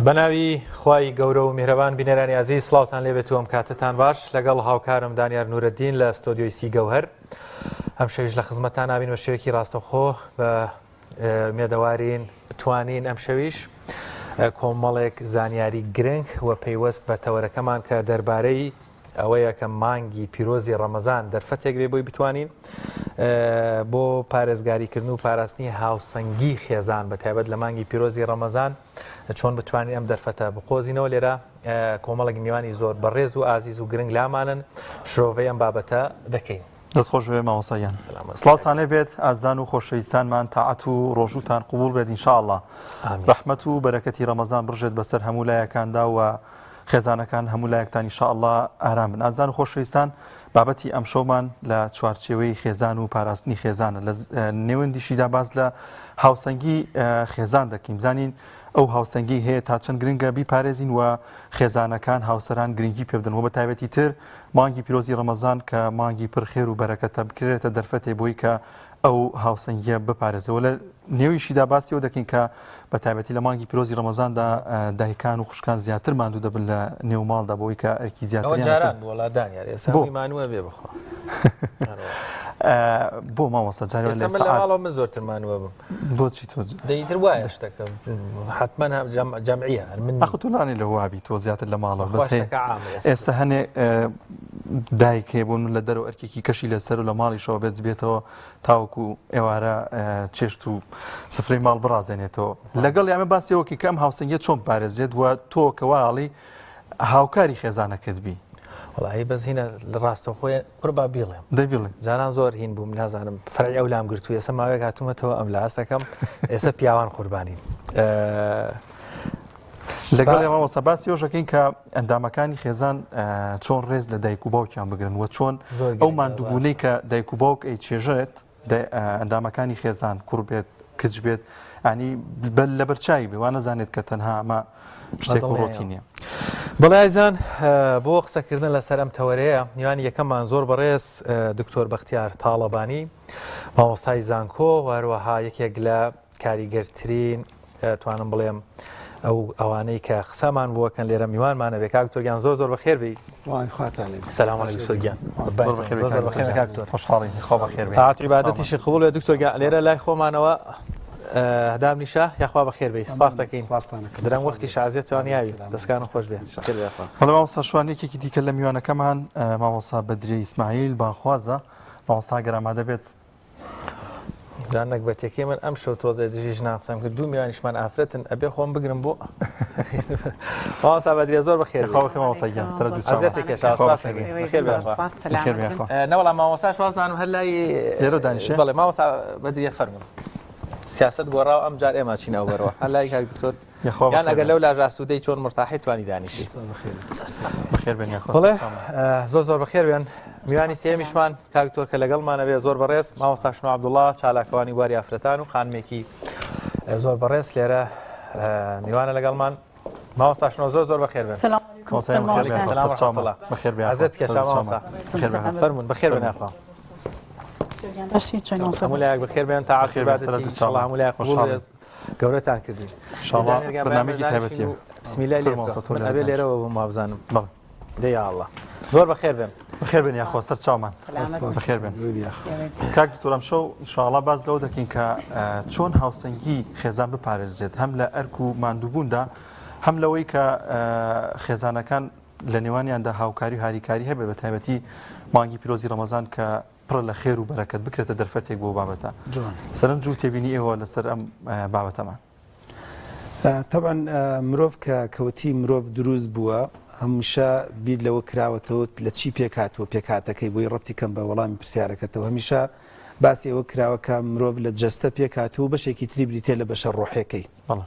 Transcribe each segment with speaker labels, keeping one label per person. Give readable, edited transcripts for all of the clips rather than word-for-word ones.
Speaker 1: بەناوی خوای گەورە و میهرەبان بینەرانی ئازیز سڵاوتان لێبێت و ئەم کاتەتان باش لەگەڵ هاوکارم دانیار نورەدین لە ستۆدیۆی سی گەوهەر ئەم شەویش لە خزمەتان نابین بە شێوەیەکی ڕاستەوخۆ بە مێدەوارین بتوانین ئەم شەویش کۆمەڵێک زانیاری گرنگ و پەیوەست بە تەوەرەکەمان کە دەربارەی ئەوەیە کە مانگی پیرۆزی ڕەمەزان دەرفەتێک بێ بۆی بتوانین بۆ پارێزگاریکردن و پاراستنی هاوسەنگی خێزان بە تایبەت لە مانگی پیرۆزی ڕەمەزان چۆن بتوانین ئەم دەرفەتە بقۆزینەوە لێرە کۆمەڵێک میوانی زۆر بەڕێز و ئازیز و گرنگ لامانن شرۆڤەی ئەم بابەتە دەکەین.
Speaker 2: دەست خۆش بێ مامۆستا گیان. سڵاوتان لێ بێت ئازیزان و خۆشەویستانمان تاعەت و ڕۆژووتان قبوڵ بێت ان شاء اللە ڕەحمەت و بەرەکەتی ڕەمەزان بڕژێت بەسەر هەموو لایەکاندا و خێزانەکان هەموو لایەکتان ان شاء اللە ئارام بن ئازیزان و خۆشەویستان بابەتی ئەمشەومان لە چوارچێوەی خێزان و پاراستنی خێزانە لە نێوەندیشیدا باس لە هاوسەنگی خێزان دەکەین بزانین ئەو هاوسەنگی هەیە تا چەند گرنگە بیپارێزین و خێزانەکان هاوسەران گرنگی پێ بدەن و بە تایبەتی تر مانگی پیرۆزی ڕەمەزان کە مانگی پڕ خێر و بەرەکەتە بکرێتە دەرفەتێ بۆی کە ئەو هاوسەنگیە بپارێزێ و لە نێویشیدا باسی ئەوە دەکەین کە بە تایبەتی لە مانگی پیرۆزی ڕەمەزاندا دایکان و خوشکان زیاتر ماندوو دەبن لە نێو ماڵدا بۆی کە ئەرکی زیاتریان لەسەر
Speaker 1: جاران وەڵا دانیار ئێستا
Speaker 2: بۆ؟
Speaker 1: هەمووی مانووە بێ بخوا
Speaker 2: بۆ مامۆستا جارێ
Speaker 1: ئێستا
Speaker 2: لە
Speaker 1: من لە
Speaker 2: سەعات
Speaker 1: ماڵەوە من زۆرتر مانووە بم
Speaker 2: بۆچی تۆ
Speaker 1: دەی ئیتر وایە شتەکە حتمما هەم جەم- جەمعیە هەر من
Speaker 2: ئەخ تۆ لانێ لە وابی تۆ زیاتر لە ماڵەوە بەس هەیە
Speaker 1: شتەکە عامە ئێستا.
Speaker 2: ئێستا هەنێ دایک هەیە بۆ من لە دەرەوە ئەرکێکی کەشی لەسەر و لە ماڵیشەوە بێت بێتەوە تاوەکو ئێوارە چێشت و سفرەی ماڵ بڕازێنێتەوە لەگەڵ یامە باسی ئەوەکی کە ئەم هاوسەنگیە چۆن پارێزرێت و تۆ کە واڵی هاوکاری خێزانەکەت بی
Speaker 1: وڵی بەس هینە لە ڕاستەوخۆی قوربا بیڵێم
Speaker 2: دەی بڵێ
Speaker 1: جاران زۆر هین بووم نازانم فەرعی ئەو لام گرتوو ئێستا ماوەیەک هاتوومەتەوە ئەم لا هەستەکەم ئێستا پیاوان قوربانین
Speaker 2: لەگەڵ ئێمە مامۆستا باسی ئەوەش دەکەین کە ئەندامەکانی خێزان چۆن ڕێز لە دایک و باوکیان بگرن و چۆن ئەو ماندووبوونەی کە دایک و باوک ئەی چێژێت ئەندامەکانی خێزان کوڕ بێت کچ بێت ئەنی لەبەرچوی بێ وانەزانێت کە تەنها ئەمە شتێک و ڕۆتینە.
Speaker 1: بەڵێ ئازیزان بۆ قسەکردن لەسەر ئەم تەوەرەیە میوانی یەکەممان زۆر بەڕێز دکتۆر بەختیار تاڵەبانی مامۆستای زانکۆ و هەروەها یەکێک لە کاریگەرترین توانم بڵێم ئەو ئەوانەی کە قسەمان بووەکەن لێرە میوانمانە بێ کاک دکتۆر گیان زۆر زۆر بەخێر بێی
Speaker 3: سڵاوی خواتان لێ
Speaker 1: سلام علیکم دکتۆر گیان زۆر زۆر بەخێر کاک دکتۆر
Speaker 2: خۆشحاڵین خوا بەخێر بێ
Speaker 1: تاعەت عیبادەتیشی قبوڵ بێ دکتۆر گیان لێرە لای خۆمانەوە دابنیشە یاخوا بەخێر بێی سپاس دەکەین درەنگ وەختی شازیە توانیاوی دەستکان خۆش بێ
Speaker 2: بەڵێ مامۆستا شوان یەکێکی دیکە لە میوانەکەمان مامۆستا بەدریە ئیسماعیل بانخوازە مامۆستا گەر ئامادە بێت
Speaker 1: جا نەگبەتەکەی من ئەم شەو تۆزێ دژی ژنان قسەم کرد دوو میوانیشمان ئافرەتن ئەبێ خۆم بگرم بۆ مامۆستا بەدریە زۆر بەخێر
Speaker 2: خوا بەخێر مامۆستا گیان سەرت دوو چاوە.
Speaker 1: ئەزیەتێک کێشا
Speaker 2: خوا
Speaker 1: سپاس
Speaker 2: بەخێر
Speaker 1: دەکەین.
Speaker 2: بێ.
Speaker 1: بەخێر بێ خوا.
Speaker 4: سپاس
Speaker 2: بەخێر بێ
Speaker 4: سەلامەت
Speaker 2: خوا.
Speaker 4: بن.
Speaker 1: نەوەڵا مامۆستاش وازانم هەر لای
Speaker 2: لێرە دانیشێ؟
Speaker 1: بەڵێ مامۆستا بەدریە فەرموون سیاسەت گۆڕاو ئەم جار ئێمە چین ئەو بەرەوە هەر لای کاک دکتۆر
Speaker 2: یاخوا
Speaker 1: یان
Speaker 2: بەخێر
Speaker 1: ئەگەر
Speaker 2: بێن.
Speaker 1: لەو لاش ئاسوودەی چۆن مرتاحی توانی دانیشی
Speaker 2: بەخێر بێن یاخوا
Speaker 1: بەڵێ
Speaker 2: سەرچاوە.
Speaker 1: زۆر زۆر بەخێر بێن میوانی سێمیشمان کاک دکتۆر کە لەگەڵمانە بێ زۆر بەڕێز مامۆستا شنۆ عەبدوڵڵا چالاکوانی بواری ئافرەتان و خانمێکی زۆر بەڕێز لێرە میوانە لەگەڵمان مامۆستا شنۆ زۆر زۆر بەخێر بێن
Speaker 4: سلام علیکم.
Speaker 2: مامۆستا بەخێر بێن
Speaker 1: سلام
Speaker 2: سەرچاوە.
Speaker 1: ورحمة الله.
Speaker 2: بەخێر بێن
Speaker 1: ئازیەت کێشا
Speaker 2: سەرچاوە.
Speaker 1: مامۆستا
Speaker 2: بەخێر بێن
Speaker 1: فەرموون بەخێر بێن یاخوا
Speaker 4: باشی چۆن مامۆستا؟
Speaker 1: هەموو لایەک بەخێر بێن تا
Speaker 2: بەخێر بێن، سەرت
Speaker 1: عاقبەتی
Speaker 2: و چاوان.
Speaker 1: ئینشاڵڵا هەموو لایەک قبوڵ
Speaker 2: خۆشحاڵین.
Speaker 1: بێت گەورەتان کردین
Speaker 2: ئینشاڵڵا بەرنامەیەکی تایبەتیە.
Speaker 1: بسم الله لێ
Speaker 2: مامۆستا تۆ
Speaker 1: من
Speaker 2: لێرە
Speaker 1: ئەبێ
Speaker 2: دانیشە.
Speaker 1: لێرەوە بم وابزانم
Speaker 2: بەڵێ.
Speaker 1: دەی یا الله زۆر بەخێر بێن
Speaker 2: بەخێر بێن یاخوا سەر چاومان بەخێر بێن کاک دکتۆر ئەمشەو ئینشاڵڵا باس لەوە دەکەین کە چۆن هاوسەنگی خێزان بپارێزرێت هەم لە ئەرک و ماندووبووندا هەم لەوەی کە خێزانەکان لە نێوانیاندا هاوکاری و هاریکاری هەبێت بە تایبەتی مانگی پیرۆزی ڕەمەزان کە پڕە لە خێر و بەرەکەت بکرێتە دەرفەتێک بۆ بابەتە سەرنج و تێبینی ئێوە لەسەر ئەم بابەتەمان.
Speaker 3: تەبعەن مرۆڤ کە کەوتی مرۆڤ دروست بووە هەمیشە بیر لەوە کراوەتەوە لە چی پێکهاتووە پێکهاتەکەی بۆی ڕەبتی کەم بە وەڵامی پرسیارەکەتەوە هەمیشە باسی ئەوە کراوە کە مرۆڤ لە جەستە پێکهاتووە و بەشێکی تری بریتیە لە بەشە ڕۆحیەکەی.
Speaker 2: بەڵێ.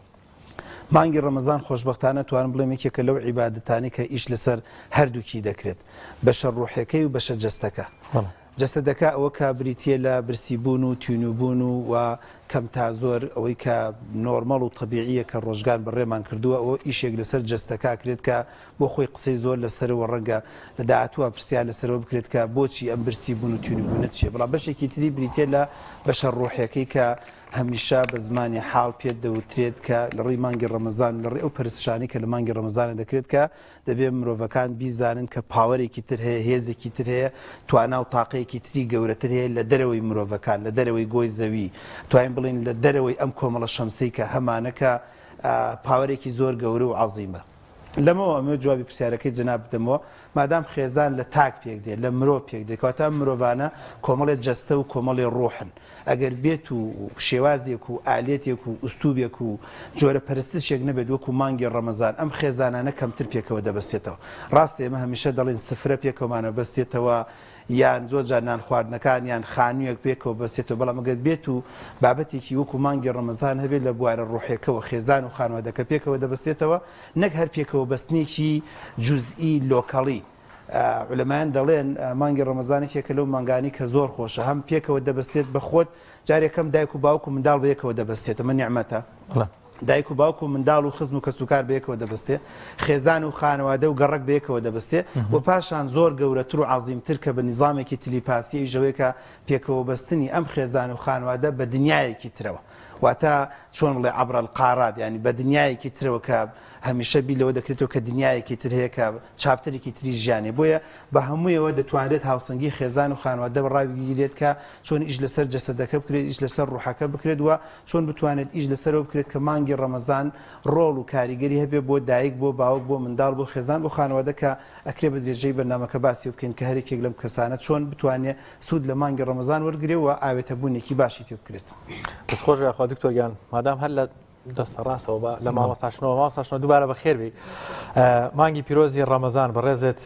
Speaker 3: مانگی ڕەمەزان خۆشبەختانە توانم بڵێم یەکێکە لەو عیبادەتانەی کە ئیش لەسەر هەردووکی دەکرێت بەشە ڕۆحیەکەی و بەشە جەستەکە.
Speaker 2: بەڵێ.
Speaker 3: جەسەدەکە ئەوە کە بریتییە لە برسیبوون و تینووبوون و و کەم تا زۆر ئەوەی کە نۆرمەڵ و تەبیعییە کە ڕۆژگار بەڕێمان کردووە ئەوە ئیشێک لەسەر جەستەکە ئەکرێت کە بۆ خۆی قسەی زۆر لەسەرەوە ڕەنگە لە داهاتووە پرسیار لەسەرەوە بکرێت کە بۆچی ئەم برسیبوون و تینووبوونە چییە بەڵام بەشێکی تری بریتییە لە بەشە ڕۆحیەکەی کە. هەمیشە بە زمانی حاڵ پێت دەوترێت کە لە ڕێی مانگی ڕەمەزان و لە ڕێی ئەو پەرستشانەی کە لە مانگی ڕەمەزانە دەکرێت کە دەبێت مرۆڤەکان بیزانن کە power ێکی تر هەیە، هێزێکی تر هەیە، توانا و تاقەیەکی تری گەورەتر هەیە لە دەرەوەی مرۆڤەکان، لە دەرەوەی گۆی زەوی، توانین بڵێین لە دەرەوەی ئەم کۆمەڵە شەمسەی کە هەمانە کە power ێکی زۆر گەورە و عەزیمە. لەمەوە ئەمەوێت جوابی پرسیارەکەی جەناب بدەمەوە، مادام خێزان لە تاک پێک دێت، لە مرۆڤ پێک دێت، کەواتە ئەم مرۆڤانە کۆمەڵێ جەستە و کۆمەڵێ ڕۆحن. ئەگەر بێت و شێوازێک و ئالیەتێک و ئوستوبێک و جۆرە پەرستشێک نەبێت وەکو مانگی ڕەمەزان ئەم خێزانانە کەمتر پێکەوە دەبەستێتەوە. ڕاستە ئێمە هەمیشە دەڵێین سفرە پێکەوەمانە بەستێتەوە یان زۆر جار نان خواردنەکان یان خانوویەک پێکەوە بەستێتەوە بەڵام ئەگەر بێت و بابەتێکی وەکو مانگی ڕەمەزان هەبێت لە بوارە ڕۆحیەکەوە خێزان و خانەوادەکە پێکەوە دەبەستێتەوە نەک هەر پێکەوە بەستنێکی جوزئی local ی عولەمایان دەڵێن مانگی ڕەمەزان یەکێکە لەو مانگانی کە زۆر خۆشە هەم پێکەوە دەبەستێت بە خۆت جارێکەم دایک و باوک و منداڵ بەیەکەوە دەبەستێت ئەمە نیعمەتە دایک و باوک و منداڵ و خزم و کەسوکار بەیەکەوە دەبەستێ خێزان و خانەوادە و گەڕەک بەیەکەوە دەبەستێ و پاشان زۆر گەورەتر و عەزیمتر کە بە نیزامێکی تلیپاسی ئەویش ئەوەیە کە پێکەوە بەستنی ئەم خێزان و خانەوادە بە دنیایەکی ترەوە واتە چۆن بڵێ عبر القارات یانی بە دنیایەکی ترەوە کە هەمیشە بیر لەوە دەکرێتەوە کە دنیایەکی تر هەیە کە chapter ێکی تری ژیانێ بۆیە بە هەموویەوە دەتوانرێت هاوسەنگی خێزان و خانەوادە ڕابگیرێت کە چۆن ئیش لەسەر جەسەدەکە بکرێت ئیش لەسەر ڕوحەکە بکرێت و چۆن بتوانێت ئیش لەسەرەوە بکرێت کە مانگی ڕەمەزان ڕۆڵ و کاریگەری هەبێت بۆ دایک بۆ باوک بۆ منداڵ بۆ خێزان بۆ خانەوادە کە ئەکرێ بە درێژەی بەرنامەکە باسی بکەین کە هەرێکێک لەم کەسانە چۆن بتوانێت سوود لە مانگی ڕەمەزان وەرگرێ و ئاوێتەبوونێکی باشی تێ بکرێت.
Speaker 1: دەست خۆش بێ یاخوا دکتۆر گیان مادام هەر لە دەستە ڕاستەوە بە لە مامۆستا شنۆ مامۆستا شنۆ دووبارە بەخێر بێی مانگی پیرۆزی ڕەمەزان بەڕێزت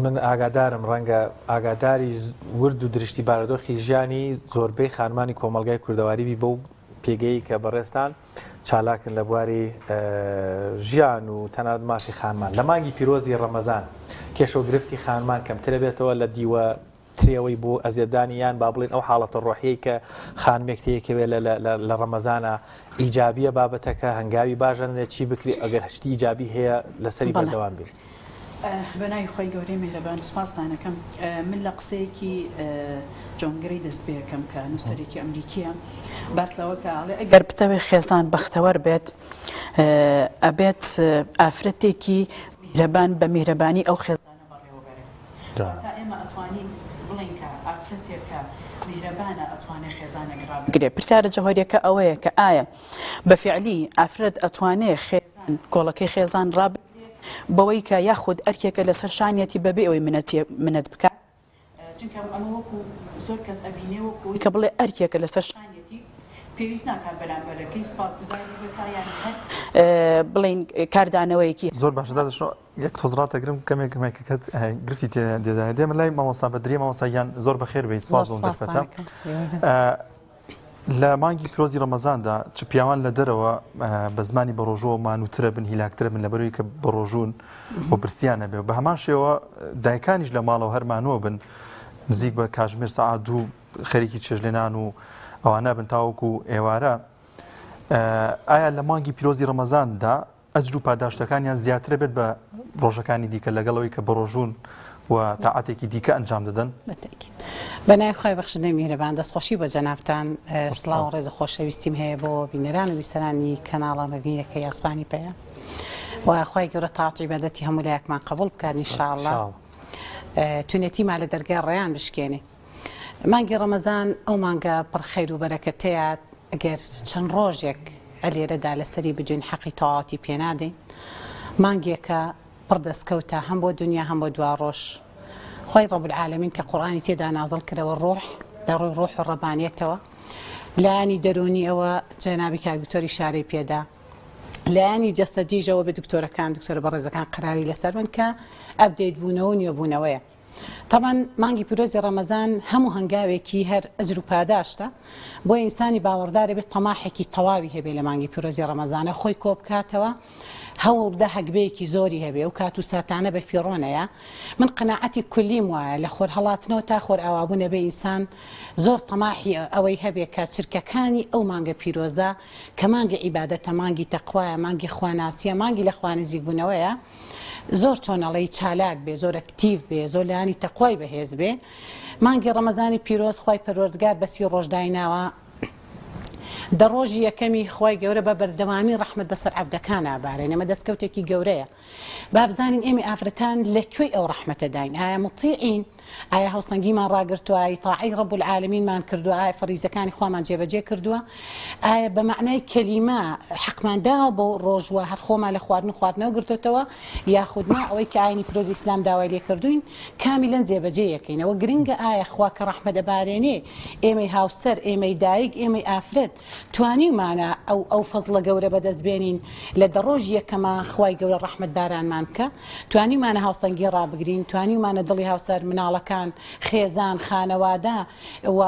Speaker 1: من ئاگادارم ڕەنگە ئاگاداری ورد و درشتی بارودۆخی ژیانی زۆربەی خانمانی کۆمەڵگای کوردەواری بی بەو پێگەی کە بەڕێزتان چالاکن لە بواری ژیان و تەنانەت مافی خانمان لە مانگی پیرۆزی ڕەمەزان کێشە و گرفتی خانمان کەمترە بێتەوە لە دیوە ترێوەی بۆ ئەزیەتدانی یان با بڵێین ئەو حاڵەتە ڕۆحیەی کە خانمێک تێیەکەوێ لە لە لە ڕەمەزانا ئیجابیە بابەتەکە هەنگاوی باش ئەنرێت چی بکرێ ئەگەر شتی ئیجابی هەیە لەسەری
Speaker 4: بەڵێ.
Speaker 1: بەردەوام بین.
Speaker 4: بە ناوی خوای گەورەی میهرەبان سوپاستان ئەکەم. من لە قسەیەکی جۆن گرەی دەست پێ ئەکەم کە نووسەرێکی ئەمریکییە باس لەوە کە ئەڵێ ئەگەر بتەوێ خێزان بەختەوەر بێت ئەبێت ئافرەتێکی میهرەبان بە میهرەبانی ئەو خێزانە بەڕێوەبەرێ. واتە ئێمە ئەتوانین بڵێین کە ئافرەتێک کە میهرەبانە ئەتوانێ خێزانێک ڕابگرێ. پرسیارە جەوهەریەکە ئەوەیە کە ئایا بە فیعلی ئافرەت ئەتوانێ خێزان کۆڵەکەی خێزان ڕابگرێ بەوەی کە یاخود ئەرکێکە لەسەر شانیەتی بەبێ ئەوەی منەت بکات؟ چونکە ئەمە وەکو زۆر کەس ئەبینێ وەکو ئەوەی کە بڵێ ئەرکێکە لەسەر شانیەتی پێویست ناکات بەرامبەرەکەی سوپاسگوزاری بکا یان هەر بڵێین کاردانەوەیەکی.
Speaker 2: زۆر باشە دادە شنۆ یەک تۆز ڕاتەگرم کەمێک مایکەکەت گرفتی تێدایە دێمە لای مامۆستا بەدریە مامۆستا گیان زۆر بەخێر بێی سوپاس بۆ ئەم دەرفەتە لە مانگی پیرۆزی ڕەمەزاندا چ پیاوان لە دەرەوە بە زمانی بەڕۆژووە مانووترە بن هیلاکترە بن لەبەرەوەی کە بەڕۆژوون و برسیان نەبێ بە هەمان شێوە دایکانیش لە ماڵەوە هەر مانووە بن نزیک بە کاژمێر سەعات دوو خەریکی چێژلێنان و ئەوانە بن تاوەکو ئێوارە ئایا لە مانگی پیرۆزی ڕەمەزاندا ئەجر و پاداشتەکانیان زیاترە بێت بە ڕۆژەکانی دیکە لەگەڵ ئەوەی کە بەڕۆژوون و تاعەتێکی دیکە ئەنجام دەدەن؟
Speaker 5: بەتەئکید. بەناوی خوای بەخشندەی میهرەبان دەستخۆشی بۆ جەنابتان سڵاو و ڕێز و خۆشەویستیم هەیە بۆ بینەران و بیسەرانی کەناڵە ڕەنگینەکەی ئاسمانی پەیام و خوای گەورە تاعەت و عیبادەتی هەموو لایەکمان قبوڵ بکات ان شاء اللە تونێتیمان لە دەرگای ڕێیان بشکێنێ. مانگی ڕەمەزان ئەو مانگە پڕ خەیر و بەرەکەتەیە گەر چەند ڕۆژێک ئەلێرەدا لەسەری بدوین حەقی تەواوەتی پێنادەین مانگێکە پڕ دەستکەوتە هەم بۆ دنیا هەم بۆ دواڕۆژ خوای رب العالمین کە قورئانی تێدا نازڵ کرەوە ڕۆح لە ڕووی ڕۆح و ڕەبانیەتەوە لایەنی دەروونی ئەوە جەنابی کاک دکتۆر ئیشارەی پێدا لایەنی جەسەدیشەوە بە دکتۆرەکان دکتۆرە بەڕێزەکان قەراری لەسەر بن کە update بوونەوە و نوێبوونەوەیە تەبعەن مانگی پیرۆزی ڕەمەزان هەموو هەنگاوێکی هەر ئەجر و پاداشتە، بۆیە ئینسانی باوەڕدار ئەبێت تەماحێکی تەواوی هەبێ لە مانگی پیرۆزی ڕەمەزانە خۆی کۆبکاتەوە هەوڵ بدە هەگبەیەکی زۆری هەبێ ئەو کات و ساتانە بە فیڕۆ نەیە من قەناعەتی کولیم وایە لە خۆر هەڵاتنەوە تا خۆر ئاوابوون ئەبێ ئینسان زۆر تەماحی ئەوەی هەبێ کە چرکەکانی ئەو مانگە پیرۆزە کە مانگی عیبادەتە مانگی تەقوایە مانگی خواناسیە مانگی لە خوا نزیکبوونەوەیە زۆر چۆن ئەڵێی چالاک بێ زۆر active بێ زۆر لایەنی تەقوای بەهێز بێ مانگی ڕەمەزانی پیرۆز خوای پەروەردگار بە سی ڕۆژ دایناوە. دە ڕۆژی یەکەمی خوای گەورە بە بەردەوامی ڕەحمەت بەسەر عەبدەکانا بارێنێ ئەمە دەستکەوتێکی گەورەیە با بزانین ئێمەی ئافرەتان لە کوێی ئەو ڕەحمەتەداین ئایا مطیعین ئایا هاوسەنگیمان ڕاگرتووە ئایا تاعەی رب العالمینمان کردووە ئایا فەریزەکانی خوامان جێبەجێ کردووە ئایا بە مەعنای کەلیمە حەقمان داوە بۆ ڕۆژوە هەر خۆمان لە خواردن و خواردنەوە گرتۆتەوە یاخود نا ئەوەی کە ئاینی پیرۆزی ئیسلام داوای لێ کردوین کامیلەن جێبەجێ یەکەین ئەوە گرنگە ئایا خوا کە ڕەحمەت ئەبارێنێ ئێمەی هاوسەر ئێمەی دایک ئێمەی ئافرەت توانیومانە ئەو ئەو فەزڵە گەورە بەدەست بێنین لە دە ڕۆژی یەکەما خوای گەورە ڕەحمەت بارانمان بکە توانیومانە هاوسەنگی ڕابگرین توانیومانە دڵی هاوسەر مناڵەکان خێزان خانەوادە و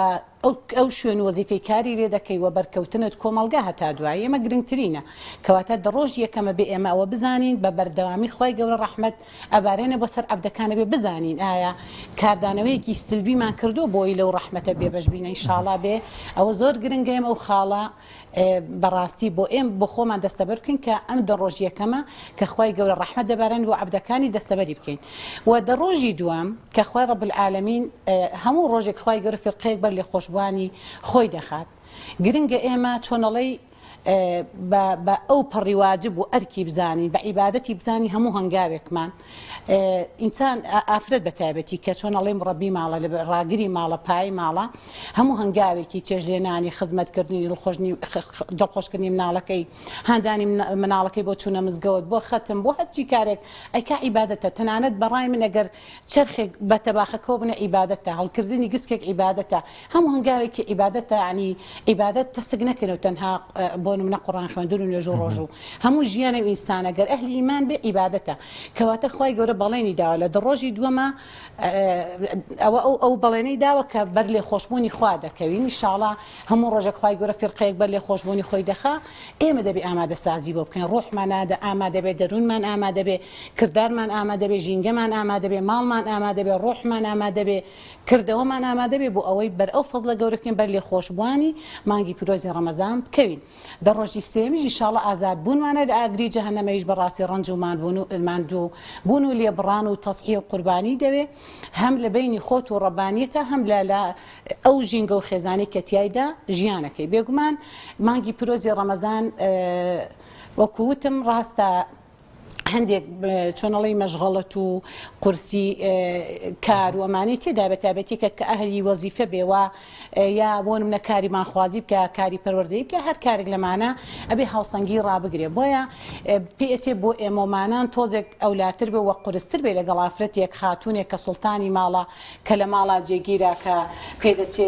Speaker 5: ئەو ئەو شوێن و وەزیفەی کاری لێ دەکەی و بەرکەوتنت کۆمەڵگا هەتا دوایی ئەمە گرنگترینە کەواتە دە ڕۆژی یەکەمە بێ ئێمە ئەوە بزانین بە بەردەوامی خوای گەورە ڕەحمەت ئەبارێنە بۆ سەر عەبدەکان ئەبێ بزانین ئایا کاردانەوەیەکی سلبیمان کردووە بۆی لەو ڕەحمەتە بێبەش بین ئینشاڵا بێ ئەوە زۆر گرنگە ئێمە ئەو خاڵە بەڕاستی بۆ ئێم بۆ خۆمان دەستەبەر بکەین کە ئەم دە ڕۆژ یەکەمە کە خوای گەورە ڕەحمەت دەبارێن بۆ عەبدەکانی دەستەبەری بکەین و دە ڕۆژی دووەم کە خوای رب العالمین هەموو ڕۆژێک خوای گەورە فیرقەیەک بەر لێخۆشبووانی خۆی دەخات گرنگە ئێمە چۆنەڵێی بە بە ئەو پەڕی واجب و ئەرکی بزانین بە عیبادەتی بزانین هەموو هەنگاوێکمان ئینسان ئافرەت بە تایبەتی کە چۆن ئەڵێم ڕەبی ماڵە لە ڕاگری ماڵە پای ماڵە هەموو هەنگاوێکی چێژلێنانی خزمەتکردنی دڵخۆشکردنی مناڵەکەی هاندانی مناڵەکەی بۆ چوونە مزگەوت بۆ خەتم بۆ هەرچی کارێک ئەیکا عیبادەتە تەنانەت بەڕای من ئەگەر چەرخێک بە تەباخەکەوە بنێ عیبادەتە هەڵکردنی گسکێک عیبادەتە هەموو هەنگاوێکی عیبادەتە یانی عیبادەت تەسک نەکەین و تەنها بۆ نمونە قوڕان خوێندن و نوێژ و ڕۆژوو هەموو ژیانی ئینسان ئەگەر ئەهلی ئیمان بێ عیبادەتە کەواتە خوای گەورە بەڵێنی داوە لە دە ڕۆژی دووەما ئەوە ئەو ئەو بەڵێنەی داوە کە بەر لێخۆشبوونی خوا دەکەوین ئینشاڵا هەموو ڕۆژێک خوای گەورە فیرقەیەک بەر لێخۆشبوونی خۆی دەخا ئێمە دەبێ ئامادەسازی بۆ بکەین ڕۆحمان ئامادە بێ دەروونمان ئامادە بێ کردارمان ئامادە بێ ژینگەمان ئامادە بێ ماڵمان ئامادە بێ ڕۆحمان ئامادە بێ کردەوەمان ئامادە بێ بۆ ئەوەی بەر ئەو فەزڵە گەورە بکەین بەر لێخۆشبووانی مانگی پیرۆزی ڕەمەزان بکەوین. دە ڕۆژی سێیەمیش ئینشاڵڵا ئازاد بوونمانە لە ئاگری جەهەنەم ئەویش بەڕاستی ڕەنج و ماندبوون و ماندوو بوون و لێبڕان و تەزحیە و قوربانی دەوێ هەم لە بەینی خۆت و ڕەبانیەتا هەم لە لە ئەو ژینگە و خێزانەی کە تیایدا ژیانەکەی بێگومان مانگی پیرۆزی ڕەمەزان وەکو وتم ڕاستە هەندێک چۆن ئەڵێی مەشغەڵەت و قورسی کار و ئەمانەی تێدا بە تایبەتی کە کە ئەهلی وەزیفە بێ و یا بۆ نمونە کاری مانخوازی بکە کاری پەروەردەیی بکە هەر کارێک لەمانە ئەبێ هاوسەنگی ڕابگرێ بۆیە پێ ئەچێ بۆ ئێمەمانان تۆزێک ئەولاتر بێ وە قورستر بێ لەگەڵ ئافرەتێک خاتوونێک کە سوڵتانی ماڵە کە لە ماڵا جێگیرە کە پێدەچێ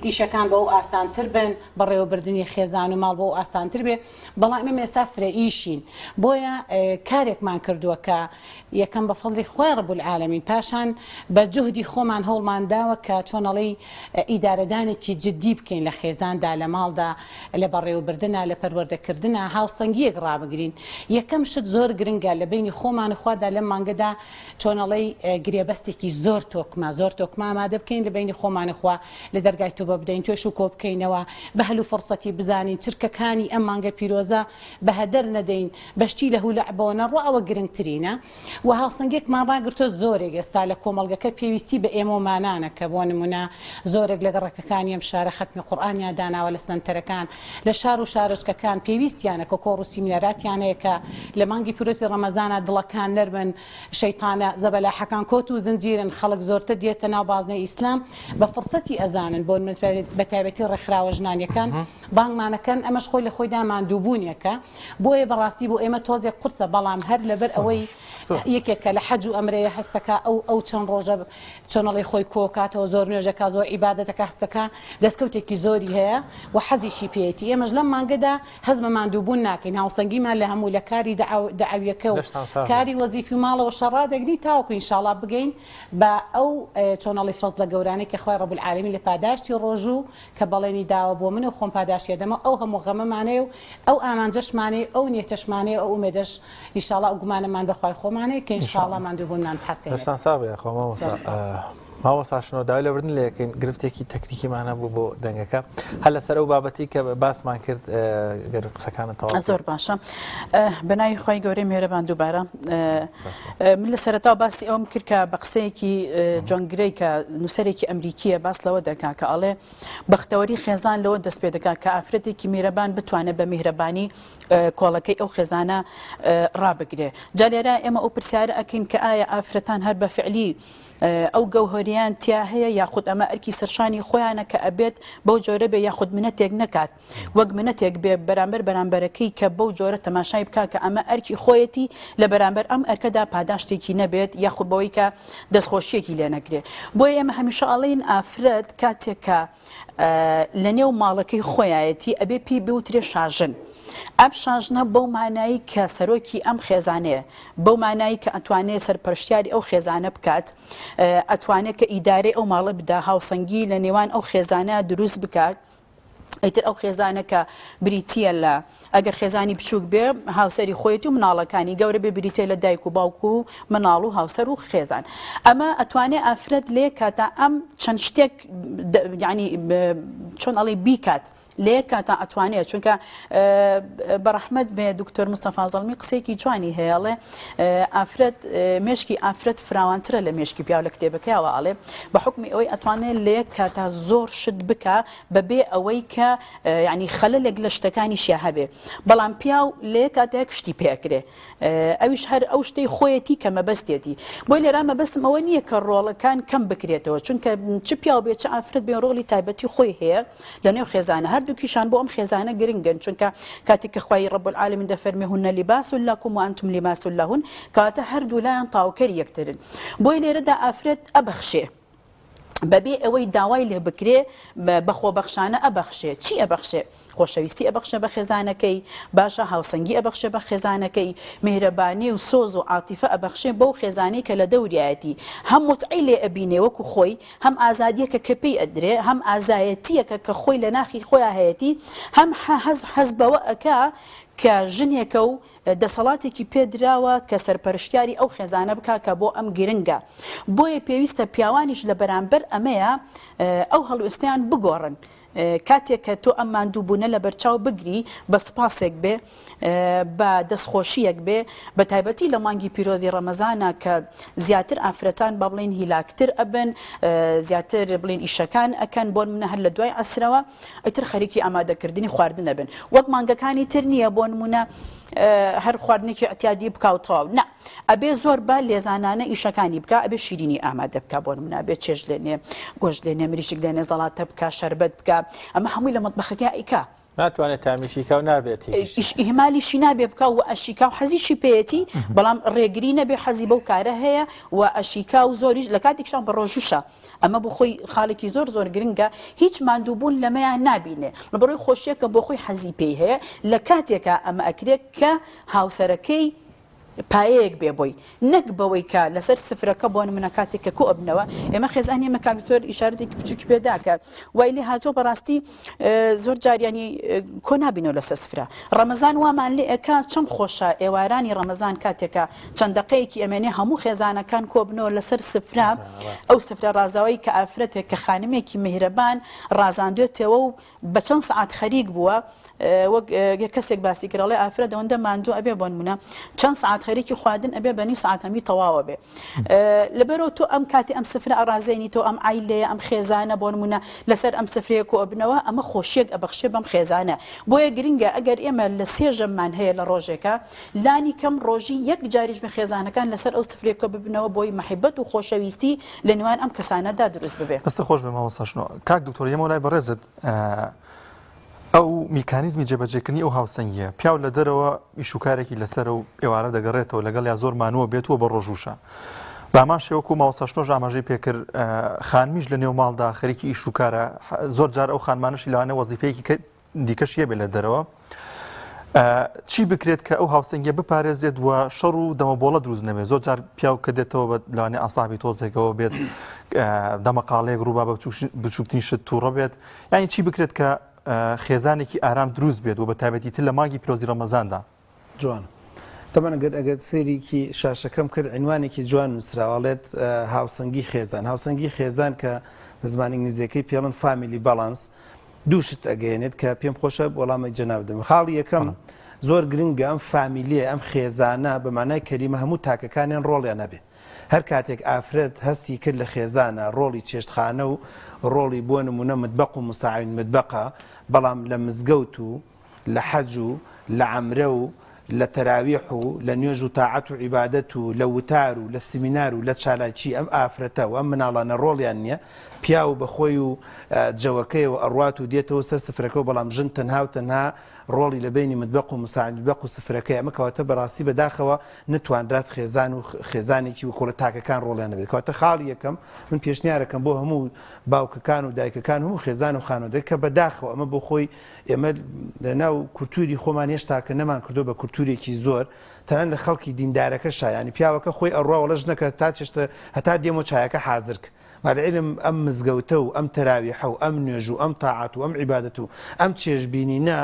Speaker 5: ئیشەکان بەو ئاسانتر بن بەڕێوەبردنی خێزان و ماڵ بۆ ئاسانتر بێ بەڵام ئێمە ئێستا فرە ئیشین بۆیە کارێکمان کردووە کە یەکەم بە فەزڵی خوای رب العالمین پاشان بە جوهدی خۆمان هەوڵمان داوە کە چۆن ئەڵێی ئیدارەدانێکی جدی بکەین لە خێزاندا لە ماڵدا لە بەڕێوەبردنا لە پەروەردەکردنا هاوسەنگیەک ڕابگرین یەکەم شت زۆر گرنگە لە بینی خۆمان و خوادا لەم مانگەدا چۆن ئەڵێی گرێبەستێکی زۆر تۆکمە زۆر تۆکمە ئامادە بکەین لە بینی خۆمان و خوا لە دەرگای تۆبە بدەین توێش و کۆ بکەینەوە بە هەل و فرسەتی بزانین چرکەکانی ئەم مانگە پیرۆزە بە هەدەر نەدەین بە شتی لەهو لەعبەوە نەڕوا ئەوە گرنگترینە و هاوسەنگێکمان ڕاگرتووە زۆرێک ئێستا لە کۆمەڵگەکە پێویستی بە ئێمە و مانانە کە بۆ نمونە زۆرێک لە گەڕەکەکانی ئەم شارە خەتمی قورئانیان داناوە لە سەنتەرەکان لە شار و شارۆچکەکان پێویستیانە کە کۆڕ و سیمیناراتیان هەیە کە لە مانگی پیرۆزی ڕەمەزانا دڵەکان نەرمن شەیتانە زەبەلاحەکان کۆت و زنجیرن، خەڵک زۆرتر دێتە ناو بازنەی ئیسلام، بە فرسەتی ئەزانن، بۆ نمونە بە تایبەتی ڕێکخراوە ژنانیەکان بانگمان ئەکەن، ئەمەش خۆی لە خۆیدا ماندووبوونێکە، بۆیە بەڕاستی بۆ ئێمە تۆزێک قورسە، بەڵام هەر لەبەر ئەوەی یەکێک کە لە حەج و ئەمرەیە هەستەکا ئەو ئەو چەند ڕۆژە چۆنەڵی خۆی کۆکاتەوە زۆر نوێژەکا زۆر عیبادەتەکا هەستەکا دەستکەوتێکی زۆری هەیە و حەزیشی پێیەتی، ئێمەش لەم مانگەدا هەست بە ماندووبوون ناکەین، هاوسەنگیمان لە هەموو لە کاری دەعەویەکە و کاری وەزیفی و ماڵەوە شەڕ ڕادەگرین تاوەکو ئینشاڵا بگەین بە ئەو چۆنەڵی فەزڵە گەورانەی کە خوای رب العالمین لە پاداشتی ڕۆژوو کە بەڵێنی داوە بۆ من و خۆم پاداشتی ئەدەمەوە ئەو هەموو غەمەمانەیە و ئەو ئامانجەشمانەیە ئەو نیەتەشمانەیە و ئەو ئومێدەش ئینشاڵا ئەو گومانەمان بە خوای خۆمانەیە کە ئینشاڵا ماندووبوونمان بحەسێنێت.
Speaker 1: دەستان ساغ بێ یاخوا مامۆستا. مامۆستا شنۆ داوای لێبوردن لێ ئەکەین گرفتێکی تەکنیکیمان هەبوو بۆ دەنگەکە هەر لەسەر ئەو بابەتی کە باسمان کرد گەر قسەکانت تەواو
Speaker 4: زۆر باشە بە ناوی خوای گەورەی میهرەبان دووبارە من لە سەرەتا باسی ئەوم کرد کە بە قسەیەکی جۆن گرەی کە نووسەرێکی ئەمریکیە باس لەوە دەکا کە ئەڵێ بەختەوەری خێزان لەوە دەست پێ دەکات کە ئافرەتێکی میرەبان بتوانێت بە میهرەبانی کۆڵەکەی ئەو خێزانە ڕابگرێ جا لێرە ئێمە ئەو پرسیارە ئەکەین کە ئایا ئافرەتان هەر بە فعلی ئەو گەوهەریان تیا هەیە یاخود ئەمە ئەرکی سەرشانی خۆیانە کە ئەبێت بەو جۆرە بێ یاخود منەتێک نەکات وەک منەتێک بێ بەرامبەر بەرامبەرەکەی کە بەو جۆرە تەماشای بکا کە ئەمە ئەرکی خۆیەتی لە بەرامبەر ئەم ئەرکەدا پاداشتێکی نەبێت یاخود بەوەی کە دەستخۆشیەکی لێ نەکرێ بۆیە ئێمە هەمیشە ئەڵێین ئافرەت کاتێک کە لە نێو ماڵەکەی خۆیایەتی ئەبێ پێی بوترێ شاژن. ئەم شاژنە بەو مانایی کە سەرۆکی ئەم خێزانەیە، بەو مانایی کە ئەتوانێ سەرپەرشتیاری ئەو خێزانە بکات، ئەتوانێت کە ئیدارەی ئەو ماڵە بدا، هاوسەنگی لە نێوان ئەو خێزانە دروست بکات. ئیتر ئەو خێزانە کە بریتییە لە ئەگەر خێزانی بچووک بێ هاوسەری خۆیەتی و مناڵەکانی گەورە بێ بریتە لە دایک و باوک و مناڵ و هاوسەر و خێزان ئەمە ئەتوانێ ئافرەت لێ کاتا ئەم چەند شتێک ینی چۆن ئەڵێ بیکات لە یەک کاتا ئەتوانێت چونکە بەڕەحمەت بێ دکتۆر مستەفا زەڵمی قسەیەکی جوانی هەیە ئەڵێ ئافرەت مێشکی ئافرەت فراوانترە لە مێشکی پیاو لە کتێبەکەیەوە ئەڵێ بە حکمی ئەوەی ئەتوانێت لە یەک کاتا زۆر شت بکا بەبێ ئەوەی کە یعنی خەلەلێک لە شتەکانیشیا هەبێ بەڵام پیاو لە یەک کاتا یەک شتی پێ ئەکرێ ئەویش هەر ئەو شتەی خۆیەتی کە مەبەستێتی. بۆیە لێرە مەبەستم ئەوە نییە کە ڕۆڵەکان کەم بکرێتەوە، چونکە چ پیاو بێ چ ئافرەت بێ ڕۆڵی تایبەتی خۆی هەیە لە نێو خێزانە، هەردووکیشان بۆ ئەم خێزانە گرنگن، چونکە کاتێک کە خوای رب العالمین دەفەرمێ هن لباس لکم و انتم لباس لهن، کەواتە هەردوولایان تەواوکەری یەکترن. بۆیە لێرەدا ئافرەت ئەبەخشێ. بەبێ ئەوەی داوای لێ بکرێ بە خۆبەخشانە ئەبەخشێ چی ئەبەخشێ خۆشەویستی ئەبەخشێ بە خێزانەکەی باشە هاوسەنگی ئەبەخشێ بە خێزانەکەی میهرەبانی و سۆز و عاتیفە ئەبەخشێ بەو خێزانەی کە لە دەوریایەتی هەم متعەی لێ ئەبینێ وەکو خۆی هەم ئازادیەکە کە پێی ئەدرێ هەم ئازایەتیەکە کە خۆی لە ناخی خۆیا هەیەتی هەم حەز حەز بەوە ئەکا کە ژنێکە و دەسەڵاتێکی پێ دراوە کە سەرپەرشتیاری ئەو خێزانە بکا کە بۆ ئەم گرنگە. بۆیە پێویستە پیاوانیش لە بەرامبەر ئەمەیا ئەو هەڵوێستەیان بگۆڕن. کاتێک کە تۆ ئەم ماندووبوونە لەبەرچاو بگری بە سوپاسێک بێ، بە دەستخۆشییەک بێ، بە تایبەتی لە مانگی پیرۆزی ڕەمەزانا کە زیاتر ئافرەتان با بڵێین هیلاکتر ئەبن، زیاتر بڵێین ئیشەکان ئەکەن، بۆ نموونە هەر لە دوای عەسرەوە ئیتر خەریکی ئامادەکردنی خواردن ئەبن وەک مانگەکانی تر نییە بۆ نمونە هەر خواردنێکی ئەتیادی بکا و تەواو نا ئەبێ زۆر بە لێزانانە ئیشەکانی بکە ئەبێ شیرینی ئامادە بکە بۆ نمونە ئەبێ چێژ لێنێ گۆشت لێنێ مریشک لێنێ زەڵاتە بکە شەربەت بکە ئەمە هەمووی لە مەتبەخەکە ئەیکا
Speaker 1: ناتوانێت تامیشی کا و نابێت
Speaker 4: هیچیشی. ئیهمالیشی نابێ بکا و ئەشیکا و حەزیشی پێیەتی بەڵام ڕێگری نەبێ حەزی بەو کارە هەیە و ئەشیکا و زۆریش لە کاتێکشان بە ڕۆژوشە ئەمە بۆ خۆی خاڵێکی زۆر زۆر گرنگە هیچ ماندووبوون لەمەیان نابینێ لەبەرئەوەی خۆشیەکە بۆ خۆی حەزی پێی هەیە لە کاتێکا ئەمە ئەکرێت کە هاوسەرەکەی پایەیەک بێ بۆی نەک بەوەی کە لەسەر سفرەکە بۆ نمونە کاتێک کە کۆ ئەبنەوە ئێمە خێزانی ئێمە کاک دکتۆر ئیشارەتێکی بچووکی پێدا کە وای لێ هاتووە بەڕاستی زۆر جاریانی کۆ نابینەوە لەسەر سفرە ڕەمەزان وامان لێ ئەکا چەند خۆشە ئێوارانی ڕەمەزان کاتێکە چەند دەقەیەکی ئەمێنێ هەموو خێزانەکان کۆبنەوە لەسەر سفرە ئەو سفرە ڕازاوەی کە ئافرەتێک کە خانمێکی میهرەبان ڕازاندوێتەوە و بە چەند سەعات خەریک بووە وەک کەسێک باسی کرد ئەڵێ ئافرەت ئەوەندە ماندوو ئەبێ بۆ نمونە چەند سەعات خەریکی خواردن ئەبێ بە نیو سەعات هەمی تەواوە بێ لەبەرەوە تۆ ئەم کاتی ئەم سفرە ئەڕازێنی تۆ ئەم عیلەیە ئەم خێزانە بۆ نمونە لەسەر ئەم سفرەیە کۆ ئەبنەوە ئەمە خۆشیەک ئەبەخشێ بەم خێزانە بۆیە گرنگە ئەگەر ئێمە لە سێ ژەممان هەیە لە ڕۆژێکە لانی کەم ڕۆژی یەک جاریش بە خێزانەکان لەسەر ئەو سفرەیە کۆ ببنەوە بۆی مەحبەت و خۆشەویستی لە نێوان ئەم کەسانەدا دروست ببێ.
Speaker 2: دەستت خۆش بێ مامۆستا شنۆ. کاک دکتۆر یەمەوە لای بەڕێزت ئەو میکانیزمی جێبەجێکردنی ئەو هاوسەنگیە پیاو لە دەرەوە ئیشوکارێکی لەسەرە و ئێوارە دەگەڕێتەوە لەگەڵ یا زۆر مانووە بێتوە بە ڕۆژوشە بامان شێوەکو مامۆستا شنۆش ئاماژەی پێکرد خانمیش لە نێو ماڵدا خەریکی ئیشوکارە زۆر جار ئەو خانمانەشی لەوانە وەزیفەیەکی دیکەش هەبێت لە دەرەوە چی بکرێت کە ئەو هاوسەنگیە بپارێزێت و شەڕ و دەمەبۆڵە دروست نەبێت زۆر جار پیاو کە دێتەوە بە لەوانێ ئاسابی تۆزێکەوە بێت دەمەقاڵێک ڕووبا بە بچووکترین شت تووڕە بێت یانی چی بکرێت کە خێزانێکی ئارام دروست بێت و بە تایبەتی تر لە مانگی پیرۆزی ڕەمەزاندا
Speaker 3: جوان. تەبعەن ئەگەر ئەگەر سەیرێکی شاشەکەم کرد عینوانێکی جوان نووسراوە ئەڵێت هاوسەنگی خێزان هاوسەنگی خێزان کە بە زمان ئینگلیزیەکەی پێڵن family balance دوو شت ئەگەیەنێت کە پێم خۆشە وەڵامی جەناب دەم خاڵی یەکەم زۆر گرنگە ئەم family ە ئەم خێزانە بە مانای کەلیمە هەموو تاکەکانیان ڕۆڵیان هەبێ هەر کاتێک ئافرەت هەستی کرد لە خێزانە ڕۆڵی چێشتخانە و ڕۆڵی بۆ نمونە متبەق و مساعین متبەقە بەڵام لە مزگەوت و لە حەج و لە عەمرە و لە تەراویح و لە نوێژ و تاعەت و عیبادەت و لە وتار و لە سیمینار و لە چالاکی ئەم ئافرەتە و ئەم مناڵانە ڕۆڵیان نییە، پیاو بە خۆی و جەوەکەیەوە ئەڕوات و دێتەوە سەر سفرەکە و بەڵام ژن تەنها و تەنها ڕۆڵی لە بەینی متبەق و مساعد متبەق و سفرەکەیە ئەمە کەواتە بەڕاستی بەداخەوە نەتوانرات خێزان و خێزانێکی وەکۆڵە تاکەکان ڕۆڵیان نەبێت کەواتە خاڵی یەکەم من پێشنیارەکەم بۆ هەموو باوکەکان و دایکەکان هەموو خێزان و خانەوادە کە بەداخەوە ئەمە بۆ خۆی ئێمە لەناو کولتوری خۆمان هێشتا کە نەمان کردو بە کولتورێکی زۆر تەنانەت لە خەڵکی دیندارەکە شایانی پیاوەکە خۆی ئەڕوا وەڵە ژنەکە تا چێشتە هەتا دێمۆ چایەکە حازرک مالعلم ئەم مزگەوتە و ئەم تەراویحە و ئەم نوێژ و ئەم تاعات و ئەم عیبادەت و ئەم چێژبینینە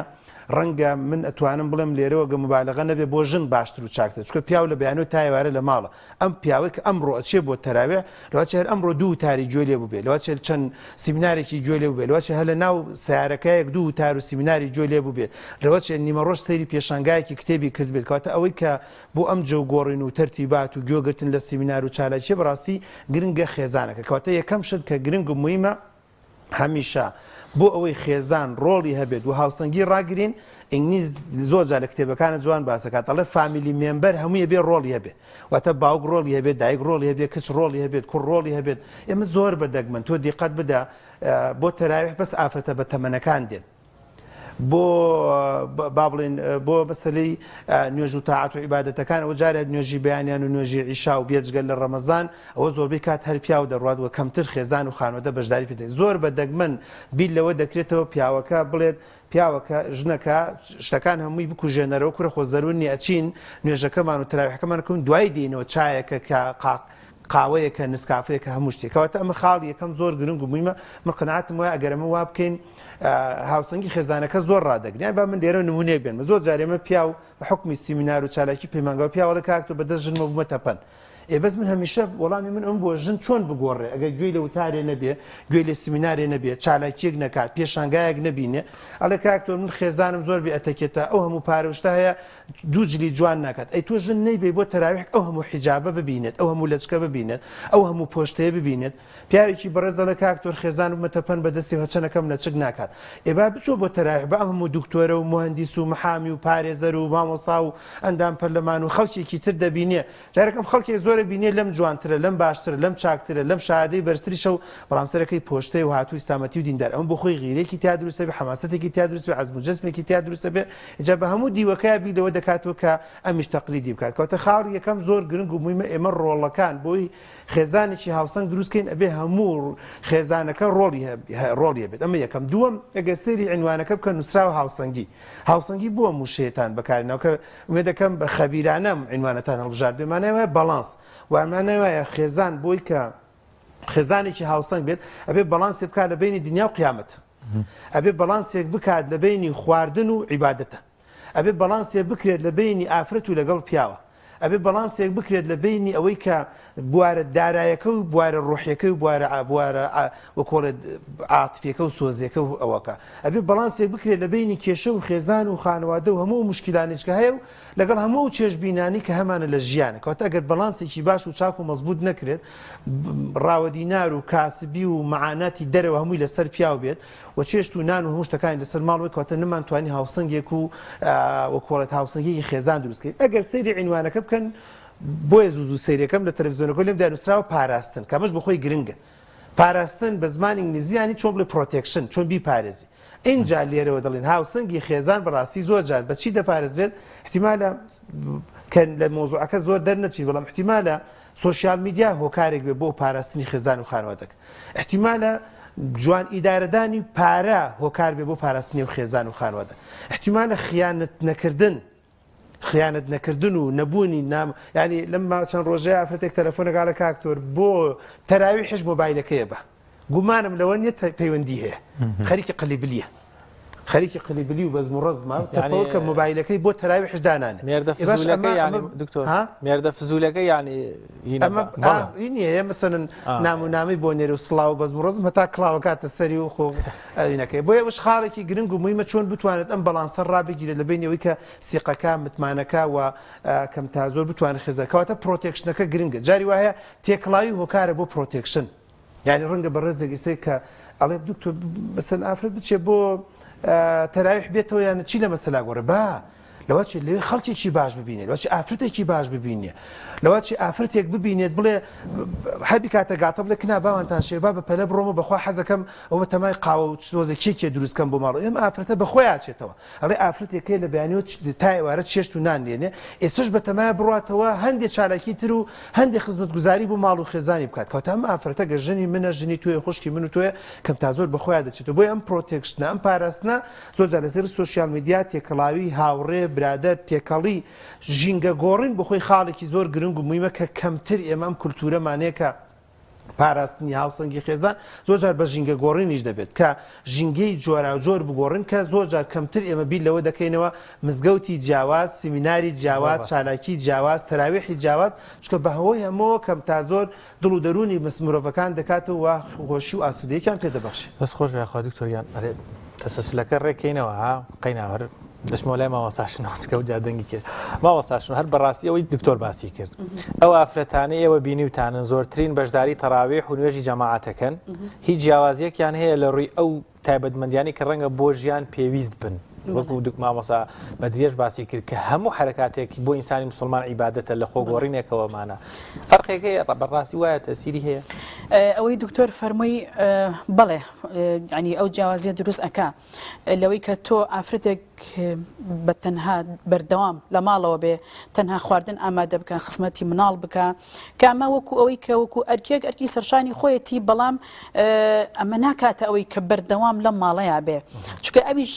Speaker 3: ڕەنگە من ئەتوانم بڵێم لێرەوە گە مبالغە نەبێ بۆ ژن باشتر و چاکتر چونکە پیاو لە بەیانەوە تا ئێوارە لە ماڵە ئەم پیاوەی کە ئەمڕۆ ئەچێ بۆ تەراوێح لەواچێ هەر ئەمڕۆ دوو وتاری گوێ لێ بووبێ لەواچێ چەند سیمینارێکی گوێ لێ بووبێ لەواچێ هەر لە ناو سەیارەکەیەک دوو وتار و سیمیناری گوێ لێ بووبێت لەواچێ نیمەڕۆژ سەیری پێشانگایەکی کتێبی کردبێت کەواتە ئەوەی کە بۆ ئەم جەو گۆڕین و تەرتیبات و گوێگرتن لە سیمینار و چالاکیە بەڕاستی گرنگە خێزانەکە کەواتە یەکەم شت کە گرنگ و مویمە هەمیشە بۆ ئەوەی خێزان ڕۆڵی هەبێت و هاوسەنگی ڕاگرین ئینگلیز زۆر جار لە کتێبەکانە جوان باسەکات ئەڵێ family member هەمووی بێ ڕۆڵی هەبێ واتە باوک ڕۆڵی هەبێت دایک ڕۆڵی هەبێت کچ ڕۆڵی هەبێت کوڕ ڕۆڵی هەبێت ئێمە زۆر بە دەگمەن تۆ دیقەت بدە بۆ تەراویح بەس ئافرەتە بە تەمەنەکان دێن بۆ با بڵێن بۆ مەسەلەی نوێژ و تاعەت و عیبادەتەکان ئەوە جارێک نوێژی بەیانیان و نوێژی عیشا و بێجگەل لە ڕەمەزان ئەوە زۆربەی کات هەر پیاو دەڕوات و کەمتر خێزان و خانەوادە بەشداری پێ دەکەن زۆر بە دەگمەن بیر لەوە دەکرێتەوە پیاوەکە بڵێت پیاوەکە ژنەکە شتەکان هەمووی بکوژێنەرەوە کورە خۆ زەرور نییە ئەچین نوێژەکەمان و تەراویحەکەمان کەون دوای دێینەوە چایەکە کە قاق قاوەیەکە نسکافەیەکە هەموو شتێک کەواتە ئەمە خاڵی یەکەم زۆر گرنگ و مویمە من قەناعەتم وایە ئەگەر ئەمە وا بکەین هاوسەنگی خێزانەکە زۆر ڕادەگرین یان با من لێرە نمونەیەک بێنمە زۆر جار ئێمە پیاو بە حوکمی سیمینار و چالاکی پەیمانگا پیاو ئەڵێ کاک تۆ بەدەست ژنمە بوومە تەپەن ئێ بەس من هەمیشە وەڵامی من ئەم بووە ژن چۆن بگۆڕێ ئەگەر گوێی لە وتارێ نەبێ گوێی لە سیمینارێ نەبێ چالاکیەک نەکات پێشانگایەک نەبینێ ئەڵێ کاک تۆ من خێزانم زۆر بێ ئەتەکێتە ئەو هەموو پارە و شتە هەیە دوو جلی جوان ناکات ئەی تۆ ژن نەیبەی بۆ تەراویح ئەو هەموو حیجابە ببینێت ئەو هەموو لەچکە ببینێت ئەو هەموو پۆشتەیە ببینێت پیاوێکی بەڕێز دەڵێ کاک تۆر خێزان بمە تەپەن بەدەستی و هەچەنەکەم لەچک ناکات ئێ با بچۆ بۆ تەراویح با ئەم هەموو دکتۆرە و موهەندیس و محامی و پارێزەر و مامۆستا و ئەندام پەرلەمان و خەڵکێکی تر دەبینێ جارێکم خەڵکێ زۆرە بینێ لەم جوانترە لەم باشترە لەم چاکترە لەم شەهادەی بەرزتریشە و بەڵام سەرەکەی پۆشتەیە و هاتوو ئیسلامەتی و دیندار ئەمە بۆ خۆی غیرەیەکی تیا دروستە بێ حەماسەتێکی تیا دروست بێ عەزم و جەزمێکی تیا دروستە بێ ئینجا بە هەموو دیوەکەیا بیر لەوە دەکاتەوە کە ئەمیش تەقلیدی بکات کەواتە خاڵی یەکەم زۆر گرنگ و مویمە ئێمە ڕۆڵەکان بۆی خێزانێکی هاوسەنگ دروست کەین ئەبێ هەموو خێزانەکە ڕۆڵی ڕۆڵی هەبێت ئەمە یەکەم دووەم ئەگەر سەیری عینوانەکە بکەن نووسراوە هاوسەنگی هاوسەنگی بۆ ئەم وشەیەتان بەکارهێناوە کە ئومێد دەکەم بە خەبیرانە ئەم عینوانەتان هەڵبژاردبێ مانای وایە باڵانس و مانای وایە خێزان بۆی کە خێزانێکی هاوسەنگ بێت ئەبێ باڵانسێ بکات لە بینی دنیا و قیامەت ئەبێ باڵانسێک بکات لە بینی خواردن و عیبادەتە ئەبێ باڵانسێک بکرێت لە بینی ئافرەت و لەگەڵ پیاوە ئەبێ باڵانسێک بکرێت لە بینی ئەوەی کە بوارە دارایەکە و بوارە ڕۆحیەکەی و بوارە بوارە وەکۆڵێ عاتفیەکە و سۆزیەکە و ئەوەکە ئەبێ باڵانسێک بکرێت لە بینی کێشە و خێزان و خانەوادە و هەموو موشکیلانێک کە هەیە و لەگەڵ هەموو ئەو چێژبینانی کە هەمانە لە ژیانە کەواتە ئەگەر باڵانسێکی باش و چاک و مەزبوط نەکرێت ڕاوەدینار و کاسبی و معاناتی دەرەوە هەمووی لەسەر پیاو بێت و چێشت و نان و هەموو شتەکانی لەسەر ماڵ بێت کەواتە نەمانتوانی هاوسەنگێک و وەکۆڵێت هاوسەنگێکی خێزان دروست کەین ئەگەر سەیری عینوانەکە بکەن بۆیە زوو زوو سەیرەکەم لە تەلەڤیزیۆنەکە لێم دانوسراوە پاراستن کە ئەمەش بۆ خۆی گرنگە پاراستن بە زمانی ئینگلیزی یانی چۆن بڵێ protection چۆن بیپارێزی ئینجا لێرەوە دەڵێن هاوسەنگی خێزان بەڕاستی زۆر جار بە چی دەپارێزرێت احتیمالە کە لە مۆزوعەکە زۆر دەرنەچین بەڵام احتیمالە social media هۆکارێک بێ بۆ پاراستنی خێزان و خانەوادەکە احتیمالە جوان ئیدارەدانی پارە هۆکار بێ بۆ پاراستنی و خێزان و خانەوادە احتیمالە خیانەت نەکردن خیانەت نەکردن و نەبوونی نام ینی لەم ما چەند ڕۆژەیە ئافرەتێک تەلەفۆنەکە لە کاکتۆر بۆ تەراوی حش مۆبایلەکەیە بە گومانم لەوە نییە پەیوەندی هەیە خەریکی قلیبلیە. خەریکی قلیبلی و بەزم و ڕەزمە تەسەور کە مۆبایلەکەی بۆ تەراویحش دانانێ.
Speaker 1: مێردە
Speaker 3: ئێ باش
Speaker 1: فزولەکە
Speaker 3: ئەمە
Speaker 1: یانی
Speaker 3: ئەمە
Speaker 1: دکتۆر
Speaker 3: ها؟
Speaker 1: مێردە فزولەکە یانی هینە
Speaker 3: ئەمە
Speaker 1: بە
Speaker 3: ئا هی نییە ئێ مەسەلەن نام و نامەی بۆ نێرێ و سڵاو و بەزم و ڕەزم هەتا کڵاوەکاتە سەری و خۆ ئەوینەکەی بۆیە ئەوەش خاڵێکی گرنگ و موهیمە چۆن بتوانێت ئەم بەڵانسە ڕابگیرێت لە بەینی ئەوەی کە سیقەکە متمانەکە و کەم تا زۆر بتوانێت خێزان کەواتە protection ەکە گرنگە جاری وایە تێکڵاوی هۆکارە بۆ protection یانی ڕەنگە بەڕێزێک ئیسێ کە ئەڵێ دکتۆر مەسەن ئافرەت بچێ بۆ تەراویح بێتەوە یان چی لە مەسەلا گۆڕێ با لەوە چێ لەوێ خەڵکێکی باش ببینێت لەوە چێ ئافرەتێکی باش ببینێ لەوە چێ ئافرەتێک ببینێت بڵێ هەبی کاتە گاتە بڵێ کنا باوانتان شێ با بە پەلە بڕۆمە بەخوا حەزەکەم ئەوە تەمای قاوە و تۆزێ کێکێ دروستکەم بۆ ماڵ ئێم ئافرەتە بەخۆیان چێتەوە ئەڵێ ئافرەتێک هەیە لە بەیانیەوە تا ئێوارە چێشت و نان لێنێ، ئێستەش بەتەمایە بڕواتەوە هەندێ چالاکی تر و هەندێ خزمەتگوزاری بۆ ماڵ و خێزانی بکات، کەواتە ئەم ئافرەتە گەر ژنی منە، ژنی تۆیە، خوشکی من و تۆیە، کەم تا زۆر بەخۆیا دەچێتەوە، بۆیە ئەم protection ە، ئەم پاراستنە زۆر جار لەسەر social media، تێکەڵاوی هاوڕێ، برادەر، تێکەڵی ژینگە گۆڕین بۆخۆی خاڵێکی زۆر گرنگ و مویمە کە کەمتر ئێمە ئەم کولتوورەمان هەیە کە پاراستنی هاوسەنگی خێزان زۆر جار بە ژینگە گۆڕینیش دەبێت کە ژینگەی جۆراوجۆر بگۆڕین کە زۆر جار کەمتر ئێمە بیر لەوە دەکەینەوە مزگەوتی جیاواز سیمیناری جیاواز چالاکی جیاواز تەراویحی جیاواز چونکە بە هۆی هەموو کەم تا زۆر دڵ و دەروونی مس مرۆڤەکان دەکاتەوە و خۆشی و ئاسوودەیەکیان پێ دەبەخشێت.
Speaker 1: دەست خۆش بێ یاخوا دکتۆر گیان ئەرێ تەسەسولەکە ڕێکەینەوە ها قەینا هەر دەچمەوە لای مامۆستا شنۆ چکە و جا دەنگی کرد مامۆستا شنۆ هەر بەڕاستی ئەوەی دکتۆر باسی کرد ئەو ئافرەتانەی ئێوە بینیوتانن زۆرترین بەشداری تەراویح و نوێژی جەماعەتەکەن هیچ جیاوازیەکیان هەیە لە ڕووی ئەو تایبەتمەندیانی کە ڕەنگە بۆ ژیان پێویست بن وەکو دک مامۆسا بەدرێژ باسی کرد کە هەموو حرکاتێک بۆ ئینسانی مسلمان عیبادەتە لە خۆگۆڕینێکەوەمانە فەرقێک هەیە بەڕاستی وایە تەسیری هەیە
Speaker 4: ئەوەی دکتۆر فەرمووی بەڵێ ینی ئەو جیاوازیە دروست ئەک لەوەی کە تۆ ئافرەتێک بە تەنها بەردەوام لە ماڵەوە بێ تەنها خواردن ئامادە بکە خزمەتی مناڵ بکە کە ئەمە وەکو ئەوەی کە وەکو ئەرکێک ئەرکی سەرشانی خۆیەتی بەڵام ئەمە ناکاتە ئەوەی کە بەردەوام لەم ماڵەیە بێ چونکە ئەویش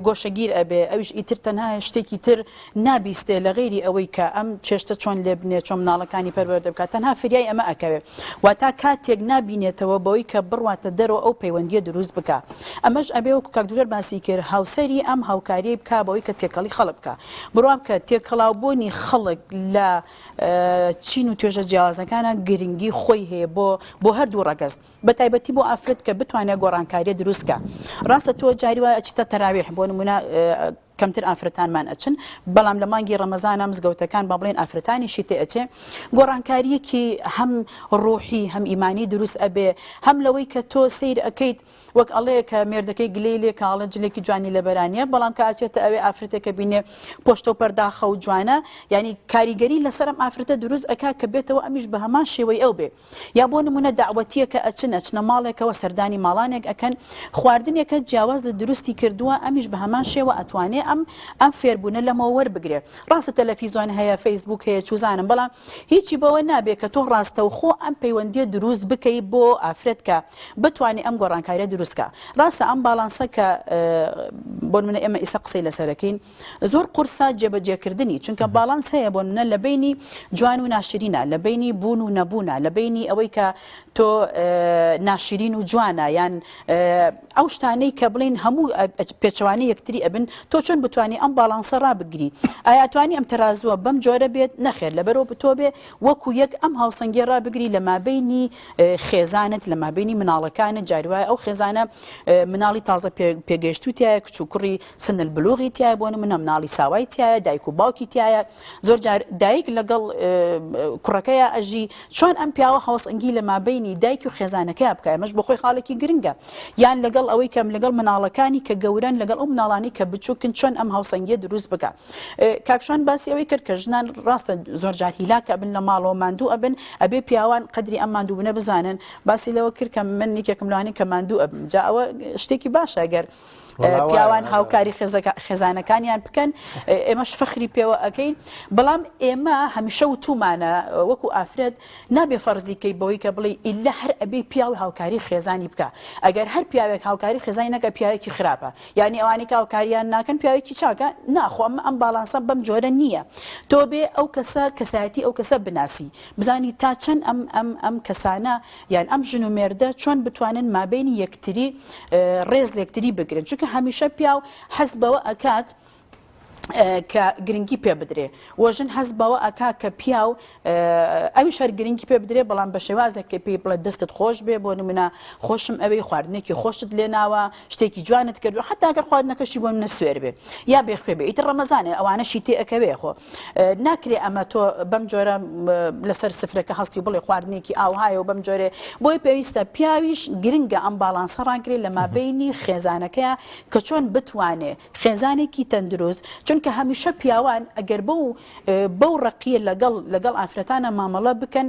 Speaker 4: گۆشەگیر ئەبێ ئەویش ئیتر تەنها شتێکی تر نابیستێ لە غەیری ئەوەی کە ئەم چێشتە چۆن لێ بنێ چۆن مناڵەکانی پەروەردە بکات تەنها فریای ئەمە ئەکەوێ واتا کاتێک نابینێتەوە بەوەی کە بڕواتە دەرەوە ئەو پەیوەندیە دروست بکا ئەمەش ئەبێ وەکو کاک دکتۆر باسی کرد هاوسەری ئەم هاوکاریەی بکا بەوەی کە تێکەڵی خەڵک بکا بڕوا بکە تێکەڵاوبوونی خەڵک لە چین و توێژە جیاوازەکانە گرنگی خۆی هەیە بۆ بۆ هەردوو ڕەگەز بە تایبەتی بۆ ئافرەت کە بتوانێت گۆڕانکاریە دروست کە ڕاستە تۆ جاری وایە ئەچیتە تەراویح بۆ نمونە کەمتر ئافرەتانمان ئەچن بەڵام لە مانگی ڕەمەزانە مزگەوتەکان با بڵێن ئافرەتانیشی تێ ئەچێ گۆڕانکاریەکی هەم ڕۆحی هەم ئیمانی دروست ئەبێ هەم لەوەی کە تۆ سیر ئەەکەیت وەک ئەڵێ کە مێردەکەی گلەی لێ کاڵە جلێکی جوانی لەبەرانە بەڵام کە ئاچێتە ئەوێ ئافرەتێکە بینێ پۆشتە و پەرداخە و جوانە ینی کاریگەری لەسەرم ئافرەتە دروست ئەک کە بێتەوە ئەمیش بە هەمان شێوەی ئەو بێ یا بۆ نمونە دەعوەتیەکە ئەچن ئەچنە ماڵێکەوە سەردانی ماڵانێک ئەکەن خواردنێکە جیاواز لە دروستی کردووە ئەمیش بە هەمان شێوە ئەتوانێ ئەم ئەم فێربوونە لەمەوە وەربگرێ ڕاستە تەلەفیزۆن هەیە فەیسبوک هەیە چوزانم بەڵام هیچی بەوە نابێ کە تۆ ڕاستەوخۆ ئەم پەیوەندیە دروست بکەی بۆ ئافرەت کە بتوانێ ئەم گۆڕانکاریە دروست کا ڕاستە ئەم باڵانسە کە بۆ نمونە ئێمە ئیسە قسەی لەسەرەکەین زۆر قورسە جێبەجێکردنی چونکە باڵانس هەیە بۆ نمونە لە بینی جوان و ناشرینە لە بینی بوون و نەبوونە لە بینی ئەوەی کە تۆ ناشرین و جوانە یان ئەو شتانەی کە بڵین هەموو پێچەوانی یەکتری ئەبن تۆ چۆن بتانی ئەم باڵانسە ڕابگری ئایا توانی ئەم تەرازووە بەم جۆرە بێت نەخێر لەبەرەوە بتۆ بێ وەکو یەک ئەم هاوسەنگی ڕابگری لە مابینی خێزانت لە مابینی مناڵەکانت جاروایە ئەو خێزانە مناڵی تازە پێگەیشتوو تایە کچ و کوڕی سن البلوغی تایە بۆ نمونە مناڵی ساوای تایە دایک و باوکی تایە زۆر جار دایک لەگەڵ کوڕەکەیا ئەژی چۆن ئەم پیاوە هاوسەنگی لە مابینی دایک و خێزانەکەیا بکە ئەمەش بۆ خۆی خاڵێکی گرنگە یان لەگەڵ ئەوەی کەم لەگەڵ مناڵەکانی کە گەورەن لەگەڵ ئەو مناڵانی کە بچووکن چۆن ئەم هاوسەنگیە دروست بکە کاک شوان باسی ئەوەی کرد کە ژنان ڕاستە زۆر جار هیلاک ئەبن لە ماڵەوە ماندوو ئەبن ئەبێ پیاوان قەدری ئەم ماندووبوونە بزانن باسی لەوە کرد کە من یەکێکم لەوانەی کە ماندوو ئەبم جا ئەوە شتێکی باشە گەر پیاوان هاوکاری خێزانەکانیان بکەن ئێمەش فەخری پێوە ئەەکەین بەڵام ئێمە هەمیشە وتومانە وەکو ئافرەت نابێ فەرزی کەی بەوەی کە بڵێ ئیلا هەر ئەبێ پیاو هاوکاری خێزانی بکە ئەگەر هەر پیاوێک هاوکاری خێزانی نەکە پیاوێکی خراپە یعنی ئەوانەی کە هاوکاریان ناکەن پیاوی. پیاوێکی چاکە ناخۆ ئەم ئەم باڵانسە بەم جۆرە نییە تۆ بێ ئەو کەسە کەسایەتی ئەو کەسە بناسی بزانی تا چەند ئەم ئەم ئەم کەسانە یان ئەم ژن و مێردە چۆن بتوانن مابینی یەکتری ڕێز لەکتری بگرن چونکە هەمیشە پیاو حەز بەوە ئەکات کە گرنگی پێ بدرێ و ژن هەست بەوە ئەکا کە پیاو ئەویش هەر گرنگی پێ بدرێ بەڵام بە شێوازێک کە پێی بڵێ دەستت خۆش بێ بۆ نمونە خۆشم ئەوەی خواردنێکی خۆشت لێناوە شتێکی جوانت کردو حتا گەر خواردنەکەشی بۆ منە سوێر بێ یا بێخوێ بێ ئیتر ڕەمەزانێ ئەوانەشی تێ ئەکەوێ خۆ ناکرێ ئەمە تۆ بەم جۆرە لەسەر سفرەکە هەستی بڵێ خواردنێکی ئاوهایە و بەم جۆرێ بۆی پێویستە پیاویش گرنگە ئەم باڵانسە ڕاگرێ لە مابینی خێزانەکەیە کە چۆن بتوانێ خێزانێکی تەندروست چونکە هەمیشە پیاوان ئەگەر بەو بەو ڕەقیە لەگەڵ لەگەڵ ئافرەتانە مامەڵە بکەن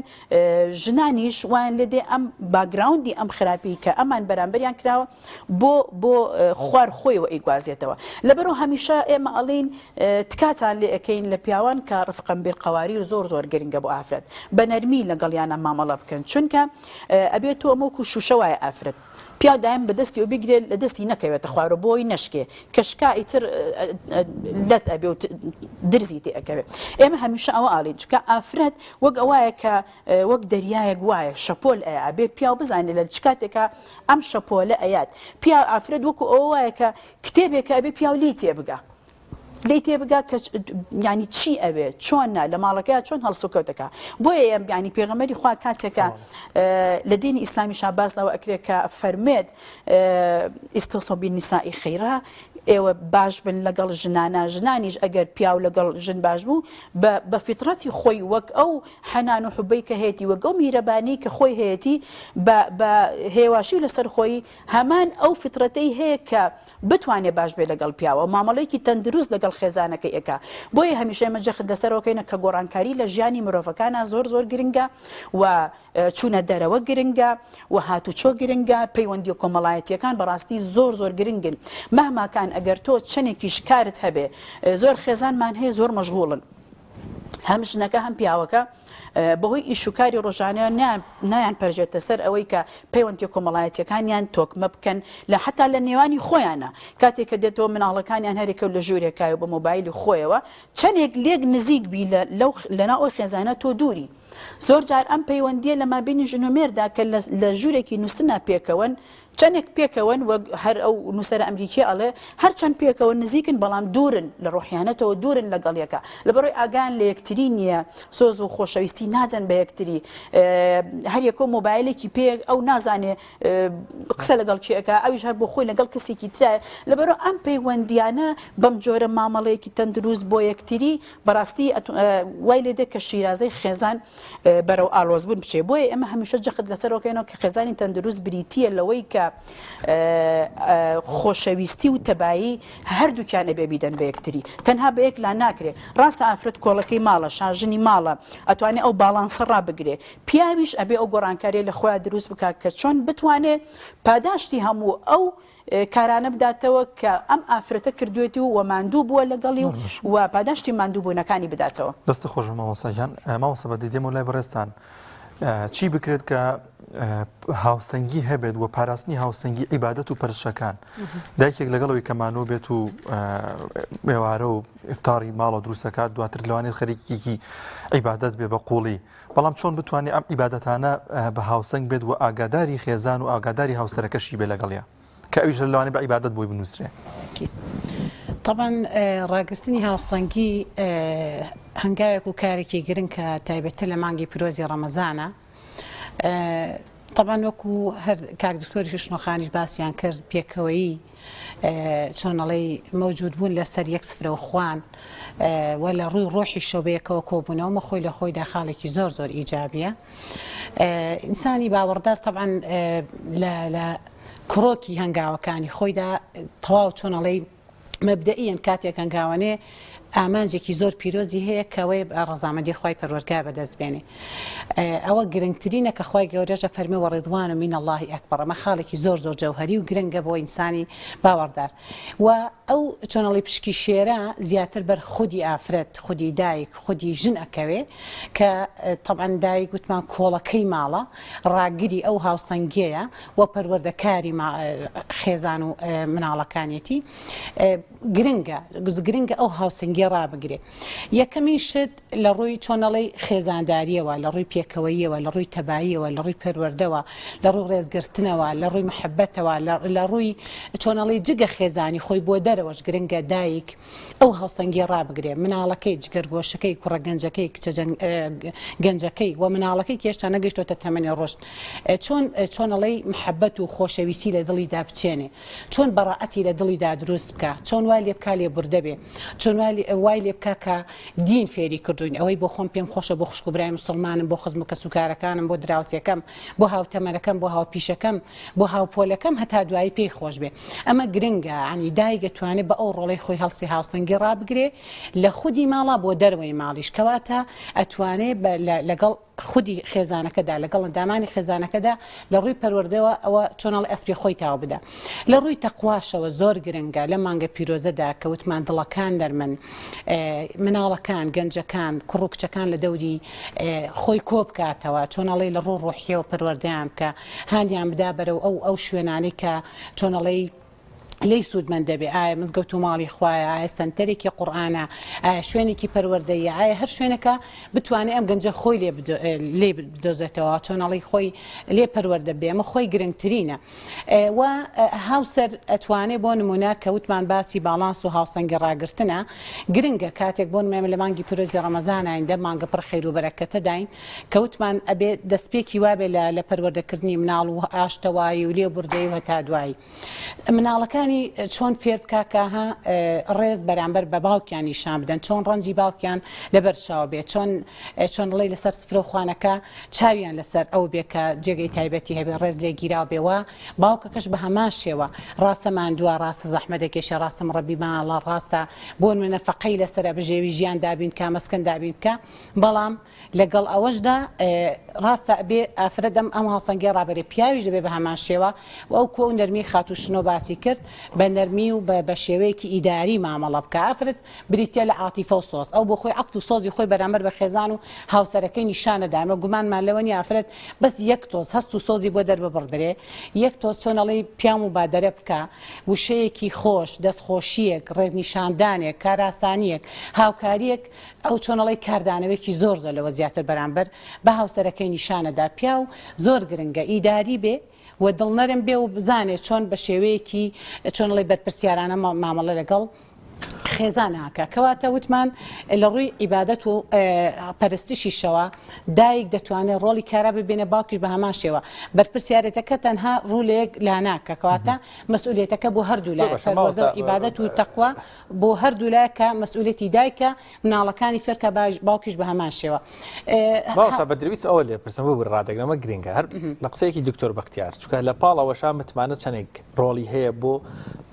Speaker 4: ژنانیش وایان لێ دێ ئەم background ی ئەم خراپی کە ئەمان بەرامبەریان کراوە بۆ بۆ خوار خۆیەوە ئەیگوازێتەوە لەبەرو هەمیشە ئێمە ئەڵین تکاتان لێ ئەکەین لە پیاوان کە رفقا بالقواریر زۆر زۆر گرنگە بۆ ئافرەت بە نەرمی لەگەڵیانە مامەڵە بکەن چونکە ئەبێت تۆ ئەمە وەکو شوشە وایە ئافرەت پیاو دایم بە دەستی و بیگرێ لە دەستی نەکەوێتە خوارەوە بۆی نەشکێ کە شکا ئیتر لەت ئەبێ و درزی تێ ئەکەوێ ئێمە هەمیشە ئەوە ئاڵین چکە ئافرەت وەک ئەوایە کە وەک دەریایەک وایە شەپۆل ئەیا ئەبێ پیاو بزانێ لە چ کاتێکا ئەم شەپۆلە ئەیات پیاو ئافرەت وەکو ئەوە وایە کە کتێبێکە ئەبێ پیاو لێی تێبگا لێی تێبگا کە ینی چی ئەوێ چۆنە لە ماڵەکەی چۆن هەڵسوکەوتەکە بۆیە ئەم بیانی پێغەمەری خوا کاتێکە لە دینی ئیسلامی شاباز لەوە ئەکرێت کە فەرمێت استوصوا بالنساء خيرا ئێوە باش بن لەگەڵ ژنانە ژنانیش ئەگەر پیاو لەگەڵ ژن باش بوو بە فیتڕەتی خۆی وەک ئەو حەنان و حوبەی کە هەیەتی وەک ئەو میهرەبانی کە خۆی هەیەتی بە بە هێواشی و لەسەر خۆی هەمان ئەو فیتڕەتەی هەیە کە بتوانێ باش بێ لەگەڵ پیاوە مامەڵەیەکی تەندروست لەگەڵ خێزانەکەی ئەکا بۆیە هەمیشە ئێمە جەخت لەسەرەوەکەینە کە گۆڕانکاری لە ژیانی مرۆڤەکانا زۆر زۆر گرنگە و چوونە دەرەوە گرنگە و هاتوچۆ گرنگە پەیوەندیە کۆمەڵایەتیەکان بەڕاستی زۆر زۆر گرنگن مەهماکان ئەگەر تۆ چەندێکیش کارت هەبێ زۆر خێزانمان هەیە زۆر مەشغوڵن هەم ژنەکە هەم پیاوەکە بەهۆی ئیش و کاری ڕۆژانە نایان پەرژێتە سەر ئەوەی کە پەیوەندی کۆمەڵایەتیەکانیان تۆکمە بکەن لە حتا لە نێوانی خۆیانە کاتێک کە دێتەوە مناڵەکانیان هەرێکە لە ژوورێکای و بە مۆبایلی خۆیەوە چەندێک لێک نزیک بی لەو لەناو ئەو خێزانە تۆ دووری زۆر جار ئەم پەیوەندیە لە مابینی ژن و مێردا کە لە ژوورێکی نووسنا پێکەوەن چەندێک پێکەوەن وەک هەر ئەو نووسەرە ئەمریکیە ئەڵێ هەرچەند پێکەوە نزیکن بەڵام دوورن لە ڕۆحیانەتەوە دوورن لەگەڵ یەکە لەبەرەوەی ئاگایان لە یەکتری نییە سۆز و خۆشەویستی نادەن بە یەکتری هەر یەکۆ مۆبایلێکی پێ ئەو نازانێ قسە لەگەڵ کێ ئەکا ئەویش هەر بۆ خۆی لەگەڵ کەسێکی ترایە لەبەرەوە ئەم پەیوەندیانە بەم جۆرە مامەڵەیەکی تەندروست بۆ یەکتری بەڕاستی وای لێ دێت کە شیرازەی خێزان بەرەو ئالۆزبوون بچێ بۆیە ئێمە هەمیشە جەخت لەسەرەوەکەینەوە کە خێزانی تەندروست بریتییە لەوەی کە خۆشەویستی و تەبایی هەردووکیان ئەبێ بیدەن بە یەکتری تەنها بە یەک لا ناکرێ ڕاستە ئافرەت کۆڵەکەی ماڵە شاژنی ماڵە ئەتوانێ ئەو باڵانسە ڕابگرێ پیاویش ئەبێ ئەو گۆڕانکاریە لە خۆیان دروست بکات کە چۆن بتوانێ پاداشتی هەموو ئەو کارانە بداتەوە کە ئەم ئافرەتە کردوێتی و وە ماندوو بووە لەگەڵی و و پاداشتی ماندووبوونەکانی بداتەوە.
Speaker 2: دەستت خۆش بێت مامۆستا گیان. مامۆستا بەدی دێمەوە لای بەڕێزتان چی بکرێت کە هاوسەنگی هەبێت و پاراستنی هاوسەنگی عیبادەت و پەرشەکان دایکێک لەگەڵەوەی کە مانوو بێت و ئێوارە و ئفتاری ماڵە دروستەکات دواتر لەوانەیە خەریکێکی عیبادەت بێ بە قوڵی بەڵام چۆن بتوانێت ئەم عیبادەتانە بە هاوسەنگ بێت و ئاگاداری خێزان و ئاگاداری هاوسەرەکەشی بێ لەگەڵیا کە ئەویش لەوانەیە بە عیبادەت بۆی بنووسرێ.
Speaker 5: تەبعەن ڕاگرتنی هاوسەنگی هەنگاوێک و کارێکی گرنگ کە تایبەتتر لە مانگی پیرۆزی ڕەمەزانە تەبعەن وەکو هەر کاک دکتۆریش و شنۆخانیش باسیان کرد پێکەوەیی چۆن ئەڵێی مەوجود بوون لەسەر یەک سفرە و خوان و لە ڕووی ڕۆحیشەوە بەیەکەوە کۆبوونەوە مە خۆی لە خۆیدا خاڵێکی زۆر زۆر ئیجابیە ئینسانی باوەڕدار تەبعەن لە کڕۆکی هەنگاوەکانی خۆیدا تەواو چۆن ئەڵێی مەبدەئیەن کاتێک هەنگاوەنێ. ئامانجێکی زۆر پیرۆزی هەیە کە ئەوەیە ڕەزامەندی خوای پەروەردگار بەدەست بێنێ. ئەوە گرنگترینە کە خوای گەورەش ئەفەرمێ ورضوان من اللە اکبر ئەمە خاڵێکی زۆر زۆر جەوهەری و گرنگە بۆ ئینسانی باوەڕدار و ئەو چۆنەڵی پشکی شێرە زیاتر بەر خودی ئافرەت خودی دایک خودی ژن ئەکەوێ کە تەبعەن دایک وتمان کۆڵەکەی ماڵە ڕاگری ئەو هاوسەنگیەیە و پەروەردەکاری خێزان و مناڵەکانیەتی گرنگە گرنگە ئەو هاوسەنگیە ڕابگرێ یەکەمین شت لە ڕووی چۆنەڵی خێزانداریەوە لە ڕووی پێکەوەیەوە لە ڕووی تەباییەوە لە ڕووی پەروەردەوە لە ڕووی ڕێزگرتنەوە لە ڕووی محەبەتەوە لە ڕووی چۆنەڵی جگە خێزانی خۆی بۆ دەرەوەش گرنگە دایک ئەو هاوسەنگیە ڕابگرێ مناڵەکەی جگەرگۆشەکەی کوڕە گەنجەکەی کچە گەنجەکەی و مناڵەکەی کە هێشتا نەگەیشتۆتە تەمەنی ڕۆشت چۆن چۆنەڵی محەبەت و خۆشەویستی لە دڵیدا بچێنێ چۆن بەڕائەتی لە دڵیدا دروست بکا، چۆن وای لێ بکا لێبوردە بێ، چۆن وای لێ بکا کە دین فێری کردووین، ئەوەی بۆ خۆم پێم خۆشە بۆ خوشک و برای موسڵمانم، بۆ خزم و کەسوکارەکانم، بۆ دراوسێکەم، بۆ هاوتەمەنەکەم، بۆ هاوپیشەکەم، بۆ هاوپۆلەکەم هەتا دوایی پێی خۆش بێ. ئەمە گرنگە، یانی دایک ئەتوانێ بە ئەو ڕۆڵەی خۆی هەڵسێ هاوسەنگی ڕابگرێ لە خودی ماڵا بۆ دەرەوەی ماڵیش، کەواتە ئەتوانێ بە لەگەڵ خودی خێزانەکەدا لەگەڵ ئەندامانی خێزانەکەدا لە ڕووی پەروەردەوە ئەوە چۆن ئەڵێ ئەسپی خۆی تاو بدا لە ڕووی تەقواشەوە زۆر گرنگە لە مانگە پیرۆزەدا کە وتمان دڵەکان نەرمن مناڵەکان گەنجەکان کوڕ و کچەکان لە دەوری خۆی کۆ بکاتەوە چۆن ئەڵێ لە ڕوو ڕۆحیەوە پەروەردەیان بکە هانیان بدا بەرەو ئەو ئەو شوێنانەی کە چۆن ئەڵێی لێی سوودمەند دەبێ، ئایا مزگەوت و ماڵی خوایە، ئایا سەنتەرێکی قورئانە، ئایا شوێنێکی پەروەردەییە، ئایا هەر شوێنێکە بتوانێ ئەم گەنجە خۆی لێ لێ بدۆزێتەوە، چۆن ئەڵێی خۆی لێ پەروەردە بێ، ئەمە خۆی گرنگترینە. و هاوسەر ئەتوانێ بۆ نمونە کە وتمان باسی باڵانس و هاوسەنگی ڕاگرتنە، گرنگە کاتێک بۆ نمونە لە مانگی پیرۆزی ڕەمەزاناین لەم مانگە پڕ خێر و بەرەکەتەداین کە وتمان ئەبێ دەستپێکی وابێ لە لە پەروەردەکردنی مناڵ و ئاشتەوایی و لێبوردەیی و هەتا دوایی. مناڵەکانی چۆن فێر بکا کە ها ڕێز بەرامبەر بە باوکیان نیشان بدەن چۆن ڕەنجی باوکیان لەبەر چاو بێ چۆن چۆن ڵی لەسەر سفرە و خوانەکە چاویان لەسەر ئەو بێ کە جێگەی تایبەتی هەبێ ڕێز لێ گیراو بێ وە باوکەکەش بە هەمان شێوە ڕاستە ماندووە ڕاستە زەحمە دەکێشێ ڕاستە مڕەبی ماڵە ڕاستە بۆ نمونە فەقەی لەسەرە بژێوی ژیان دابین بکا مەسکەن دابین بکا بەڵام لەگەڵ ئەوەشدا ڕاستە ئەبێ ئافرەت ئەم ئەم هاوسەنگیە ڕابەرێ پیاویش دەبێ بە هەمان شێوە و ئەو کو ئەو نەرمی خاتوو شنۆ باسی کرد بە نەرمی و بە بە شێوەیەکی ئیداری مامەڵە بکا ئافرەت بریتیە لە عاتیفە و سۆز ئەو بۆ خۆی عەتف و سۆزی خۆی بەرامبەر بە خێزان و هاوسەرەکەی نیشان نەدا ئێمە گومانمان لەوە نیە ئافرەت بەس یەک تۆز هەست و سۆزی بۆ دەرببڕدرێ یەک تۆز چۆن ئەڵێی پیاو موبادەرە بکا وشەیەکی خۆش دەستخۆشییەک ڕێزنیشاندانێک کارئاسانییەک هاوکارییەک ئەو چۆن ئەڵێی کاردانەوەیەکی زۆر زۆر لەوە زیاتر بەرامبەر بە هاوسەرەکەی نیشانەدا پیاو زۆر گرنگە ئیداری بێ و دڵنەرم بێ و بزانێ چۆن بە شێوەیەکی چۆن ئەڵێی بەرپرسیارانە مامەڵە لەگەڵ خێزان ئاکا کەواتە وتمان لە ڕووی عیبادەت و پەرستشیشەوە دایک دەتوانێت ڕۆڵی کارا ببینێ باوکیش بە هەمان شێوە بەرپرسیارێتەکە تەنها ڕوو لە یەک لا ناکە کەواتە مەسئولیەتەکە بۆ هەردوو لایە پەروەردە و عیبادەت و تەقوا بۆ هەردوولا کە مەسئولیەتی دایکە مناڵەکانی فێرکە باوکیش بە هەمان شێوە.
Speaker 1: مامۆستا بەدر ویست ئەوە لێ پرسم ببور ڕادەگرم ئەمە گرنگە هەر لە قسەیەکی دکتۆر بەختیار چونکە لە پاڵ ئەوەشا متمانە چەندێک ڕۆڵی هەیە بۆ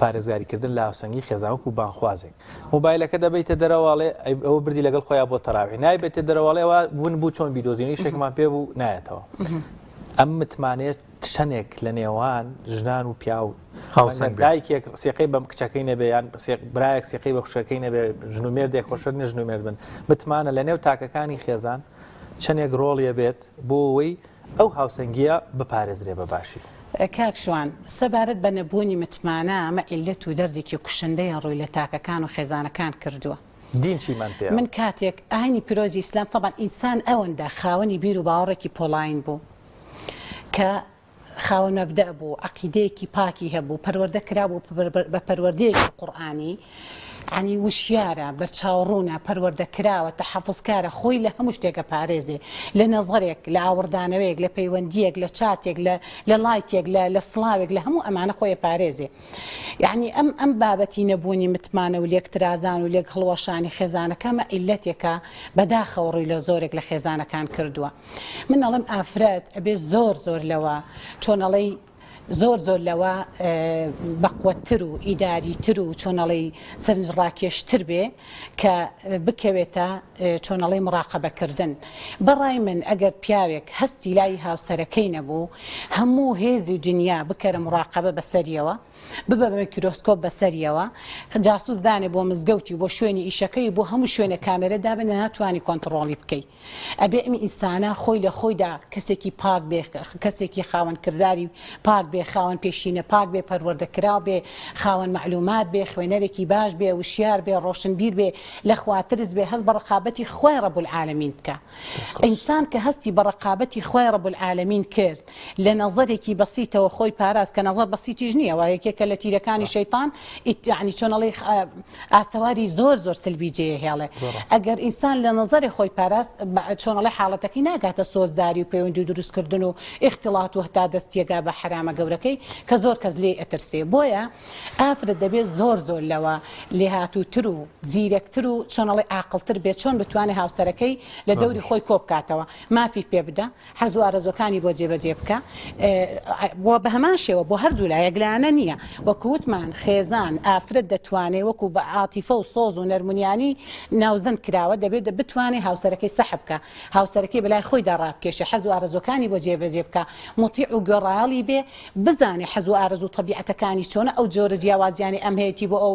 Speaker 1: پارێزگاریکردن لە هاوسەنگی خێزان وەکو بانخوازێک مۆبایلەکە دەبەیتە دەرەوەڵێ ئەوە بردی لەگەڵ خۆیان بۆ تەراوی نایبێتە دەرەوەڵێ ئەوە ون بوو چۆن بیدۆزینەوە ئیشێکمان پێ بوو نایەتەوە ئەم متمانەیە چەندێک لە نێوان ژنان و پیاو
Speaker 2: هاوسەنگ بێت.
Speaker 1: دایکێک سیقەی بەم کچەکەی نەبێ یان برایەک سیقەی بە خوشکەکەی نەبێ ژن و مێردێک خۆشت نیە ژن و مێرد بن متمانە لە نێو تاکەکانی خێزان چەندێک ڕۆڵیە بێت بۆ ئەوەی ئەو هاوسەنگیە بپارێزرێ بە باشی.
Speaker 5: کاک شوان، سەبارەت بە نەبوونی متمانە ئەمە عیللەت و دەردێکی کوشندەیە ڕووی لە تاکەکان و خێزانەکان کردووە.
Speaker 1: دین چیمان پێ
Speaker 5: من کاتێک ئاینی پیرۆزی ئیسلام تەبعەن ئینسان ئەوەندە خاوەنی بیر و باوەڕێکی پۆڵاین بوو کە خاوەن مەبدەء بوو، عەقیدەیەکی پاکی هەبوو، پەروەردە کرابوو بە پەروەردەیەکی قورئانی، یانی وشیارە، بەرچاوڕوونە، پەروەردە کراوە، تەحەفوزکارە، خۆی لە هەموو شتێک ئەپارێزێ، لە نەزەرێک، لە ئاوڕدانەوەیەک، لە پەیوەندییەک، لە چاتێک، لە لە ڵایکێک، لە لە سڵاوێک، لە هەموو ئەمانە خۆی ئەپارێزێ. یانی ئەم ئەم بابەتی نەبوونی متمانە و لێکترازان و لێک هەڵوەشانی خێزانەکە ئەمە عیللەتێکە بەداخەوە ڕووی لە زۆرێک لە خێزانەکان کردووە. من ئەڵێم ئافرەت ئەبێ زۆر زۆر لەوە چۆن ئەڵێی. زۆر زۆر لەوە بەقوەتتر و ئیداریتر و چۆنەڵی سەرنجڕاکێشتر بێ کە بکەوێتە چۆنەڵی مڕاقەبەکردن. بەڕای من ئەگەر پیاوێک هەستی لای هاوسەرەکەی نەبوو هەموو هێزی دنیا بکەرە مڕاقەبە بەسەریەوە ببە بە میکرۆسکۆپ بەسەریەوە جاسوس دانێ بۆ مزگەوتی و بۆ شوێنی ئیشەکەی و بۆ هەموو شوێنێک کامێرە دابنێ ناتوانی کۆنتڕۆڵی بکەی. ئەبێ ئەم ئینسانە خۆی لە خۆیدا کەسێکی پاک بێ، کەسێکی خاوەن کرداری پاک بێ، خاوەن پێشینە پاک بێ، پەروەردە کراو بێ، خاوەن مەعلومات بێ، خوێنەرێکی باش بێ، وشیار بێ، ڕۆشنبیر بێ، لە خواترس بێ، هەست بە ڕەقابەتی خوای ڕەب العالمین بکا. ئینسان کە هەستی بە ڕەقابەتی خوای ڕەب العالمین کرد، لە نەزەرێکی بەسیتەوە خۆی پاراست کە نەزەر بەسیتیش نییە وە یەکێکە لە تیرەکانی شەیتان یعنی چۆن ئەڵێی ئاسەواری زۆر زۆر سلبی جێ هێڵێ ئەگەر ئینسان لە نەزەرێ خۆی پاراست چۆن ئەڵێ حاڵەتەکەی ناگاتە سۆزداری و پەیوەندی و دروستکردن و ئیختڵات و هەتا دەستیەگا بە حەرامە گەورەکەی کە زۆر کەس لێی ئەترسێ بۆیە ئافرەت دەبێت زۆر زۆر لەوە لێهاتووتر و زیرەکتر و چۆن ئەڵێ ئاقڵتر بێت چۆن بتوانێت هاوسەرەکەی لە دەوری خۆی کۆ بکاتەوە مافی پێ بدە حەز و ئارەزوەکانی بۆ جێبەجێ بکە و بە هەمان شێوە بۆ هەردوولا یەکلایەنە نییە وەکو وتمان خێزان ئافرەت دەتوانێ وەکو بە عاتیفە و سۆز و نەرمونیانی ناوزەند کراوە دەبێت بتوانێ هاوسەرەکەی سەحب بکە هاوسەرەکەی بەلای خۆیدا ڕابکێشێ حەز و ئارەزوەکانی بۆ جێبەجێ بکە موتیع و گوێڕایەڵی بێ بزانێ حەز و ئارەزوو تەبیعەتەکانی چۆنە ئەو جۆرە جیاوازیانەی ئەم هەیەتی بۆ ئەو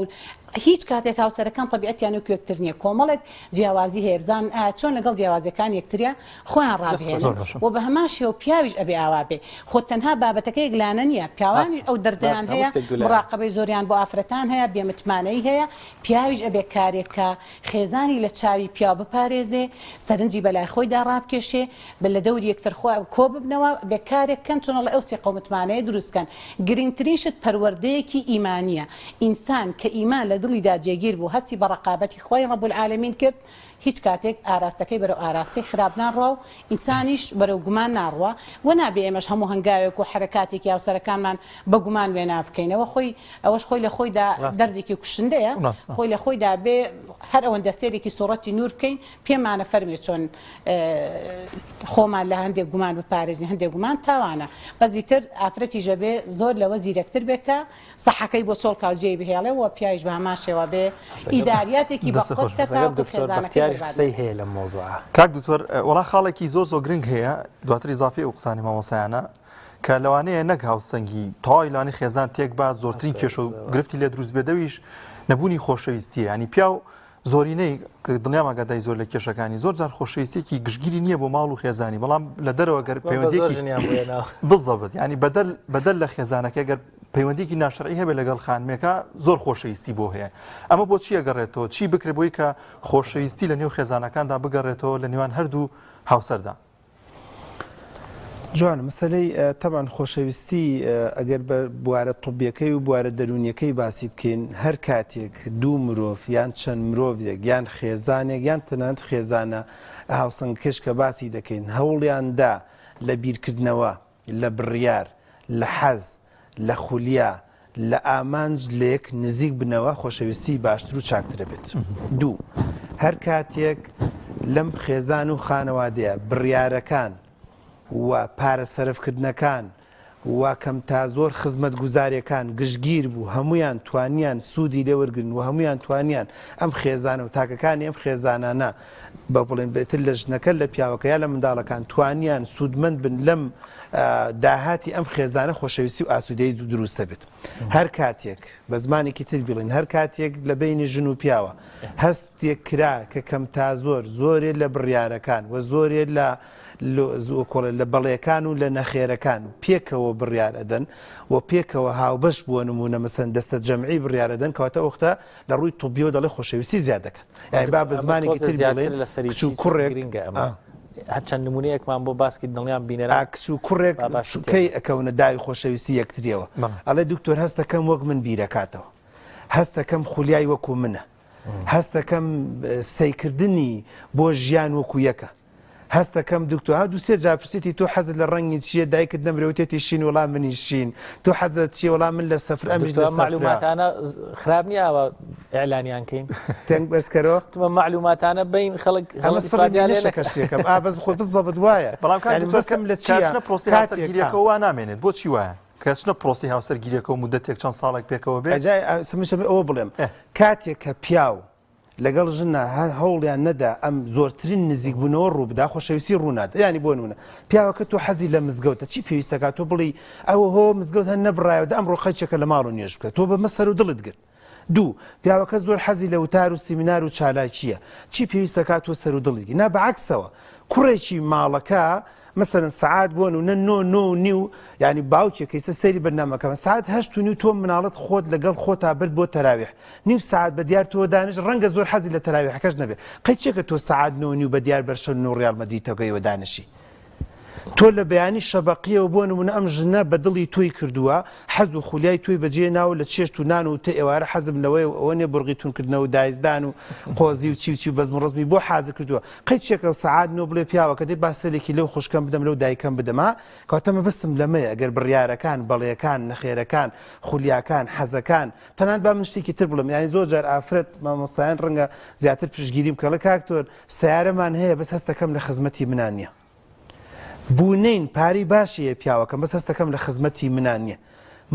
Speaker 5: هیچ کاتێک هاوسەرەکان تەبیعەتیان وەک یەکتر نییە کۆمەڵێک جیاوازی هەیە بزان چۆن لەگەڵ جیاوازیەکان یەکتریا خۆیان ڕابهێنن و بە هەمان شێوە پیاویش ئەبێ ئاوا بێ خۆ تەنها بابەتەکە یەکلانە نییە پیاوانیش ئەو دەردەیان هەیە مڕاقەبەی زۆریان بۆ ئافرەتان هەیە بێمتمانەیی هەیە پیاویش ئەبێ کارێک کە خێزانی لە چاوی پیاو بپارێزێ سەرنجی بەلای خۆیدا ڕابکێشێ بە لە دەوری یەکتر خۆ کۆ ببنەوە بێ کارێک کەن چۆن ئەڵێ ئەو سیقە و متمانەیە دروست کەن گرنگترین شت پەروەردەیەکی ئیمانیە ئینسان کە ئیمان لە دڵیدا جێگیر بوو هەستی بە ڕەقابەتی خوای ڕەب العالمین کرد هیچ کاتێک ئاراستەکەی بەرەو ئاراستەی خراپ ناڕوا و ئینسانیش بەرەو گومان ناڕوا و نابێ ئێمەش هەموو هەنگاوێک و حەرەکاتێکی هاوسەرەکانمان بە گومان وێنا بکەین ئەوە خۆی ئەوەش خۆی لە خۆیدا دەردێکی کوشندەیە خۆی لە خۆیدا بێ هەر ئەوەندە سێرێکی سوڕەتی نور بکەین پێمانە فەرمێ چۆن خۆمان لە هەندێک گومان بپارێزین هەندێک گومان تاوانە بەس ئیتر ئافرەتیش ئەبێ زۆر لەوە زیرەکتر بێ کە سەحەکەی بۆ چۆڵ کا و جێی بهێڵێ و پیاویش بە هەمان شێوە بێ ئیداریاتێکی بە
Speaker 1: دەست
Speaker 5: خۆش
Speaker 1: خۆش
Speaker 5: بکە تاوەکو
Speaker 1: دکتۆر
Speaker 5: خێزانەکەی
Speaker 1: بەختیاریش
Speaker 5: بەرباد
Speaker 1: قسەی
Speaker 5: نەکا.
Speaker 1: هەیە لەم مەوزوعە.
Speaker 2: کاک دکتۆر وەڵا خاڵێکی زۆر زۆر گرنگ هەیە دواتر ئیزافەی ئەو قسانەی مامۆستایانە کە لەوانەیە نەک هاوسەنگی تەواوی لەوانەیە خێزان تێک بات زۆرترین کێشە و گرفتی لێ دروست بێت ئەویش نەبوونی خۆشەویستیە یانی پیاو زۆرینەی دڵنیام ئاگاداری زۆر لە کێشەکانی زۆر جار خۆشەویستیەکی گشتگیری نییە بۆ ماڵ و خێزانی بەڵام لە دەرەوە گەر پەیوەندیەکی بزەبت ینی بەدەر بەدەر لە خێزانەکە گەر پەیوەندیکی ناشرعی هەبێت لەگەڵ خانمێکە زۆر خۆشەویستی بۆ هەیە ئەمە بۆ چییە گەڕێتەوە چی بکرێ بۆی کە خۆشەویستی لە نێو خێزانەکاندا بگەڕێتەوە لە نێوان هەردوو هاوسەردا
Speaker 3: جوانە مەسەلەی تەبعەن خۆشەویستی ئەگەر بە بوارە طبیەکەی و بوارە دەروونیەکەی باسی بکەین هەر کاتێک دوو مرۆڤ یان چەند مرۆڤێک یان خێزانێک یان تەنانەت خێزانە هاوسەنگەکەش کە باسی دەکەین هەوڵیان دا لە بیرکردنەوە لە بڕیار لە حەز لە خولیا لە ئامانج لەیەک نزیک بنەوە خۆشەویستی باشتر و چاکترە بێت. دوو، هەر کاتێک لەم خێزان و خانەوادەیە بڕیارەکان و پارە سەرفکردنەکان و کەم تا زۆر خزمەتگوزاریەکان گشتگیر بوو هەموویان توانیان سوودی لێ وەرگرن و هەموویان توانیان ئەم خێزانە و تاکەکانی ئەم خێزانانە بە بڵێن بێتر لە ژنەکە لە پیاوەکە یا لە منداڵەکان توانیان سوودمەند بن لەم داهاتی ئەم خێزانە خۆشەویستی و ئاسوودەیی دروست دەبێت. هەر کاتێک بە زمانێکی تر بیڵێین هەر کاتێک لە بەینی ژن و پیاوە هەستێک کرا کە کەم تا زۆر زۆرێ لە بڕیارەکان و زۆرێ لە کۆڵێ لە بەڵێکان و لە نەخێرەکان پێکەوە بڕیار ئەدەن و پێکەوە هاوبەش بووە نمونە مەسەن دەستە جەمعی بڕیار ئەدەن کەواتە ئەوختە لە ڕووی طبیەوە دەڵێ خۆشەویستی زیاد دەکات یانی با بە زمانێکی تر بڵێین کچ و کوڕێک
Speaker 1: گرنگە ئەمە هەرچەند نمونەیەکمان بۆ باسکی دڵنیام بینەران
Speaker 3: کچ و کوڕێک کەی ئەکەونە داوی خۆشەویستی یەکتریەوە ئەڵێ دکتۆر هەستەکەم وەک من بیرەکاتەوە هەستەکەم خولیای وەکو منە هەستەکەم سەیکردنی بۆ ژیان وەکو یەکە هەست دەکەم دکتۆر ها دوو سێ جار پرسیتی تۆ حەزت لە ڕەنگی چییە دایکت نەمرێ وتێتی شین وەڵا منیش شین تۆ حەزت لە چییە وەڵا من لە سەفر ئەمیش لە
Speaker 1: دکتۆر ئەم
Speaker 3: سەفرە
Speaker 1: مەعلوماتانە خراپ نییە ئاوا ئیعلانیان کەین
Speaker 3: دەنگ بەرزکەرەوە
Speaker 1: وتم ئەم مەعلوماتانە بەین خەڵک
Speaker 3: ئەمە
Speaker 1: خەڵک
Speaker 3: سڕی
Speaker 1: ئیسفادەیان لێ
Speaker 3: نەشە
Speaker 1: نەکا
Speaker 3: کەش پێکەم ئا بەس خۆی بزەبت وایە
Speaker 2: بەڵام کاک
Speaker 3: یانی
Speaker 2: دکتۆر
Speaker 3: مەبەستم لە چییە
Speaker 2: کاتنە پرۆسەی
Speaker 3: کاتێک
Speaker 2: هاوسەرگیریەکە وا نامێنێت بۆچی وایە؟ کە چنە پرۆسی هاوسەرگیریەکە و مدەتێک چەند ساڵێک پێکەوە بێت
Speaker 3: ئەجای سمشە ئەوە بڵێم کاتێک کە پیاو لەگەڵ ژنە هەر هەوڵیان نەدا ئەم زۆرترین نزیکبوونەوە ڕووبدا خۆشەویستی ڕوونات ینی بۆ نمونە پیاوەکە تۆ حەزی لە مزگەوتە چی پێویستەکە تۆ بڵی ئەوە هۆ مزگەوت هەر نەبڕایەوە دە ئەمڕۆ قەیچێکە لە ماڵ و نوێژ بکە تۆ بەمە سەر و دڵت گرت دوو، پیاوەکە زۆر حەزی لە وتار و سیمینار و چالاکییە، چی پێویستە کات تۆ سەر و دڵی گری؟ نا بەعەکسەوە، کوڕێکی ماڵەکە مەسەلەن سەعات بۆ نمونە نۆ، نۆ و نیو، یانی باوکێک ئیستا سەیری بەرنامەکە بکە، سەعات هەشت و نیو تۆ مناڵت خۆت لەگەڵ خۆتا برد بۆ تەراویح، نیو سەعات بە دیار تۆوە دانیشت، ڕەنگە زۆر حەزی لە تەراویحەکەش نەبێ، قەی چێکە تۆ سەعات نۆ و نیو بە دیار بەرشەلۆنە و ڕیاڵ مەدریدەکەیەوە دانیشی؟ تۆ لە بەیانی شەبەقیەوە بۆ نمونە ئەم ژنە بە دڵی تۆی کردووە، حەز و خولیای تۆی بەجێ ناوە لە چێشت و نان و وتە ئێوارە حەزم لەوەیە و ئەوە نیە بورغی تونکردنەوە و دایزدان و قۆزی و چی و چی و بەزم و ڕەزمی بۆ حازر کردووە قەی چێکە و سەعات نۆ بڵێ پیاوەکە دەی با سەرێکی لەو خوشکەم بدەم لەو دایکەم بدەم ها کەواتە مەبەستم لەمەیە ئەگەر بڕیارەکان بەڵێکان نەخێرەکان خولیاکان حەزەکان تەنانەت با من شتێکی تر بڵێم یانی زۆر جار ئافرەت مامۆستایان ڕەنگە زیاتر پشتگیریم بکەن ئەڵێ کاک تۆر سەیارەمان هەیە بەس هەستەکەم لە خزمەتی منا نییە بوونین پارەی باشی هەیە پیاوەکەم بەس هەستەکەم لە خزمەتی منا نییە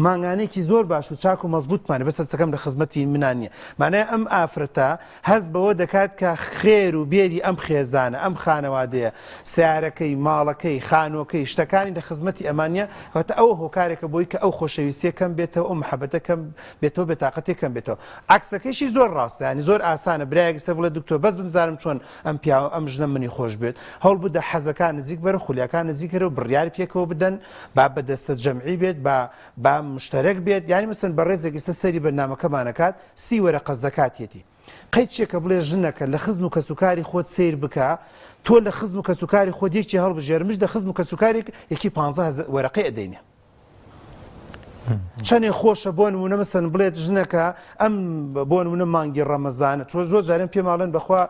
Speaker 3: مانگانێکی زۆر باش و چاک و مەزبوطمانە بەس هەستەکەم لە خزمەتی منا نییە مانای ئەم ئافرەتە هەست بەوە دەکات کە خێر و بێری ئەم خێزانە ئەم خانەوادەیە سیارەکەی ماڵەکەی خانوەکەی شتەکانی لە خزمەتی ئەمان نییە واتە ئەوە هۆکارێکە بۆی کە ئەو خۆشەویستیە کەم بێتەوە ئەو محەبەتە کەم بێتەوە بێتاقەتێ کەم بێتەوە عەکسەکەیشی زۆر ڕاستە یانی زۆر ئاسانە برایەک ئێستا بڵێ دکتۆر بەس بمزانم چۆن ئەم پیاوە ئەم ژنە منی خۆش بێت هەوڵ بدە حەزەکان نزیک بەرە خولیاکان نزیک کەرەوە بڕیار پێکەوە بدەن با بە دەستە جەمعی بێت با با مشتەرەک بێت یانی مەسەن بەڕێزێک ئێستا سەیری بەرنامەکەمان ئەکات سی وەرەقە زەکاتیەتی قەی چیە کە بڵێ ژنەکە لە خزم و کەسوکاری خۆت سەیر بکە تۆ لە خزم و کەسوکاری خۆت یەکی هەڵبژێرە منش لە خزم و کەسوکارێک یەکی پانزە وەرەقەی ئەدەینێ چەنێ خۆشە بۆ نمونە مەسەن بڵێت ژنەکە ئەم بۆ نمونە مانگی ڕەمەزانە چۆ زۆر جارێن پێماڵێن بەخوا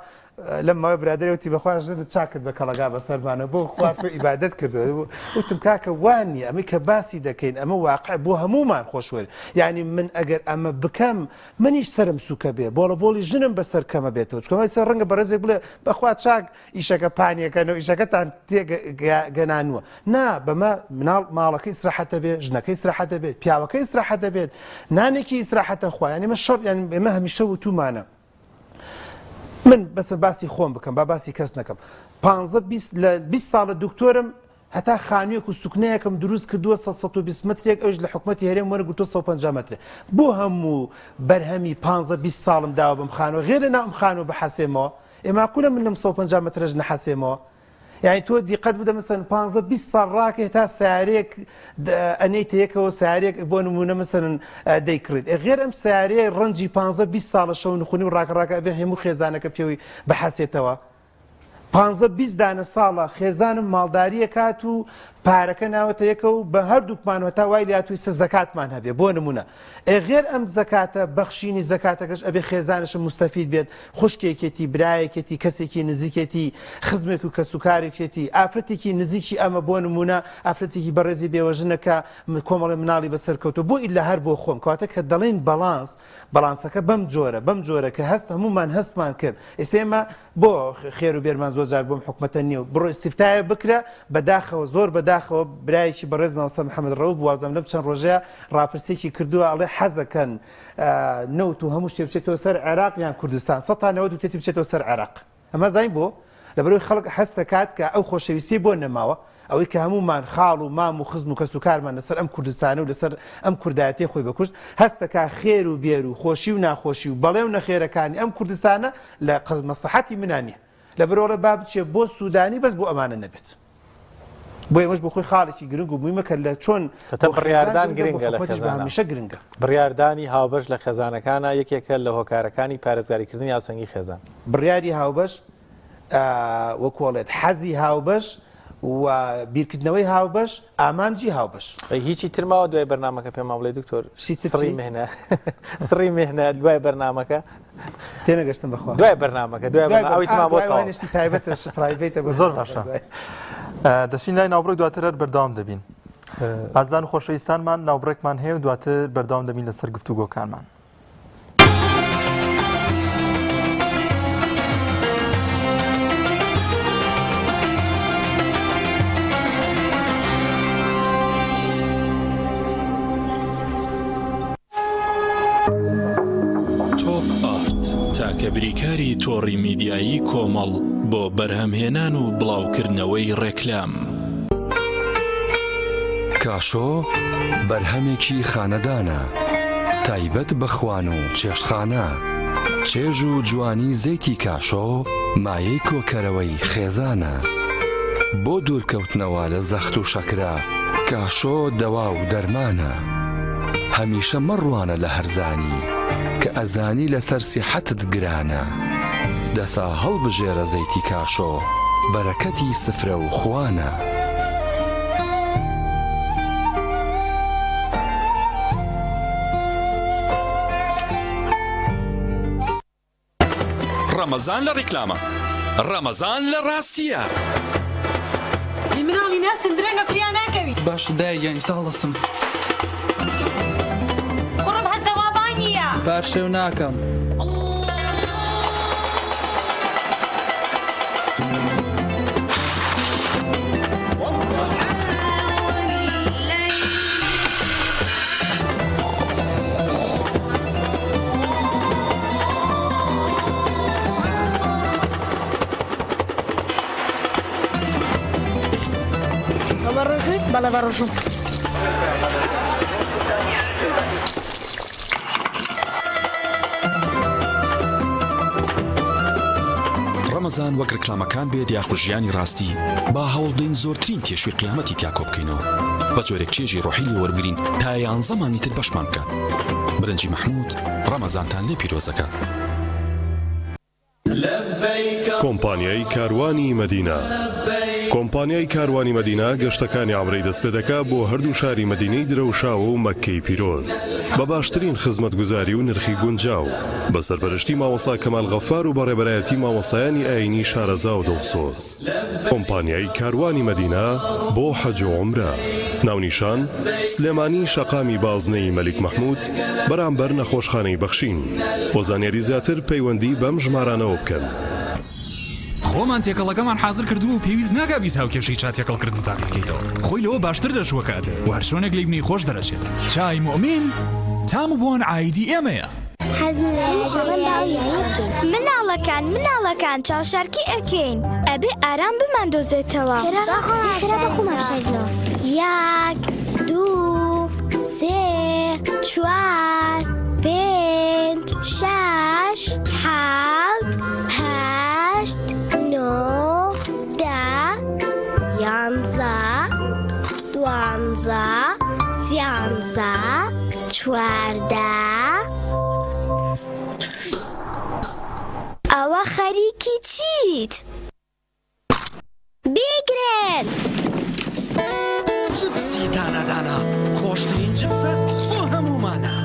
Speaker 3: لەم ماوەی برادەرەوتی بەخوا ژن چاکرد بە کەڵەگا بەسەرمانە بۆ خوا تۆ ئیبادەت کردو وتم کاکە وان نییە ئەمەی کە باسی دەکەین ئەمە واقع بۆ هەمومان خۆشوەر یعنی من ئەگەر ئەمە بکەم منیش سرم سوکە بێ بۆڵە بۆڵی ژنم بەسەر کەمە بێتەوە چکەمە سەر ڕەنگە بەڕێزێک بڵێ بەخوا چاک ئیشەکە پانیەکەن و ئیشەکەتان تێگەنانووە نا بەمە مناڵ ماڵەکە ئیسراحەتە بێ ژنەکە ئیسراحەتە بێت پیاوەکە ئیسراحەتە بێت نانێکی ئیسراحەتە خوا یانی مە شەڕ یان ئێمە هەمیشە وتومانە من بەسە باسی خۆم بکەم با باسی کەس نەکەم 15 20 لە 20 ساڵە دکتۆرم هەتا خانوویەک و سوکنەیەکم دروست کردووە 120 مترێک ئەوش لە حکومەتی هەرێم وەرگرتووە 150 مترێ بۆ هەموو بەرهەمی 15 20 ساڵم داوە بەم خانووە غێرە ناو ئەم خانووە بحەسێمەوە ئێ ماقولە من لەم 150 مترەش نەحەسێمەوە یعنی تۆ دیقەت بدە مەسەن 15 20 ساڵ ڕاکەی تا سیارەیەک ئەنێیتە یەکەوە سیارەیەک بۆ نمونە مەسەن دەیکڕیت ئێ غێر ئەم سیارەیە ڕەنجی 15 20 ساڵە شەو نخونی و ڕاکە ڕاکە ئەبێ هەموو خێزانەکە پێوەی بحەسێتەوە پانزە 20 دانە ساڵە خێزانم ماڵداریەکات و پارەکە ناوەتە یەکە و بە هەردووکمان هەتا وای لاتوی سە زەکاتمان هەبێ بۆ نمونە ئێ غێر ئەم زەکاتە بەخشینی زەکاتەکەش ئەبێ خێزانشم موستەفید بێت خوشکێکێتی برایەکێتی کەسێکی نزیکێتی خزمێک و کەسوکارێکێتی ئافرەتێکی نزیکی ئەمە بۆ نمونە ئافرەتێکی بەڕێزی بێوەژنە کە کۆمەڵی مناڵی بەسەر کەوتووە بۆ ئیلا هەر بۆ خۆم کەواتە کە دەڵێین بەڵانس بەڵانسەکە بەم جۆرە بەم جۆرە کە هەست هەموومان هەستمان کرد ئێستا ئێمە بۆ خێر و بێرمان زۆر جار بۆم حکومەتە نییە و بڕۆ ئیستیفتایە بکرە بەداخەوە زۆر بەداخەوە برایەکی بەڕێز مامۆستا محەممەد ڕەوف وازم لەم چەند ڕۆژەیە ڕاپرسێکی کردووە ئەڵێ حەزەکەن نەوت و هەموو شتێ بچێتەوە سەر عێراق یان کوردستان 190 وتێتی بچێتەوە سەر عێراق ئەمە زین بۆ لەبەرەوەی خەڵک هەست دەکات کە ئەو خۆشەویستی بۆ نەماوە ئەوەی کە هەموومان خاڵ و مام و خزم و کەس و کارمان لەسەر ئەم کوردستانە و لەسەر ئەم کوردایەتیە خۆی بەکوشت، هەست دەکا خێر و بێر و خۆشی و ناخۆشی و بەڵێ و نەخێرەکانی ئەم کوردستانە لە قەز مەسڵەحەتی منا نیە. لەبەرئەوە ئەڵێ با بچێ بۆ سودانی بەس بۆ ئەمانە نەبێت. بۆ ئێمەش بۆ خۆی خاڵێکی گرنگ و مویمە کە لە چۆن
Speaker 1: هەتا
Speaker 3: بۆ خێزان
Speaker 1: بڕیاردان
Speaker 3: گرنگە بۆ
Speaker 1: گرنگە لە
Speaker 3: حکومەتیش بە
Speaker 1: خێزانا.
Speaker 3: هەمیشە گرنگە.
Speaker 1: بڕیاردانی هاوبەش لە خێزانەکانا یەکێکە لە هۆکارەکانی پارێزگاریکردنی هاوسەنگی خێزان.
Speaker 3: بڕیاری هاوبەش وەکو ئەڵێت حەزی هاوبەش و بیرکردنەوەی هاوبەش ئامانجی هاوبەش.
Speaker 1: ئەی هیچی تر ماوە دوای بەرنامەکە پێمان بڵێ دکتۆر؟
Speaker 3: شتی تر
Speaker 1: سڕی
Speaker 3: چی؟
Speaker 1: مهنە سڕی مهنە دوای بەرنامەکە
Speaker 3: تێنەگەشتم بەخوا.
Speaker 1: دوای بەرنامەکە دوای
Speaker 3: دوای
Speaker 1: بەرنامە ئەوەی
Speaker 3: بەر-
Speaker 1: تمان
Speaker 3: ئا،
Speaker 1: بۆ
Speaker 3: دوای
Speaker 1: تەواو.
Speaker 3: وانە شتی تایبەتە ش- private ە بۆ
Speaker 2: زۆر باشە دەچین لای ناوبڕێک دواتر هەر بەردەوام دەبین. ئازیزان و خۆشەویستانمان ناوبڕێکمان هەیە و دواتر بەردەوام دەبین لەسەر گفتوگۆکانمان.
Speaker 6: یەکە بریکاری تۆڕی میدیایی کۆمەڵ بۆ بەرهەمهێنان و بڵاوکردنەوەی ڕێکلام.
Speaker 7: کاشۆ بەرهەمێکی خانەدانە، تایبەت بە خوان و چێشتخانە، چێژ و جوانی زەیتی کاشۆ مایەی کۆکەرەوەی خێزانە. بۆ دوورکەوتنەوە لە زەخت و شەکرە، کاشۆ دەوا و دەرمانە. هەمیشە مەڕوانە لە هەرزانی، کە ئەزانی لەسەر سیحەتت گرانە. دەسا هەڵبژێرە زەیتی کاشۆ، بەرەکەتی سفرە و خوانە.
Speaker 8: ڕەمەزان لە ڕیکلامە ڕەمەزان لە ڕاستیە.
Speaker 9: ئەی مناڵی ناسن درەنگە فریا ناکەوی.
Speaker 10: باشە دایە گیان ئیستا هەڵدەستم.
Speaker 9: کوڕم هەستە وا بانگیە.
Speaker 10: پارشێو ناکەم.
Speaker 11: بەڵێ بە ڕۆژوو.
Speaker 8: ڕەمەزان وەک ڕیکلامەکان بێت یاخود ژیانی ڕاستی با هەوڵبدەین زۆرترین تێشوی قیامەتی تیا کۆبکەینەوە بە جۆرێک چێژی ڕۆحی لێ وەربگرین تا یانزە مانگی تر بەشمان بکات برنجی مەحمود ڕەمەزانتان لێ پیرۆزەکات.
Speaker 12: کۆمپانیای کاروانی مەدینە کۆمپانیای کاروانی مەدینە گەشتەکانی عەمرەی دەستپێدەکا بۆ هەردوو شاری مەدینەی درەوشاوە و مەککەی پیرۆز بە باشترین خزمەتگوزاری و نرخی گونجاو بە سەرپەرشتی مامۆستا کەمال غەفار و بەڕێبەرایەتی مامۆستایانی ئایینی شارەزا و دڵسۆز. کۆمپانیای کاروانی مەدینە بۆ حەج و عومرە. ناونیشان، سلێمانی شەقامی بازنەی مەلیک مەحمود بەرامبەر نەخۆشخانەی بەخشین. بۆ زانیاری زیاتر پەیوەندی بەم ژمارانەوە بکەن.
Speaker 13: خۆمان تێکەڵەکەمان حازر کردووە و پێویست ناکا 20 هاوکێشەی چا تێکەڵکردن تاقی بکەیتەوە خۆی لەوە باشتر دەچووە کاتێ و هەرچۆنێک لێی بنێی خۆش دەرەچێت چای موئمین تام و بۆن عایدی ئێمەیە.
Speaker 14: مناڵەکان مناڵەکان چاوشارکی ئەکەین ئەبێ ئارام بمان دۆزێتەوە خێرا بە خۆمان بشارینەوە یاک دوو سێ چوار پێنج شەش حەوت هەشت نۆ دە یانزە دوانزە سیانزە 14. ئەوە خەریکی چیت؟ بیگرن!
Speaker 15: جپسی دانە دانە خۆشترین جپسە بۆ هەموومانە.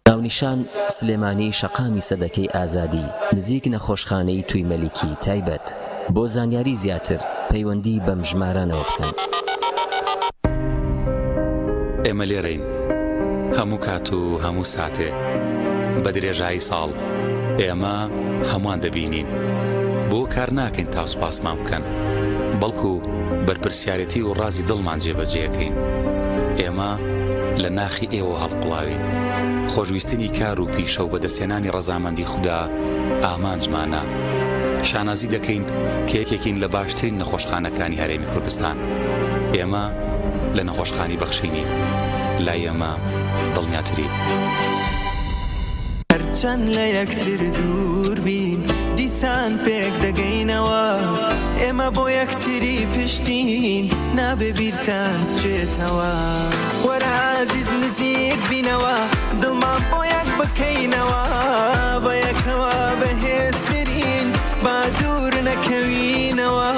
Speaker 16: ناونیشان، سلێمانی شەقامی سەدەکەی ئازادی نزیک نەخۆشخانەی توی مەلیکی تایبەت. بۆ زانیاری زیاتر پەیوەندی بەم ژمارانەوە بکەن.
Speaker 17: ئێمە لێرەین هەموو کات و هەموو ساتێ بە درێژایی ساڵ ئێمە هەمووان دەبینین بۆ کار ناکەین تا سوپاسمان بکەن بەڵکو بەرپرسیارێتی و ڕازی دڵمان جێبەجێەکەین ئێمە لە ناخی ئێوە هەڵقوڵاوین خۆشویستنی کار و پیشە و بەدەستهێنانی ڕەزامەندی خودا ئامانجمانە شانازی دەکەین کە یەکێکین لە باشترین نەخۆشخانەکانی هەرێمی کوردستان ئێمە لە نەخۆشخانی بەخشینین لای ئێمە دڵنیاترین.
Speaker 18: هەرچەند لە یەکتر دوور بین دیسان پێک دەگەینەوە ئێمە بۆ یەکتری پشتین نابێ بیرتان بچێتەوە وەرە ئازیز نزیک بینەوە دڵمان بۆ یەک بکەینەوە بە یەکەوە بەهێزترین با دوور نەکەوینەوە.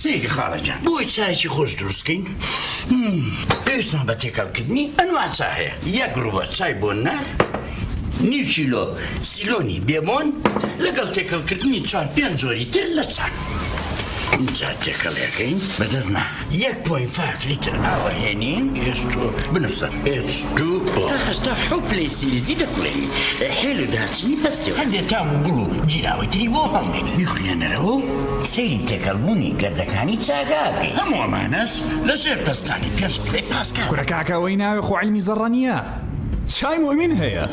Speaker 19: سەیرکە خاڵە گیان بۆی چایەکی خۆش دروست کەین پێویستمان بە تێکەڵکردنی ئەنوا چا هەیە یەک ڕوبە چای بۆن نار نیو کیلۆ سیلۆنی بێبۆن لەگەڵ تێکەڵکردنی چوار پێنج جۆری تر لە چا. ئینجا تێکەڵیەکەین بە دەست نا. یەک point five لیتر ئاو ئەهێنین. ئێستۆ بنووسە H2O. تا 87 پلەی سیلیزی دەکوڵێنین. هێل و دارچینی پەستێوە. هەندێ تام و گوڵ و گیراوەی تری بۆ هەڵمێنین. بیخولێنەرەوە و سەیری تێکەڵبوونی گەردەکانی چاکە ئەکەی. هەموو ئەمانەش لە ژێر پەستانی پێنج پلەی پاسکال.
Speaker 13: کورە کاکە ئەوەی ناوێ خۆ عیلمی زەڕە نیە چای موئمین هەیە.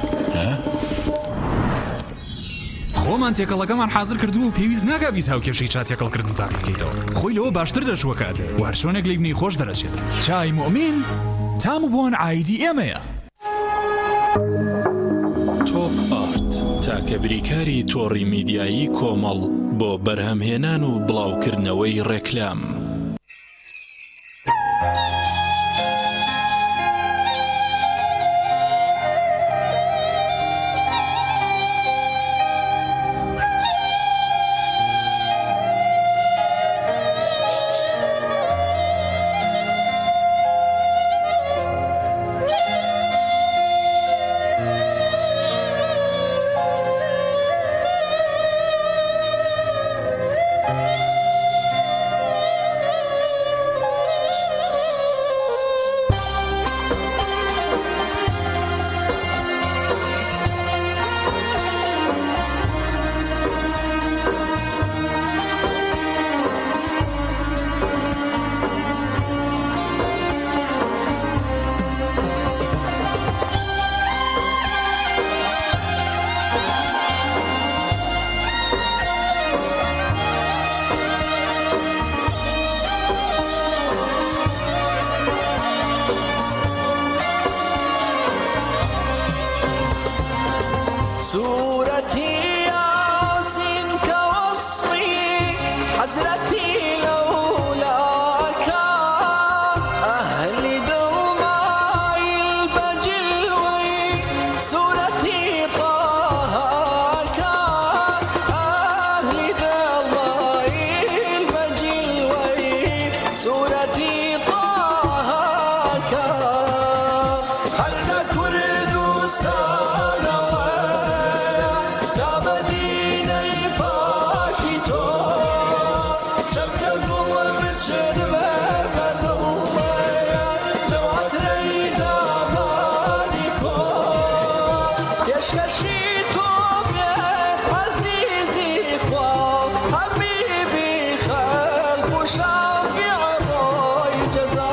Speaker 13: خۆمان تێکەڵەکەمان حازر کردووە و پێویست ناکا 20 هاوکێشەی چا تێکەڵکردن تاقی بکەیتەوە خۆی لەوە باشتر دەشوەکات و هەر چۆنێک لێی بنێی خۆش دەرەچێت چای موئمین تام و بۆن عایدی ئێمەیە.
Speaker 6: تۆپ ئارت تاکە بریکاری تۆڕی میدیایی کۆمەڵ بۆ بەرهەمهێنان و بڵاوکردنەوەی ڕێکلام.
Speaker 18: سورەتی یاسین کە وەسفی حەزرەتی لەولاکە ئەهلی دڵ مایل بە جلوەی سورەتی تاهاکە ئەهلی دڵ مایل بە جلوەی سورەتی تاهاکە هەر لە کوردستانەوە تا مەدینەی پاکی تۆ چەپکە گوڵ بچنمە بە دڵمەیە لەو عەترەی دامانی کۆ پێشکەشی تۆ بێ عەزیزی خوا حەبیبی خەلق و شافیع ڕۆی جەزا.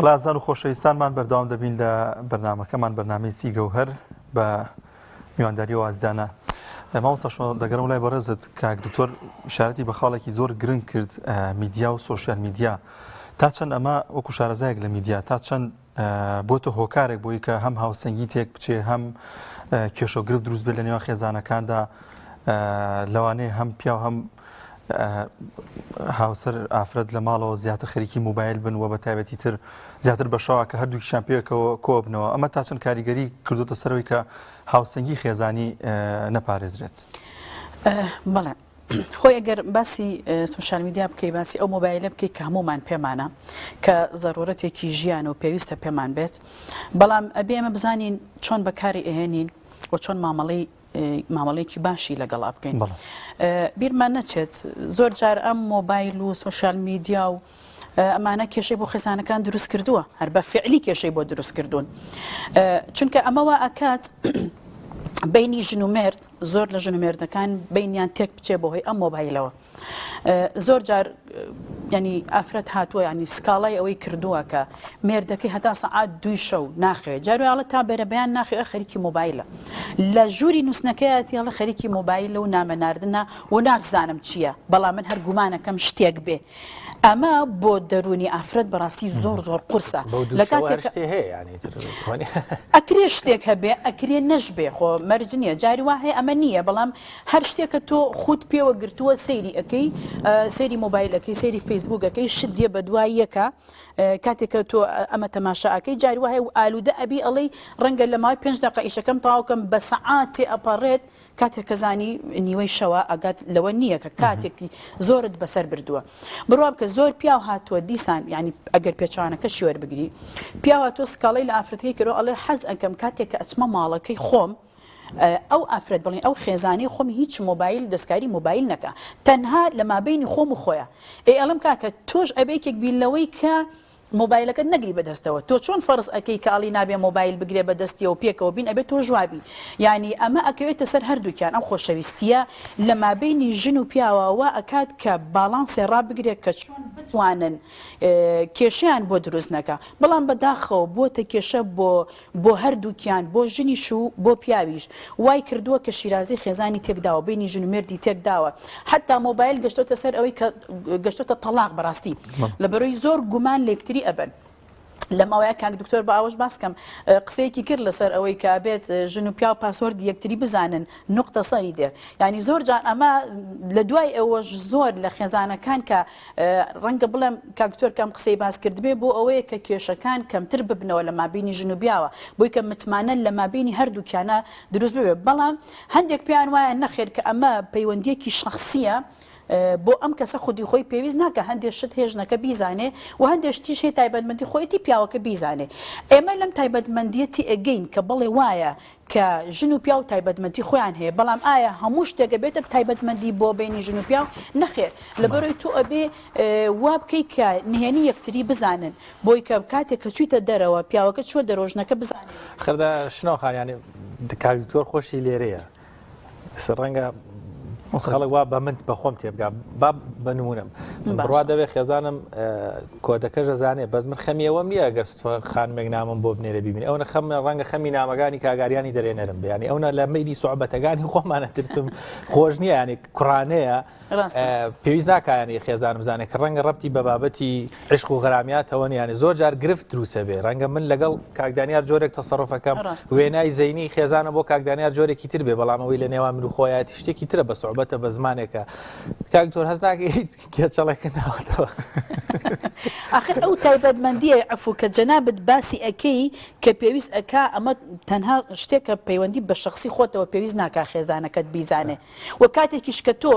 Speaker 2: بەڵێ ئازیزان و خۆشەویستانمان بەردەوام دەبین لە بەرنامەکەمان بەرنامەی سی گەوهەر بە میوانداری و ئازیزانە مامۆستا شنۆ دەگەڕم لای بەڕێزت کاک دکتۆر ئیشارەتی بە خاڵێکی زۆر گرنگ کرد میدیا و سۆشیال میدیا تا چەند ئەمە وەکو شارەزایەک لە میدیا تا چەند بۆتە هۆکارێک بۆی کە هەم هاوسەنگی تێک بچێ هەم کێشە و گرفت دروست بێت لە نێوان خێزانەکاندا لەوانەیە هەم پیاو هەم هاوسەر ئافرەت لە ماڵەوە زیاتر خەریکی موبایل بن و بە تایبەتی تر زیاتر بە شەوە کە هەردووکیشان پێکەوە کۆبنەوە ئەمە تا چەند کاریگەری کردوتە سەرەوەی کە هاوسەنگی خێزانی نەپارێزرێت
Speaker 4: بەڵێ خۆی ئەگەر باسی سوشال میدیا بکەی باسی ئەو مۆبایلە بکەی کە هەمومان پێمانە کە زەرورەتێکی ژیان و پێویستە پێمان بێت بەڵام ئەبێ ئێمە بزانین چۆن بەکاری ئەهێنین و چۆن مامەڵەی مامەڵەیەکی باشی لەگەڵا بکەین بیرمان نەچێت زۆر جار ئەم مۆبایل و سوشال میدیا و ئەمانە کێشەی بۆ خێزانەکان دروست کردووە هەر بە فعلی کێشەی بۆ دروست کردوون چونکە ئەمەوە ئەکات بینی ژن و مێرد زۆر لە ژن و مێردەکان بینیان تێک بچێ بۆ هۆی ئەم مۆبایلەوە زۆر جار ینی ئافرەت هاتووە ینی سکاڵای ئەوەی کردووە کە مێردەکەی هەتا سەعات دووی شەو ناخەوێ جارویاڵە تا بەرەبەیان ناخەوێ خەریکی مۆبایلە لە ژووری نووسنەکەیەتی هەڵە خەریکی مۆبایلە و نامە ناردنە و ناشزانم چییە بەڵام من هەر گومانەکەم شتێک بێ ئەمە بۆ دەروونی ئافرەت بەڕاستی زۆر زۆر قورسە
Speaker 1: لە کاتێک
Speaker 4: ئەکرێ شتێک هەبێ ئەکرێ نەشبێ خۆ مەرج نییە جاری وا هەیە ئەمە نییە بەڵام هەر شتێکە تۆ خوت پێوە گرتووە سەیری ئەەکەی سەیری مۆبایلەکەی سەیری فەیسبوکەکەی شت دێ بە دوای یەکە کاتێکە تۆ ئەمە تەماشا ئەەکەی جاری وا هەیە و ئالوودە ئەبی ئەڵێی ڕەنگە لە ماوەی پێنج دقە ئیشەکەم تەواوکەم بە سەعاتێ ئەپەڕێت کاتێک کە زانی نیوەی شەوە ئاگات لەوە نییە کە کاتێکی زۆرت بەسەر بردووە بڕوا بکە زۆر پیاو هاتووە دیسان ینی ئەگەر پێچوانەکەشی وەربگری پیاو هاتووە سکاڵی لە ئافرەتەکەی کردووە ئەڵێ حەز ئەکەم کاتێک کە ئەچمە ماڵەکەی خۆم ئەو ئافرەت بڵێن ئەو خێزانی خۆم هیچ مۆبایل دەستکاری مۆبایل نەکە تەنها لە مابینی خۆم و خۆیان ئەی ئەڵم کاکە تۆش ئەبێکێک بیر لەوەی کە مۆبایلەکەت نەگری بەدەستەوە تۆ چۆن فەرز ئەکەی کە ئەڵی نابێ مۆبایل بگرێ بەدەستیەوە پێکەوە بین ئەبێ تۆش وابی یانی ئەمە ئەکەوێتە سەر هەردووکیان ئەم خۆشەویستیە لە مابەینی ژن و پیاوە وا ئەکات کە باڵانسێ ڕابگرێ کە چۆن بتوانن کێشەیان بۆ دروست نەکا بەڵام بەداخەوە بۆتە کێشە بۆ بۆ هەردووکیان بۆ ژنیش و بۆ پیاویش وای کردووە کە شیرازەی خێزانی تێکداوە بینی ژن و مێردی تێکداوە حتا مۆبایل گەشتۆتە سەر ئەوەی کە گەشتۆتە تەڵاق بەڕاستی لەبەرەوەی زۆر گومان لێکتری ئەبن. لە ماوەیە کاک دکتۆر بە ئاوەش باس کەم قسەیەکی کرد لەسەر ئەوەی کە بێت ژن و پیاو پاسۆردی یەکتری بزانن نقطە سەری دێ ینی زۆر جار ئەمە لە دوای ئەوەش زۆر لە خێزانەکان کە ڕەنگە بڵێم کاک دکتۆر کەم قسەی باس کردبێ بۆ ئەوەیە کە کێشەکان کەمتر ببنەوە لە مابینی ژن و پیاوە بۆی کە متمانە لە مابینی هەردووکیانە دروست ببێ بەڵام هەندێک پێیان وایە نەخێر کە ئەمە پەیوەندیەکی شخصیە بۆ ئەم کەسە خودی خۆی پێویست ناکە هەندێک شت هەیە ژنەکە بیزانێ و هەندێک شتیش هەیە تایبەتمەندی خۆیەتی پیاوەکە بیزانێ ئێمە لەم تایبەتمەندیە تێئەگەین کە بەڵێ وایە کە ژن و پیاو تایبەتمەندی خۆیان هەیە بەڵام ئایا هەموو شتێک ئەبێتە تایبەتمەندی بۆ بینی ژن و پیاو نەخێر لەبەرەوەی تۆ ئەبێ وا بکەی کە نهێنی یەکتری بزانن بۆی کە کاتێک کە چویتە دەرەوە پیاوەکە چوە دەرەوە ژنەکە بزانێت
Speaker 1: خەردە شنۆ خان یانی کاک دکتۆر خۆشی لێرەیە ڕەنگە خەڵک وا بە من بە خۆم تێبگا با بە نمونم بڕوا دەبێ خێزانم کۆدەکە ژەزانێ بەس من خەمیەوەم نییە گەر خانمێک نامم بۆ بنێرە ببین ئەوە خەم ڕەنگە خەمی نامەکانی کاگاریانی دەرێنەرم بیانی ئەوە لە مەیلی سوعبەتەکانی خۆمانە ترسم خۆش نییە ینی کوڕانەیە پێویست ناکا یانی خێزانم بزانێت کە ڕەنگە ڕەبتی بە بابەتی عشق و غەرامیاتەوە نییە یانی زۆر جار گرفت دروسە بێ ڕەنگە من لەگەڵ کاک دانیار جۆرێک تەسەڕفەکەم وێنای زەینی خێزانە بۆ کاک دانیار جۆرێکی تر بێ بەڵام ئەوەی لە نێوان من و خۆیاتی شتێکی ترە بە سوعبەتە بە زمانێکە کاک دکتۆر هەست ناکەیت کێچەڵێکە ناوەتەوە
Speaker 4: ئاخر ئەو تایبەتمەندیە عەفو کە جەنابت باسی ئەکەی کە پێویست ئەکا ئەمە تەنها شتێکە پەیوەندی بە شخصی خۆتەوە پێویست ناکا خێزانەکەت بیزانێ وە کاتێکیش کە تۆ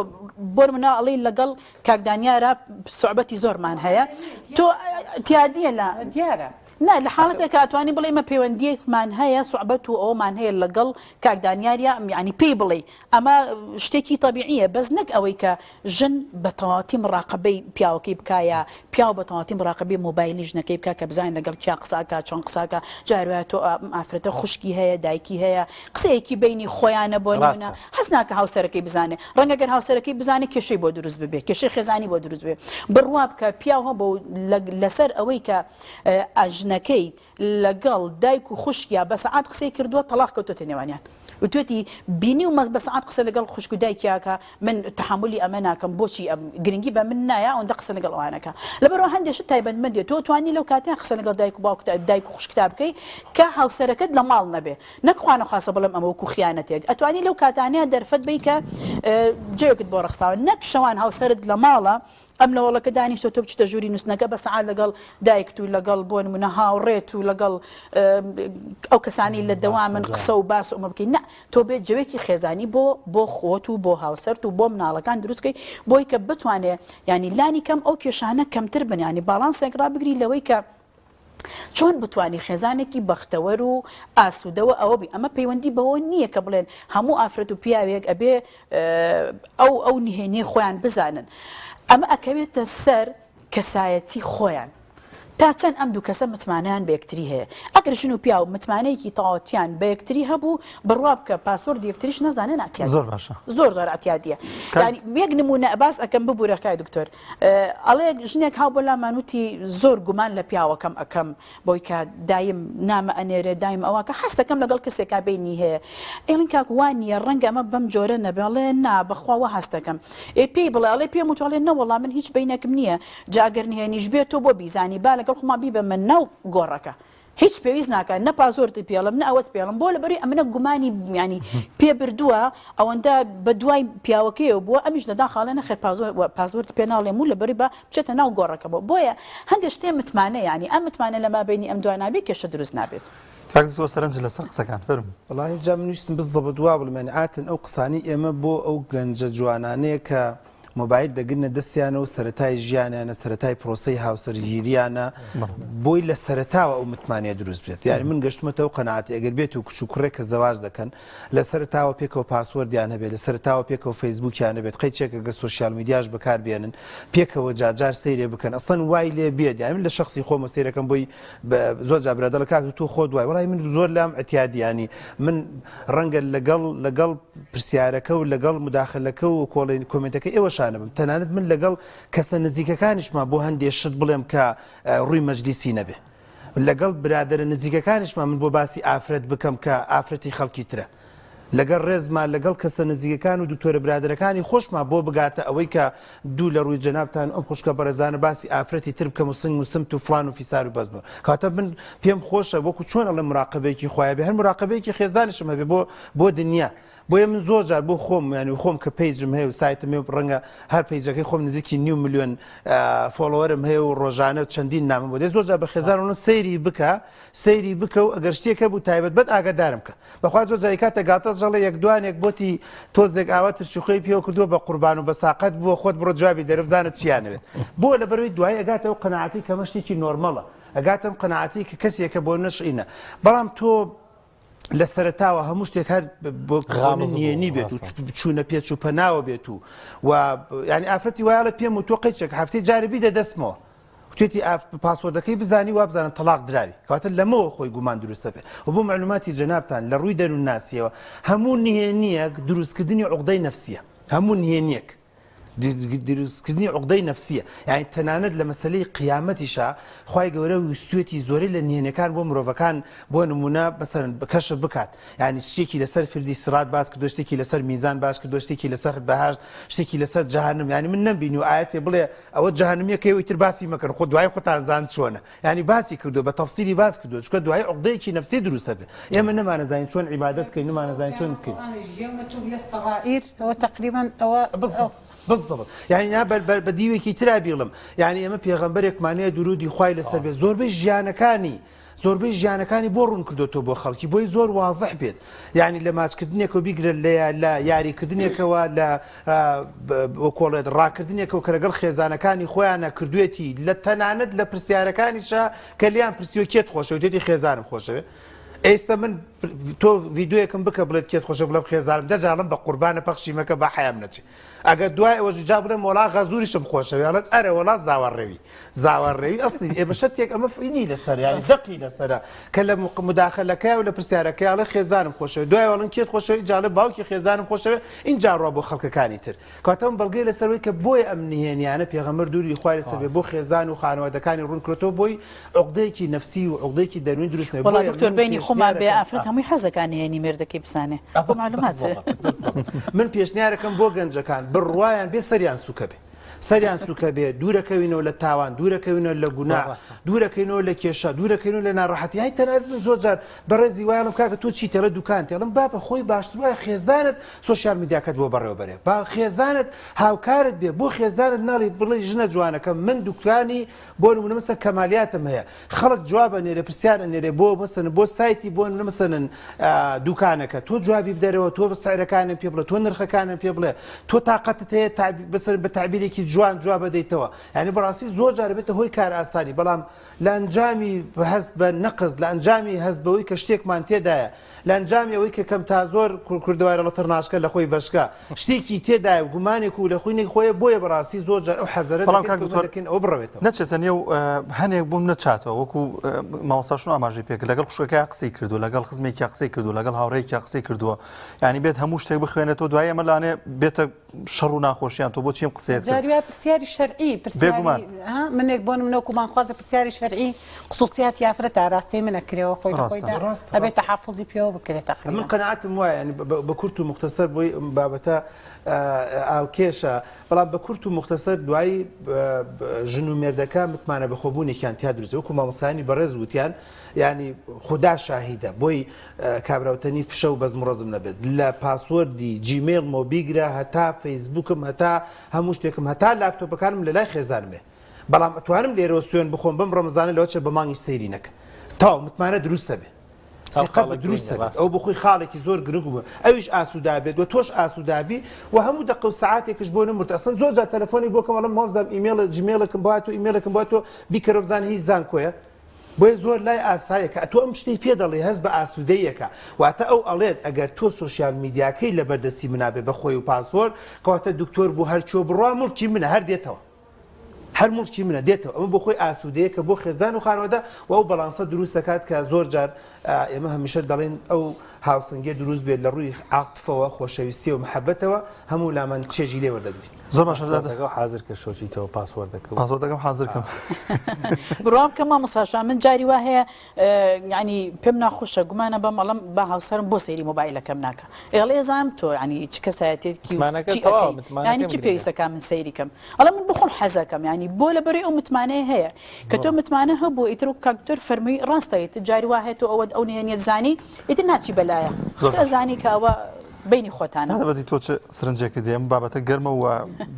Speaker 4: بۆ نمونە ئەڵێی لەگەڵ کاک دانیارا سوعبەتی زۆرمان هەیە تۆ تیادیە لە
Speaker 5: دیارە.
Speaker 4: نا لە حاڵەتێکا ئەتوانی بڵێ ئمە پەیوەندیەکمان هەیە سوعبەت و ئەومان هەیە لەگەڵ کاک دانیاریا یعنی پێی بڵێ ئەمە شتێکی تەبیعیە بەس نەک ئەوەی کە ژن بە تەواتی مڕاقەبەی پیاوەکەی بکا یا پیاو بە تەواتی مڕاقەبەی مۆبایلی ژنەکەی بکا کە بزانین لەگەڵ کیا قساکە چۆن قساکە جاروایە تۆ ئافرەتە خوشکی هەیە دایکی هەیە قسەیەکی بینی خۆیانە بۆ نمونە حەز ناکە هاوسەرەکەی بزانێ ڕەنگە گەر هاوسەرەکەی بزانێ کێشەی بۆ دروست ببێ کێشەی خێزانی بۆ دروست بێ بڕوا بکە پیاو هەبوو لەسەر ئەوەی کە ئەژنەکەی لەگەڵ دایک و خوشکیا بە سەعات قسەی کردووە تەڵاق کەوتۆتە نێوانیان وتوێتی بینیومە بە سەعات قسە لەگەڵ خوشک و دایکیاکە من تەحەمولی ئەمە ناکەم بۆچی ئەم گرنگی بە من نایە ئەوەندە قسە لەگەڵ ئەوانەکە لەبەرەوە هەندێک شت تایبەتمەندێت تۆ توانی لەو کاتیان قسە لەگەڵ دایک و باوک دایک و خوشکتا بکەی کە هاوسەرەکەت لە ماڵ نەبێ نەک خوانەخواستە بڵێم ئەمە وەکو خیانەتێک ئەتوانی لەو کاتانەیە دەرفەت بی کە جێکت بۆ ڕەخساوە نەک شەوان هاوسەرت لە ماڵە ئەم لە هۆڵەکە دانیشتوە تۆ بچیتە ژووری نووسنەکە بە سەعات لەگەڵ دایکت و لەگەڵ بۆ نمونە هاوڕێت و لەگەڵ ئەو کەسانی لە دەوامن قسە و باس ئەمە بکەین نا تۆ بێت جەوێکی خێزانی بۆ بۆ خۆت و بۆ هاوسەرت و بۆ مناڵەکان دروستکەی بۆی کە بتوانێ ینی لانی کەم ئەو کێشانە کەمتر بن ینی باڵانسێک ڕابگری لەوەی کە چۆن بتوانی خێزانێکی بەختەوەر و ئاسوودەوە ئەوە بی ئەمە پەیوەندی بەوە نییە کە بڵێن هەموو ئافرەت و پیاوێک ئەبێ ئەو ئەو نهێنی خۆیان بزانن ئەمە ئەکەوێتە سەر کەسایەتی خۆیان تا چەند ئەم دوو کەسە متمانەیان بە یەکتری هەیە ئەگەر ژن و پیاو متمانەیەکی تەواوەتیان بە یەکتری هەبوو بڕوا بکە password یەکتریش نەزانێن ئەعتیادی
Speaker 2: زۆر باشە
Speaker 4: زۆر زۆر ئەعتیادیە یانی یەک نمونە باس ئەکەم ببورە کاک دکتۆر ئەڵێ ژنێک هاو بۆ لامان وتی زۆر گومان لە پیاوەکەم ئەکەم بۆی کە دایم نامە ئەنێرێ دایم ئەوە کە حەستەکەم لەگەڵ کەسێکا بینی هەیە ئێڵین کاک وا نییە ڕەنگە ئەمە بەم جۆرە نەبێ ئەڵێ نا بەخوا وا هەستەکەم ئێ پێی بڵێ ئەڵێ پێم وتوڵێ نەوەڵا من هیچ بینێکم نییە جا گەر نهێنیش بێت تۆ بۆ بیزانی با لەگەڵ خۆمان بیبەمە ناو گۆڕەکە هیچ پێویست ناکات نە password ت پێڵم نە ئەوەت پێڵم بۆ لەبەری ئەمنە گومانی ینی پێ بردووە ئەوەندە بە دوای پیاوەکەیەوە بووە ئەمیش لەدا خاڵێ نەخێر password پێ ناڵێم و لەبەری بە بچێتە ناو گۆڕەکە بۆ بۆیە هەندێک شتێ متمانە ینی ئەم متمانە لە مابینی ئەم دوانابێ کێشە دروست نابێت.
Speaker 2: کاک دکتۆر سەرنج لەسەر قسەکان فەرموو.
Speaker 3: وەڵاهی جا من ویستم بزەبت وا بڵێم یانی عاتن ئەو قسانەی ئێمە بۆ ئەو گەنجە جوانانەیە کە مۆبایل دەگرنە دەستیانە و سەرەتای ژیانیانە سەرەتای پرۆسەی هاوسەرگیریانە بۆی لە سەرەتاوە ئەو متمانەیە دروست بێت یاری من گەشتمەتەوە قەناعەتی ئەگەر بێت و کچ و کوڕێک کە زەواج دەکەن لە سەرەتاوە پێکەوە password یان هەبێت لە سەرەتاوە پێکەوە فەیسبوکیان هەبێت قەیچێکە گە social media ش بەکار بێنن پێکەوە جارجار سەیرێ بکەن ئەسڵەن وای لێ بێت یانی من لە شخصی خۆمە سەیرەکەم بۆی زۆر جا برادەڵە کاک تۆ خۆت وای وەڵای من زۆر لام اعتیادیانی من ڕەنگە لەگەڵ لەگەڵ پرسیارەکە و لەگەڵ مداخلەکە و کۆڵین comment ەکە ئێوەشانە بم تەنانەت من لەگەڵ کەسە نزیکەکانیشما بۆ هەندێ شت بڵێم کە ڕووی مەجلیسی نەبێ لەگەڵ برادەرە نزیکەکانیشما من بۆ باسی ئافرەت بکەم کە ئافرەتی خەڵکی ترە لەگەڵ ڕێزما لەگەڵ کەسە نزیکەکان و دکتۆرە برادەرەکانی خۆشما بۆ بگاتە ئەوەی کە دوو لە ڕووی جەنابتان ئەم خوشکە بەڕێزانە باسی ئافرەتی تر بکەم و سنگ و سمت و فڵان و فیسار و بەس بوو کاتە من پێم خۆشە وەکو چۆن ئەڵێم مراقبەیەکی خوایە بێ هەر مراقبەیەکی خێزانیشم هەبێ بۆ بۆ دنیا بۆیە من زۆر جار بۆ خۆم یانی خۆم کە page م هەیە و سایتم هەیە و ڕەنگە هەر page ەکەی خۆم نزیکی نیو ملیۆن follower م هەیە و ڕۆژانە چەندین نامە بۆ دێ زۆر جار بە خێزان وڵم سەیری بکە سەیری بکە و ئەگەر شتێک هەبوو تایبەت بەت ئاگادارم کە بەخوا زۆر جاری کاتە گاتە ژەڵێ یەک دوانێک بۆتی تۆزێک ئاوا ترشی خۆی پێوە کردووە بە قوربان و بە ساقەت بووە خۆت بڕۆ جوابی دەرە بزانە چیانەوێت بۆ لەبەرەوەی دوای ئەگاتەوە قەناعەتی کەمە شتێکی normal ە ئەگاتم قەناعەتی کە کەسێکە بۆ نەشینە بەڵام تۆ لە سەرەتاوە هەموو شتێک هەر بۆ نهێنی بێت و چوونە پێچ و پەناوە بێت و و ینی ئافرەتی وایڵە پێم و تۆ قەیچێک هەفتەی جارێ بیدە دەستمەوە وتێتی ئاف password ەکەی بزانی وابزانە تەلاق دراوی کەواتە لەمەوە خۆی گومان دروستە بێ و بۆ معلوماتی جەنابتان لە ڕووی دەروونناسیەوە هەموو نهێنیەک دروستکردنی عقدەی نەفسیە هەموو نهێنیەک دروستکردنی عقدەی نەفسیە یعنی تەنانەت لە مەسلەی قیامەتیشا خوای گەورە ویستوێتی زۆرەی لە نهێنەکان بۆ مرۆڤەکان بۆ نمونە بەسەرن کەشف بکات یعنی شتێکی لەسەر پردی سرات باس کردو شتێکی لەسەر میزان باس کردو شتێکی لەسەر بەهشت شتێکی لەسەر جەهەنم یعنی من نەمبینی و ئاەتێ بڵێ ئەوە جەهەنمیەکەی و ئیتر باسی مەکەن خۆ دوای خۆتان زان چۆنە یعنی باسی کردو بە تەفسیلی باس کردو چونکە دوای عقدەیەکی نەفسی دروستە بێ ئێمە نەمانەزانین چۆن عیبادەت بکەین نەمانەزانین چۆن بکەین
Speaker 5: ئەوە تقریبا ئەوە
Speaker 3: بالضبط بالضبط یعنی نا بە بە دیوێکی ترا بیڵم یعنی ئێمە پێغەمبەرێکمان هەیە درودی خوای لەسەر بێ زۆربەی ژیانەکانی. زۆربەی ژیانەکانی بۆ ڕوون کردۆتەوە بۆ خەڵکی بۆی زۆر وازح بێت یعنی لە ماچکردنێکەوە بیگرە لە لە یاریکردنێکەوە لە وەکۆڵێت ڕاکردنێکەوە کە لەگەڵ خێزانەکانی خۆیانە کردوێتی لە تەنانەت لە پرسیارەکانیشە کە لیان پرسیوە کێت خۆشەوێت وتێتی خێزانم خۆشەوێت ئێستا من تۆ ڤیدیۆیەکم بکە بڵێت کێت خۆشە بڵێم خێزانم دەجاڵم بە قوربانە پەخشی مەکە بە حەیام نەچێ ئەگەر دوای ئەوەش جا بڵێم وەڵا غەزوریشم خۆشەوێ ئەڵێن ئەرە وەڵا زاوا ڕێوی زاوا ڕێوی ئەسڵی ئێ بە شەرتێک ئەمە فینی لەسەر یانی زەقی لەسەرە کە لە مداخلەکەی و لە پرسیارەکەی ئەڵێ خێزانم خۆشەوێ دوای ئەڵێن کێت خۆشەوێ ئینجا ئەڵێ باوکی خێزانم خۆشەوێ ئینجا ڕوا بۆ خەڵکەکانی تر کەواتە ئەم بەڵگەی لەسەر وەی کە بۆیە ئەم نهێنیانە پێغەمبەر دووری خوای لەسەر بێ بۆ خێزان و خانەوادەکانی ڕوون کرۆتەوە بۆی عوقدەیەکی نەفسی و عوقدەیەکی دەروونی دروست نەبێ
Speaker 4: وەڵا
Speaker 3: بۆیە
Speaker 4: دکتۆر
Speaker 3: من
Speaker 4: بەینی خۆمان بێ
Speaker 3: پێشنیارەکەم
Speaker 4: ئافرەت هەمووی حەزەکا نهێنی مێردەکەی بزانێ بۆ معلومات
Speaker 3: من پێشنیارەکەم بۆ گەنجەکان بڕوایان بێ سەریان سوکە بێ سەریان سوکە بێ دوورەکەوینەوە لە تاوان دوورەکەوینەوە لە گونا دوورەکەینەوە لە کێشە دوورەکەینەوە لە ناڕەحەتی هەی تەنانەت من زۆر جار بەڕێزی وایڵم کاکە تۆ چی تێڵێ دوکان تێڵم بابە خۆی باشتر وایە خێزانت سۆشیال میدیاکەت بۆ بەڕێوە بەرێ با خێزانت هاوکارت بێ بۆ خێزانت ناڵی بڵێ ژنە جوانەکەم من دوکانی بۆ نمونە مەسەن کەمالیاتم هەیە خەڵک جواب ئەنێرێ پرسیار ئەنێرێ بۆ مەسەن بۆ سایتی بۆ نمونە مەسەنن دوکانەکە تۆ جوابی بدەرەوە تۆ سعرەکانم پێ بڵێ تۆ نرخەکانم پێ بڵێ تۆ تاقەتت هەیە بەسەر بە تعبیرێکی جوان جواب بدەیتەوە یعنی بەڕاستی زۆر جار بێتە هۆی کار ئاسانی بەڵام لە ئەنجامی هەست بە نەقز لە ئەنجامی هەست بەوەی کە شتێکمان تێدایە لە ئەنجامی ئەوەی کە کەم تا زۆر کوردەوارە لە تڕناشکە لە خۆی بەشکە شتێکی تێدایە و گومانێک و لە خوینێک خۆیە بۆیە بەڕاستی زۆر جار ئەو حەزەرە
Speaker 2: بەڵام کاک دکتۆر
Speaker 3: دەکەین ئەوە بڕەوێتەوە.
Speaker 2: نەچێتە نێو هەنێک بووم نەچاتەوە وەکو مامۆستا شنۆ ئاماژەی پێکرد لەگەڵ خوشکەکەیا قسەی کردووە لەگەڵ خزمێکیا قسەی کردووە لەگەڵ هاوڕێیەکیا قسەی کردووە یعنی بێت هەموو شتێک بخوێنێتەوە دوای ئەمە لانێ بێتە شەڕ و ناخۆشیان تۆ بۆچی ئەم قسەیەت کرد؟
Speaker 5: جاری وایە پرسیاری شەرعی
Speaker 2: بێگومان.
Speaker 5: پرسیاری ها منێک بۆ نمونە وەکو بانگخوازە پرسیاری شەرعی خصوصیاتی ئافرەت ئاراستەی من ئەکرێەوە خۆی لە
Speaker 2: ڕاستە.
Speaker 5: خۆیدا
Speaker 3: ڕاستە،
Speaker 5: ئەبێ
Speaker 3: ڕاستە.
Speaker 5: تەحەفوزی پێوە بکرێت
Speaker 3: من
Speaker 5: تەقریبا.
Speaker 3: قەناعەتم وایە یانی بە کورت و موختەسەر بۆی ئەم بابەتە ئاوکێشە بەڵام بە کورت و موختەسەر دوایی ژن و مێردەکە متمانە بەخۆبوونێکیان تیا دروست وەکو مامۆستایانی بەڕێز وتیان یانی خودا شاهیدە بۆی کابرا وتەنی فشە و بەزم و ڕەزم نەبێت لە password ی Gmail مەوە بیگرە هەتا فەیسبوکم هەتا هەموو شتێکم هەتا لاپتۆپەکانم لە لای خێزانمێ بەڵام ئەتوانم لێرەوە سوێن بخۆم بەم ڕەمەزانە لەوە چێ بە مانگی سەیری نەکەم تەواو متمانە دروستە بێ سیقە بە دروستە بێت ئەو بۆ خۆی خاڵێکی زۆر گرنگ بوو ئەویش ئاسوودابێت و تۆش ئاسوودابی و هەموو دەقە و سەعاتێکش بۆ نەمرد ئەسڵەن زۆر جار تەلەفۆنی بۆ کەم ئەڵێم وابزانم ئیمێڵ جیمێڵێکم بۆ هاتوو ئیمێڵێکم بۆ هاتووە بیکەرەوە بزانە هی زانکۆیە بۆیە زۆر لای ئاسایە کە ئەتۆ ئەم شتەی پێ دەڵێی هەست بە ئاسوودەییەکە واتە ئەو ئەڵێت ئەگەر تۆ سۆشیال میدیاکەی لەبەر دەستی منا بێ بە خۆی و password کەواتە دکتۆر بوو هەر کوێ بڕوا موڵکی منە هەر دێتەوە هەر موڵکی منە دێتەوە ئەمە بۆ خۆی ئاسوودەیەکە بۆ خێزان و خانەوادە و ئەو بەڵانسە دروست دەکات کە زۆر جار ئێمە هەمیشە دەڵێن ئەو هاوسەنگیە دروست بێت لە ڕووی عاتفەوە خۆشەویستیەوە محەبەتەوە هەموو لامان چێژی لێ وەردەگرین.
Speaker 2: زۆر باشە
Speaker 1: password ەکەو حازر کە شۆچیتەوە password ەکەو.
Speaker 2: password ەکەم حازر کەم.
Speaker 4: بڕوا بکە مامۆستا شا من جاری وا هەیە یعنی پێم ناخۆشە گومانە بەم ئەڵم با هاوسەرم بۆ سەیری مۆبایلەکەم ناکە ئێڵێ زانم تۆ ینی چ کەسایەتێکی
Speaker 1: متمانەکە
Speaker 4: چی
Speaker 1: تەواوە،
Speaker 4: ئەکەی
Speaker 1: متمانەکەم
Speaker 4: ینی چ
Speaker 1: گرنگە.
Speaker 4: پێویستەکە من سەیری کەم ئەڵێ من بخۆم حەزەکەم ینی بۆ لەبەری ئەو متمانەیە هەیە کە تۆ متمانە هەبوو ئیتر وەک کاک دکتۆر فەرمووی ڕاستە ئیتر جاری وا هەیە تۆ ئەوەت ئەو نهێنیەت زانی ئیتر ناچی بەلایە
Speaker 2: زۆر
Speaker 4: چونکە ئەزانی کە ئەوە بەینی خۆتانە.
Speaker 2: نادەبەتی تۆ چ سرنجێکت هەیە ئەم بابەتە گەرمە و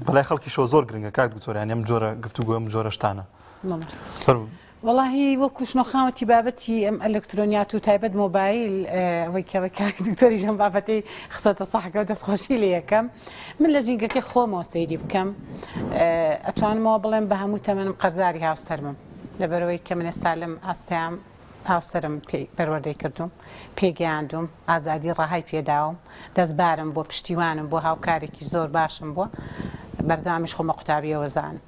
Speaker 2: بەلای خەڵکیشەوە زۆر گرنگە کاک دکتۆر یانی ئەم جۆرە گفتوگۆ ئەم جۆرە شتانە
Speaker 5: بەڵێ.
Speaker 2: فەرموو.
Speaker 5: وەڵاهی وەکو شنۆخاوەتی بابەتی ئەم ئەلکترۆنیات و تایبەت مۆبایل ئەوەی کە کاک دکتۆریش ئەم بابەتەی خستۆتە ساحەکەوە دەستخۆشی لێ یەکەم من لە ژینگەکەی خۆمەوە سەیری بکەم ئەتوانمەوە بڵێم بە هەموو تەمەنم قەرزاری هاوسەرمم لەبەرەوەی کە من ئێستا لەم ئاستەیام هاوسەرم پێی پەروەردەی کردووم پێگەیاندوم ئازادی ڕەهای پێداوم دەستبارم بووە پشتیوانم بووە هاوکارێکی زۆر باشم بووە بەردەوامیش خۆمە قوتابیەوە زانم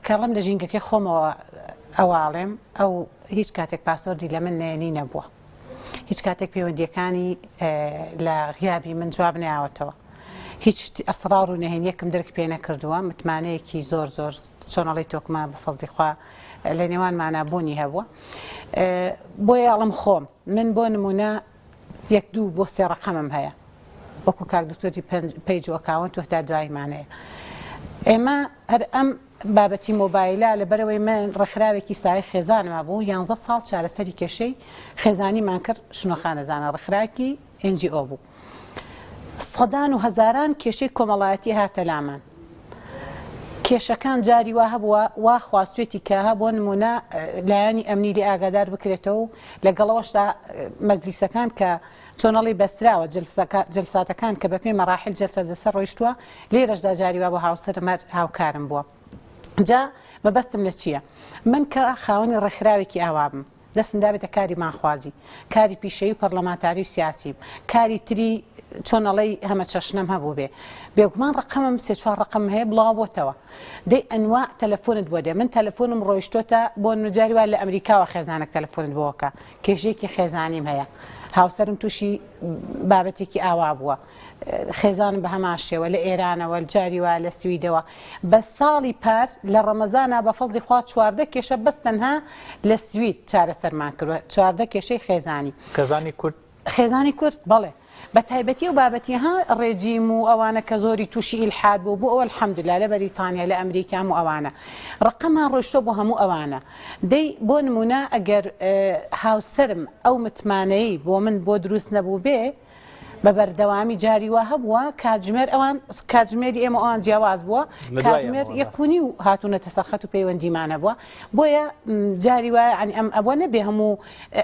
Speaker 5: کەڵم لە ژینگەکەی خۆمەوە ئەواڵێم ئەو هیچ کاتێک password ی لە من نەیەنی نەبووە هیچ کاتێک پەیوەندیەکانی لە غیابی من جواب ناوەتەوە هیچ ئەسرار و نهێنیەکم درک پێ نەکردووە متمانەیەکی زۆر زۆر چۆنەڵی تۆکمە بە فەزی خوا لە نێوانمانە بوونی هەبووە بۆیە ئەڵم خۆم من بۆ نمونە یەک دوو بۆ سێ ڕەقەمم هەیە وەکو کاک دکتۆری page و account و هەتا دواییمان هەیە ئێمە هەر ئەم بابەتی مۆبایلە لەبەرەوەی من ڕێکخراوێکی سای خێزانما بوو یانزە ساڵ چارەسەری کێشەی خێزانیمان کرد شنۆخانەزانە ڕێکخراوێکی NGO بوو سەدان و هەزاران کێشەی کۆمەڵایەتی هاتە لامان. کێشەکان جاری وا هەبووە وا خواستوێتی کە ها بۆ نمونە لایەنی ئەمنی لێ ئاگادار بکرێتەوە و لەگەڵەوەشدا مەجلیسەکان کە چۆنەڵی بەستراوە جلساتەکان کە بەپێی مەراحل جلسە لەسەر ڕۆیشتووە لێرەشدا جاری وا بۆ هاوسەرم هەر هاوکارم بووە جا مەبەستم لە چییە من کە خاوەنی ڕێکخراوێکی ئاوا بم دەستم دابێتە کاری مانخوازی، کاری پیشەیی و پەرلەمانتاری و سیاسیم، کاری تری چۆن ئەڵێی هەمەچەشنەم هەبووبێ، بێگومان ڕەقەمم سێ چوار ڕەقەمم هەیە بڵاو بۆتەوە. دەی ئەنواع تەلەفۆنت بۆ دێ، من تەلەفۆنم ڕۆیشتۆتە بۆ نمونە جاری وا لە ئەمریکاوە خێزانێک تەلەفۆنت بۆ ئەکا، کێشەیەکی خێزانیم هەیە، هاوسەرم تووشی بابەتێکی ئاوا بووە. خێزانم بە هەمان شێوە لە ئێرانەوە جاری وایە لە سویدەوە بە ساڵی پار لە ڕەمەزانا بە فەزڵی خوا 14 کێشە بەس تەنها لە سوید چارەسەرمان کردوە 14 کێشەی خێزانی
Speaker 1: خێزانی کورد
Speaker 5: خێزانی کورد بەڵێ بە تایبەتی و بابەتی ها ڕێجیم و ئەوانە کە زۆری تووشی ئیلحاد بوو بۆ ئەوە الحەمدلله لە بەریتانیا لە ئەمریکا هەموو ئەوانە ڕقەمان ڕۆیشتۆ بۆ هەموو ئەوانە دەی بۆ نمونە ئەگەر هاوسەرم ئەو متمانەی بۆ من بۆ دروست نەبوو بێ بە بەردەوامی جاری وا هەبووە کاتژمێر ئەوان کاتژمێری ئێمە ئەوان جیاواز بووە کاتژمێر یەکونی و هاتوونەتە سەرخەت و پەیوەندیمان هەبووە بۆیە جاری وایە عنی ئەم ئەوە نەبێ هەموو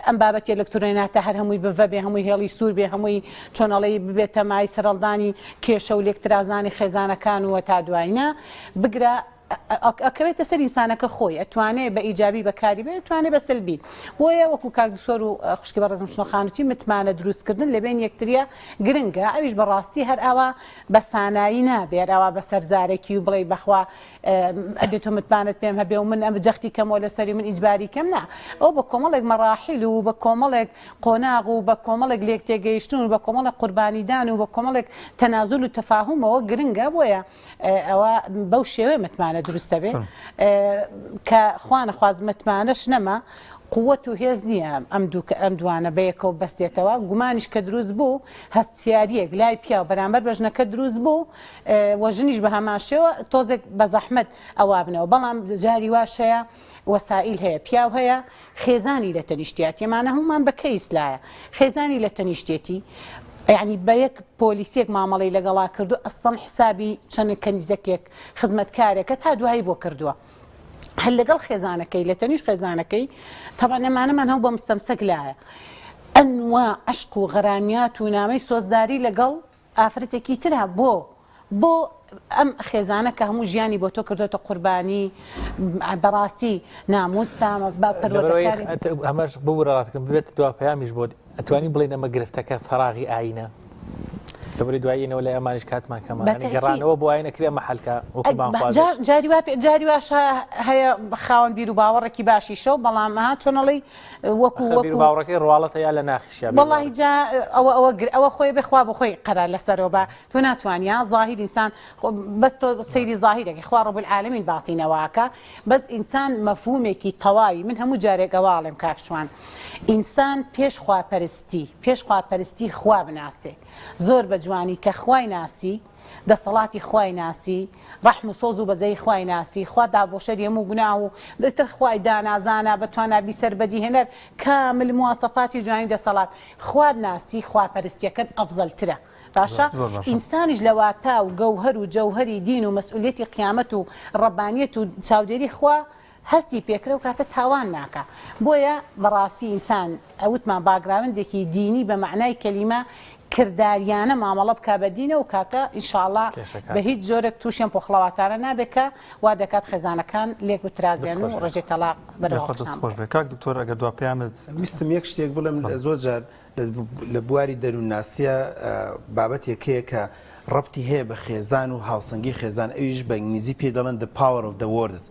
Speaker 5: ئەم بابەتی ئەلکترۆناتە هەر هەمووی بڤە بێ هەمووی هێڵی سوور بێ هەمووی چۆنەڵی ببێتە مای سەرەڵدانی کێشە و لێکترازانی خێزانەکان و تا دوایینە بگرە ئەکەوێتە سەر ئینسانەکە خۆی ئەتوانێ بە ئیجابی بەکاری بێنێ ئەتوانێ بە سلبی بۆیە وەکو کاک دکتۆر و خوشکی بەڕێزم شنۆ خان وتی متمانە دروستکردن لە بێن یەکتریە گرنگە ئەویش بەڕاستی هەر ئاوا بە سانایی نابێ هەر ئاوا بە سەرزارەکی و بڵێ بەخوا ئەبێ تۆ متمانەت پێم هەبێ و من ئەم جەختی کەمەوە لەسەری من ئیجباری کەم نا ئەو بە کۆمەڵێک مەراحیل و بە کۆمەڵێک قۆناغ و بە کۆمەڵێک لێک تێگەیشتن و بە کۆمەڵێک قوربانیدان و بە کۆمەڵێک تەنازول و تەفاهومەوە گرنگە بۆیە ئەوە بەو شێوەیە متمانە دروست دەبێ کە خوانەخواست متمانەش نەما قوت و هێز نییە ئەم دوو ئەم دوانە بەیەکەوە بەستێتەوە گومانیش کە دروست بوو هەستیاریەک لای پیاو بەرامبەر بە ژنەکە دروست بوو و ژنیش بە هەمان شێوە تۆزێک بە زەحمەت ئەوا بنەوە بەڵام جاری واش هەیە وەسائیل هەیە پیاو هەیە خێزانی لە تەنیشتیاتی ئەمانە هەموومان بە کەیس لایە خێزانی لە تەنیشتێتی یعنی بە یەک پۆلیسێک مامەڵەی لەگەڵا کردو ئەسڵەن حسابی چەند کەنیزەکێک خزمەتکارێکە تا دوایی بۆ کردووە هەر لەگەڵ خێزانەکەی لە تەنیش خێزانەکەی تەبعەن ئەمانەمان هەموو بە مستەمسەک لایە ئەنوا عەشق و غەرامیات و نامەی سۆزداری لەگەڵ ئافرەتێکی ترە بۆ بۆ ئەم خێزانە کە هەموو ژیانی بۆ تۆ کردۆتە قوربانی بەڕاستی ناموستە بە پەروەردەکاری
Speaker 1: ئەمەش ببورە ڕاستکەم ببێت دوا پەیامیش بۆت ئەتوانی بڵێین ئەمە گرفتەکە فەراغی ئاینە لەبەری دوایینەوە لای ئەمانیش کاتمان کەمە گەڕانەوە بۆ ئاینە کرێ مەحەلکە
Speaker 5: جاری وا جاری واش هەیە خاوەن بیر و باوەڕێکی باشی شەو بەڵام ها چۆنەڵی وەکو وەکو
Speaker 1: باوەڕەکەی ڕواڵەتە یا لە ناخی
Speaker 5: وەڵاهی جا ئەوە ئەوە گر ئەوە خۆی بێ خوا بۆ خۆی قەرار لەسەرەوە بە تۆ ناتوانانی ها ظاهیر ئینسان بەس تۆ سەیری ظاهیرەکەی خوا ڕب العالمین باتینەوەکە بەس ئینسان مەفهومێکی تەواوی من هەموو جارێک ئەوە ئەڵێم کاک شوان ئینسان پێش خواپەرستی پێش خواپەرستی خوا بناسێ زۆر بە جوانی کە خوای ناسی دەسەڵاتی خوای ناسی، ڕەحم و سۆز و بەزەیی خوای ناسی، خوا داپۆشەری هەموو گوناه و ئیتر خوای دانا، زانا، بەتوانا، بیسەر، بەدیهێنەر، کامل، مواسەفاتی جوانی دەسەڵات، خوات ناسی خواپەرستیەکەت ئەفزەلترە باشە ئینسانیش لە واتا و گەوهەر و جەوهەری دین و مەسئولیەتی قیامەت و ڕەبانیەت و چاودێری خوا هەستی پێکرا ئەو کاتە تاوان ناکا بۆیە بەڕاستی ئینسان وتمان باگراوندێکی دینی بە مەعنای کەلیمە کرداریانە مامەڵە بکا بە دینە و کاتە ئینشاڵا بە هیچ جۆرێک تووشی ئەم پۆخڵەواتانە نابێت کە وا دەکات خێزانەکان لێک بترازێن و ڕێژەی تەڵاق بەرەو
Speaker 2: دەست خۆش بێ کاک دکتۆر ئەگەر دوا پەیامت
Speaker 3: ویستم یەک شتێک بڵێم زۆر جار لە بواری دەروونناسییە بابەتێک هەیە کە ڕەبتی هەیە بە خێزان و هاوسەنگی خێزان ئەویش بە ئینگلیزی پێی دەڵێن The Power of the Words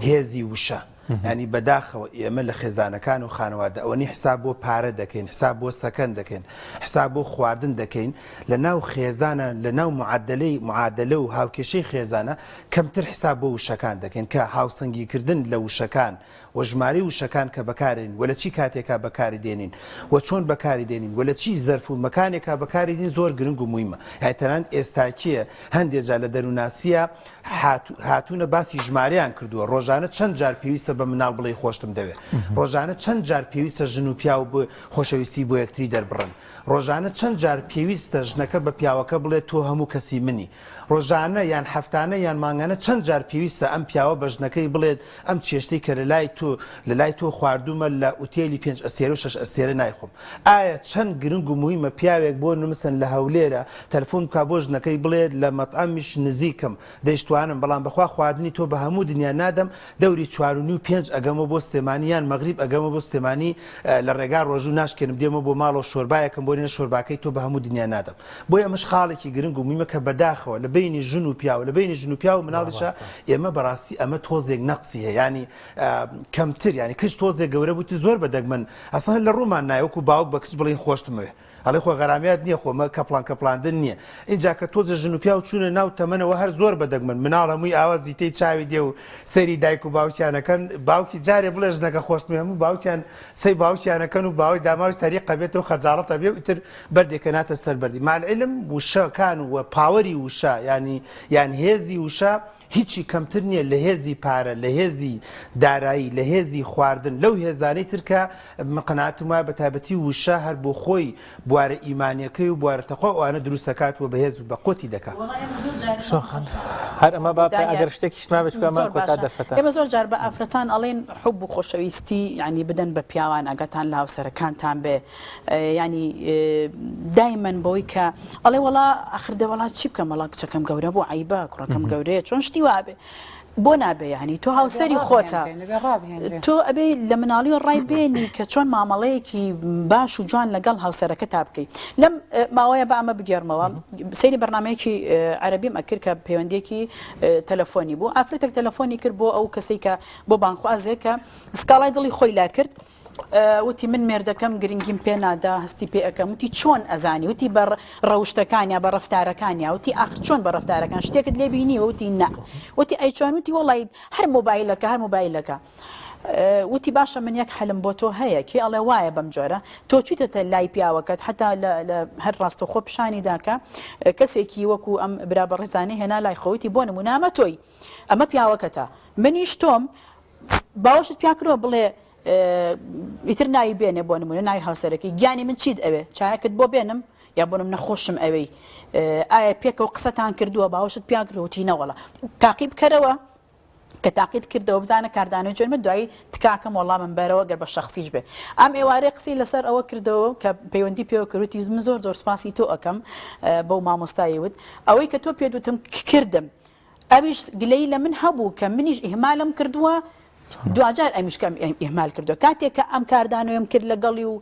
Speaker 3: هێزی وشە یانی بەداخەوە ئێمە لە خێزانەکان و خانەوادە ئەوەنی حساب بۆ پارە دەکەین حساب بۆ سەکەن دەکەین حساب بۆ خواردن دەکەین لە ناو خێزانە لە ناو معادلەی معادلە و هاوکێشەی خێزانە کەمتر حساب بۆ وشەکان دەکەین کە هاوسەنگیکردن لە وشەکان و ژمارەی وشەکان کە بەکارێنین و لە چی کاتێکا بەکاری دێنین و چۆن بەکاری دێنین و لە چی زەرف و مەکانێکا بەکاری دێنین زۆر گرنگ و مویمە یانی تەنانەت ئێستاکێ هەندێ جار لە دەروونناسییە هاتوونە باسی ژمارەیان کردووە ڕۆژانە چەند جار پێویستە. بە مناڵ بڵێی خۆشتم دەوێ؟ ڕۆژانە چەند جار پێویستە ژن و پیاو خۆشەویستی بۆ یەکتری دەربڕن؟ ڕۆژانە چەند جار پێویستە ژنەکە بە پیاوەکە بڵێ تۆ هەموو کەسی منی؟ ڕۆژانە یان هەفتانە یان مانگانە چەند جار پێویستە ئەم پیاوە بە ژنەکەی بڵێت ئەم چێشتەی کە لەلای تۆ لەلای تۆ خواردوومە لە ئوتێلی پێنج ئەستێرە و شەش ئەستێرە نایخۆم؟ ئایا چەند گرنگ و موهیمە پیاوێک بۆ نمسەن لە هەولێرە تەلفۆن بکا بۆ ژنەکەی بڵێت لە مەتعەمیش نزیکم دەیشتوانم بەڵام بەخوا خواردنی تۆ بە هەموو دنیا نادەم دەوری چوارونیو پێنج ئەگەمەوە بۆ سلێمانی یان مەغریب ئەگەمەوە بۆ سلێمانی لە ڕێگا ڕۆژوو ناشکێنم دێمەوە بۆ ماڵەوە شۆربایەکم بۆ نێنە شۆرباکەی تۆ بە هەموو دنیا نادەم بۆیە ئەمەش خاڵێکی گرنگ و مویمە کە بەداخەوە لە بەینی ژن و پیاو لە بەینی ژن و پیاو و مناڵیشا ئێمە بەڕاستی ئەمە تۆزێک نەقسی هەیە یانی کەمتر یانی کچ تۆزێک گەورە بوویت زۆر بە دەگمەن ئەسڵەن لە ڕوومان نایە وەکو باوک بە کچ بڵێین خۆشتمەوێ ئەڵێ خۆ غەرامیات نییە خۆ مە کەپڵان کەپڵاندن نییە ئینجا کە تۆزێ ژن و پیاو چوونە ناو تەمەنەوە هەر زۆر بە دەگمەن مناڵ هەمووی ئاوا زیتەی چاوی دێ و سەیری دایک و باوکیانەکەن باوکی جارێ بڵێ ژنەکە خۆشتمەوێ هەموو باوکیان سەی باوکیانەکەن و باوەی داماویش تەریقە بێتەوە خەجاڵەتە بێ و ئیتر بەردێکە ناتە سەر بەردی مع العلم وشەکان و power ی وشە یانی یان هێزی وشە هیچی کەمتر نییە لە هێزی پارە، لە هێزی دارایی، لە هێزی خواردن، لەو هێزانەی تر کە من قەناعەتم وایە بە تایبەتی وشە هەر بۆ خۆی بوارە ئیمانیەکەی و بوارە تەقوا و ئەوانە دروست دەکات و بەهێز و بەقوەتی دەکات.
Speaker 4: وەڵا ئێمە زۆر جار
Speaker 1: شۆخان هەر ئەمە با
Speaker 4: دانیار
Speaker 1: ئەگەر شتێکیشت مابێت چونکە ئەمە
Speaker 4: زۆر
Speaker 1: کۆتا
Speaker 4: باشە
Speaker 1: دەرفەتە.
Speaker 4: ئێمە زۆر جار بە ئافرەتان ئەڵێن حوب و خۆشەویستی یانی بدەن بە پیاوان ئاگاتان لە هاوسەرەکانتان بێ یانی دایمەن بۆی کە ئەڵێ وەڵا ئەخر دە وەڵا چی بکەم وەڵا کچەکەم گەورە بوو عیبە کوڕەکەم گەورەیە چۆن شتی وابێ بۆ نابێ ینی تۆ هاوسەری خۆتە تۆ ئەبێ لە مناڵی و ڕای بێنی کە چۆن مامەڵەیەکی باش و جوان لەگەڵ هاوسەرەکە تا بکەیت لەم ماوەیە بە ئەمە بگێڕمەوە سەیری بەرنمەیەکی عەربیم ئەکرد کە پەیوەندێکی تەلەفۆنی بوو ئافرەتێک تەلەفۆنی کرد بۆ ئەو کەسێک کە بۆ بانخوازێک کە سکاڵای دڵی خۆی لا کرد وتی من مێردەکەم گرنگیم پێ نادا هەستی پێ ئەکەم وتی چۆن ئەزانی وتی بە ڕەوشتەکانیا بە ڕەفتارەکانیا وتی ئاخر چۆن بە ڕەفتارەکان شتێکت لێ بینیوە وتی نا وتی ئەی چۆن وتی وەڵی هەر مۆبایلەکە هەر مۆبایلەکە وتی باشە من یەک حەلم بۆ تۆ هەیە کێ ئەڵێ وایە بەم جۆرە تۆ چیتەتە لای پیاوەکەت حتا لە هەر ڕاستەخۆ پیشانی داکە کەسێکی وەکو ئەم برا بەڕێزانەی هێنا لای خۆوتی بۆ نمونامە تۆی ئەمە پیاوەکەتە منیش تۆم باوەشت پیا کردوە بڵێ ئیتر ناوی بێنێ بۆ نمونە ناوی هاوسەرەکەی گیانی من چیت ئەوێ چایەکت بۆ بێنم یا بۆ نمونە خۆشم ئەوێی ئایا پێکەوە قسەتان کردووە باوەشت پیا کردووە نەوەڵا تاقی بکەرەوە کە تاقیت کردەوە بزانە کاردانەوەی چۆن من دوایی تکاکەم وەڵامم بەرەوە گەر بە شخصیش بێ ئەم ئێوارەی قسەی لەسەر ئەوە کردەوە کە پەیوەندی پێوە کردوتی من زۆر زۆر سپاسی تۆ ئەەکەم بەو مامۆستایی وت ئەوەی کە تۆ پێ دوتم کردم ئەویش گلەیی لە من هەبوو کە منیش ئیهمالم کردووە دواجار ئەمیش کەم ئیهمال کردووە کاتێک کە ئەم کاردانەوەم کرد لەگەڵی و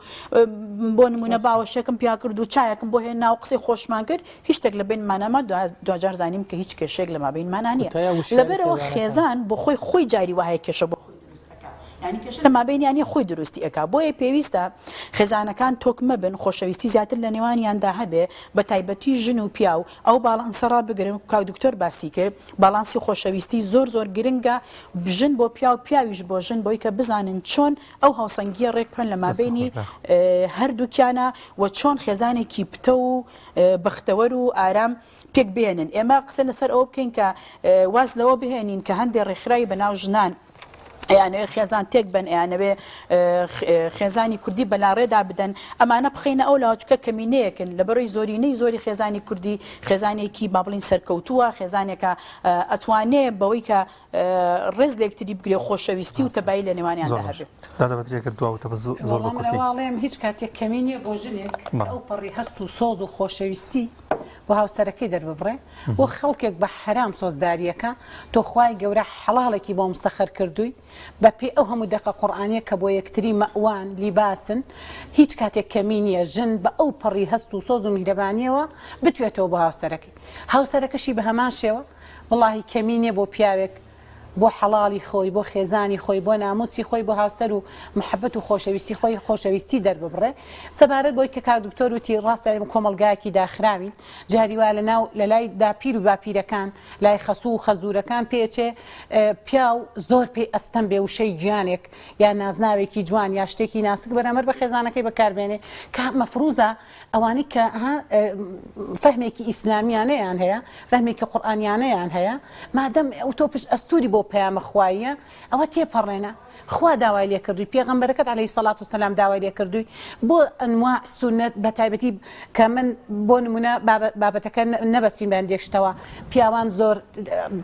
Speaker 4: بۆ نمونە باوەشێکم پیا کرد و چایەکم بۆ هێنا و قسەی خۆشمان کرد هیچ شتێک لە بینمانەما دواجار زانیم کە هیچ کێشەیەک لە مابینمانە نییە لەبەرەوە خێزان بۆ خۆی خۆی جاری وایە کێشە بۆ خۆی دروست ئەکا یانی کێشە لە مابینیان نیە خۆی دروستی ئەکا بۆیە پێویستە خێزانەکان تۆکمە بن خۆشەویستی زیاتر لە نێوانیاندا هەبێ بە تایبەتی ژن و پیاو ئەو باڵانسە ڕابگرن کاک دکتۆر باسی کرد باڵانسی خۆشەویستی زۆر زۆر گرنگە ژن بۆ پیاو پیاویش بۆ ژن بۆی کە بزانن چۆن ئەو هاوسەنگیە ڕێک بخەن لە مابینی هەردووکیانە و چۆن خێزانێکی پتە و بەختەوەر و ئارام پێک بێنن ئێمە قسە لەسەر ئەوە بکەین کە واز لەوە بهێنین کە هەندێک ڕێکخراوی بەناو ژنان ئەیانەوێ خێزان تێک بەن ئەیانەوێ خێزانی کوردی بەلاڕێدا بدەن ئەمانە بخینە ئەو لاوچکە کەمینەیەکن لە بەرەی زۆرینەی زۆری خێزانی کوردی خێزانێکی با بڵین سەرکەوتووە خێزانێکە ئەتوانێ بەوەی کە ڕێز لەکتری بگرێ خۆشەویستی و تەبایی لە نێوانیاندا هەبێ.
Speaker 2: دادە بەدریە گەر دوا وتە بە زۆر بە کورتی.
Speaker 5: وەڵام هیچ کاتێک کەمی نییە بۆ ژنێک کە ئەو پەڕی هەست و سۆز و خۆشەویستی بۆ هاوسەرەکەی دەرببڕێ بۆ خەڵکێک بە حەرام سۆزداریەکە تۆ خوای گەورە حەڵاڵێکی بۆ مسەخەر کردووی بە پێی ئەو هەموو دەقە قورئانیە کە بۆ یەکتری مەئوان لیباسن هیچ کاتێک کەمی نییە ژن بە ئەو پەڕی هەست و سۆز و میهرەبانیەوە بتوێتەوە بۆ هاوسەرەکەی هاوسەرەکەشی بە هەمان شێوە وەڵاهی کەمی نییە بۆ پیاوێک بۆ حەڵاڵی خۆی، بۆ خێزانی خۆی، بۆ ناموسی خۆی، بۆ هاوسەر و محەبەت و خۆشەویستی خۆی، خۆشەویستی دەرببڕێ. سەبارەت بەوەی کە کاک دکتۆر وتی، ڕاستە ئێمە کۆمەڵگایەکی داخراوین، جاری وایە لە ناو لە لای داپیر و باپیرەکان، لای خەسوو و خەزوورەکان پێچێ پیاو زۆر پێی ئەستەم بێ وشەی گیانێک یا نازناوێکی جوان یا شتێکی ناسک بەرامبەر بە خێزانەکەی بەکار بێنێ کە مەفروزە ئەوانەی کە ها فەهمێکی ئیسلامیانەیان هەیە، فەهمێکی قورئانیانەیان هەیە، مادەم ئەو تۆ پشت ئەستووری بۆ. پەیامە خواییە ئەوە تێپەڕێنە خوا داوای لێ کردووی پێغەمبەرەکەت عەلەیهی سەڵات و سەلام داوای لێ کردووی بۆ ئەنواع سوننەت بە تایبەتی کە من بۆ نمونە بابەتەکە نەبەستین بە هەندێک شتەوە پیاوان زۆر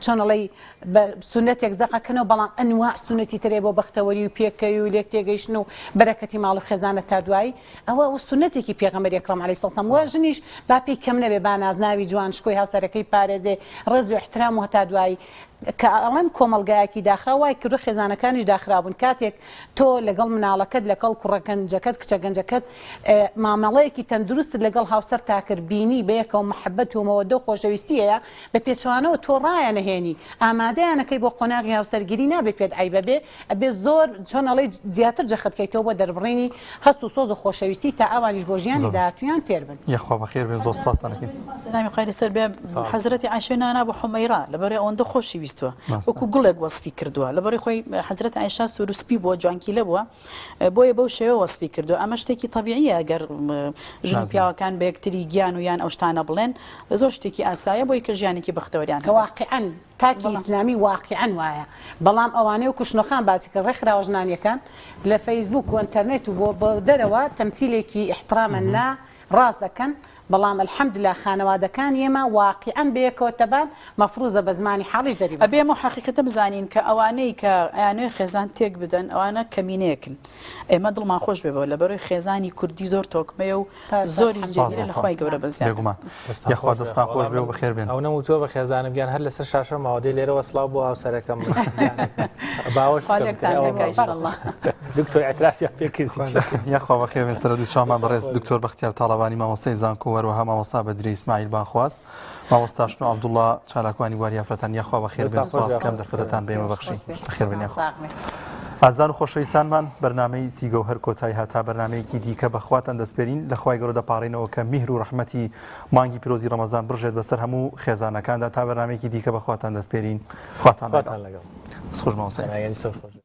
Speaker 5: چۆن ئەڵێی بە سوننەتێک زەقەکەنەوە بەڵام ئەنواع سوننەتی ترێ بۆ بەختەوەری و پێکەوی و لێک تێگەیشتن و بەرەکەتی ماڵ و خێزانە تا دوایی ئەوە ئەوە سوننەتێکی پێغەمبەری ئەکرەم عەلەیهی سەڵات وە ژنیش با پێی کەم نەبێ با نازناوی جوان شکۆی هاوسەرەکەی پارێزێ ڕێز و ئیحترام و هەتا دوایی کە ئەڵێم کۆمەڵگایەکی داخراو وای کردوە خێزانەکانیش داخرابوون کاتێک تۆ لەگەڵ مناڵەکەت لەکەڵ کوڕە گەنجەکەت کچە گەنجەکەت مامەڵەیەکی تەندروستت لەگەڵ هاوسەرتا کرد بینی بەیەکەوە مەحەبەت و مەوەدە و خۆشەویستی هەیە بە پێچەوانەوە تۆ ڕایانەهێنی ئامادەیانەکەی بۆ قۆناغی هاوسەرگیری نابێ پێت عەیبە بێ ئەبێ زۆر چۆن ئەڵێی زیاتر جەخت کەیتەوە بۆ دەربڕینی هەست و سۆز و خۆشەویستی تا ئەوانیش بۆ ژیانی داهاتوویان فێر بن.
Speaker 2: یەخوا بەخێر بێن زۆر سپاستان ئەکەین.
Speaker 4: سەلامی خوای لەسەر بێ حەزرەتی عایشەی نانا بۆ حومەیرا لەبەرئ ئەوەندە خۆشی ویستوە وەکو گوڵێک وەسفی کردووە لەبەری خۆی حەزرەتی عایشە سوور و سپی بووە جوانکیلە بووە بۆیە بەو شێوە وەسفی کردووە ئەمە شتێکی تەبیعیە گەر ژن و پیاوەکان بە یەکتری گیان و یان ئەو شتانە بڵێن زۆر شتێکی ئاسایە بۆی کە ژیانێکی بەختەوەریان
Speaker 5: کە واقیعەن تاکی ئیسلامی واقیعەن وایە بەڵام ئەوانەی وەکو شنۆخان باسی کرد ڕێکخراوە ژنانیەکان لە فەیسبوک و ئەنتەرنێت و بۆ دەرەوە تەمتیلێکی ئیحترامەن نا ڕاست دەکەن بەڵام الحمدللە خانەوادەکانی ئێمە واقیعەن بەیەکەوە تەبان مەفروزە بە زمانی حاڵیش دەری
Speaker 4: ئەبێ ئەمە حەقیقەتە بزانین کە ئەوانەی کە ئەیانەوێ خێزان تێک بدەن ئەوانە کەمینەیەکن ئێمە دڵمان خۆش بێ بەوە لەبەرەوەی خێزانی کوردی زۆر تۆکمەیە و زۆریش جێگیرە لە خوای گەورە بەزیاد.
Speaker 2: بێگومان یاخوا دەستان خۆش بێ و بەخێر بێن.
Speaker 1: ئەو نەموتووە بە خێزانم گیان هەر لەسەر شاشە ماوە دەی لێرەوە سڵاو بۆ هاوسەرەکەم باوەش
Speaker 4: خوا لێکتان دەکا ئیشەڵڵا.
Speaker 1: دکتۆر ئیعترافیان پێ کردی.
Speaker 2: یاخوا بەخێر بێن سەر دوو چاومان بەڕێز دکتۆر بەختیار تاڵەبانی مامۆستای زانکۆ و هەروەها مامۆستا بەدری ئیسماعیل بانخواز مامۆستا شنۆ عەبدوڵڵا چالاکوانی بواری ئافرەتان یاخوا بەخێر بێن سپاس کەم دەرفەتەتان بە ئێمە بەخشی بەخێر بێن یاخوا. ئازیزان و خۆشەویستانمان بەرنامەی سی گەوهەر کۆتایی هات تا بەرنامەیەکی دیکە بە خواتان دەسپێرین لە خوای گەورە دەپاڕێینەوە کە میهر و ڕەحمەتی مانگی پیرۆزی ڕەمەزان بڕژێت بەسەر هەموو خێزانەکاندا تا بەرنامەیەکی دیکە بە خواتان دەسپێرین خواتان لەگەڵ. دەست خۆش مامۆستا.
Speaker 1: سەر خۆش.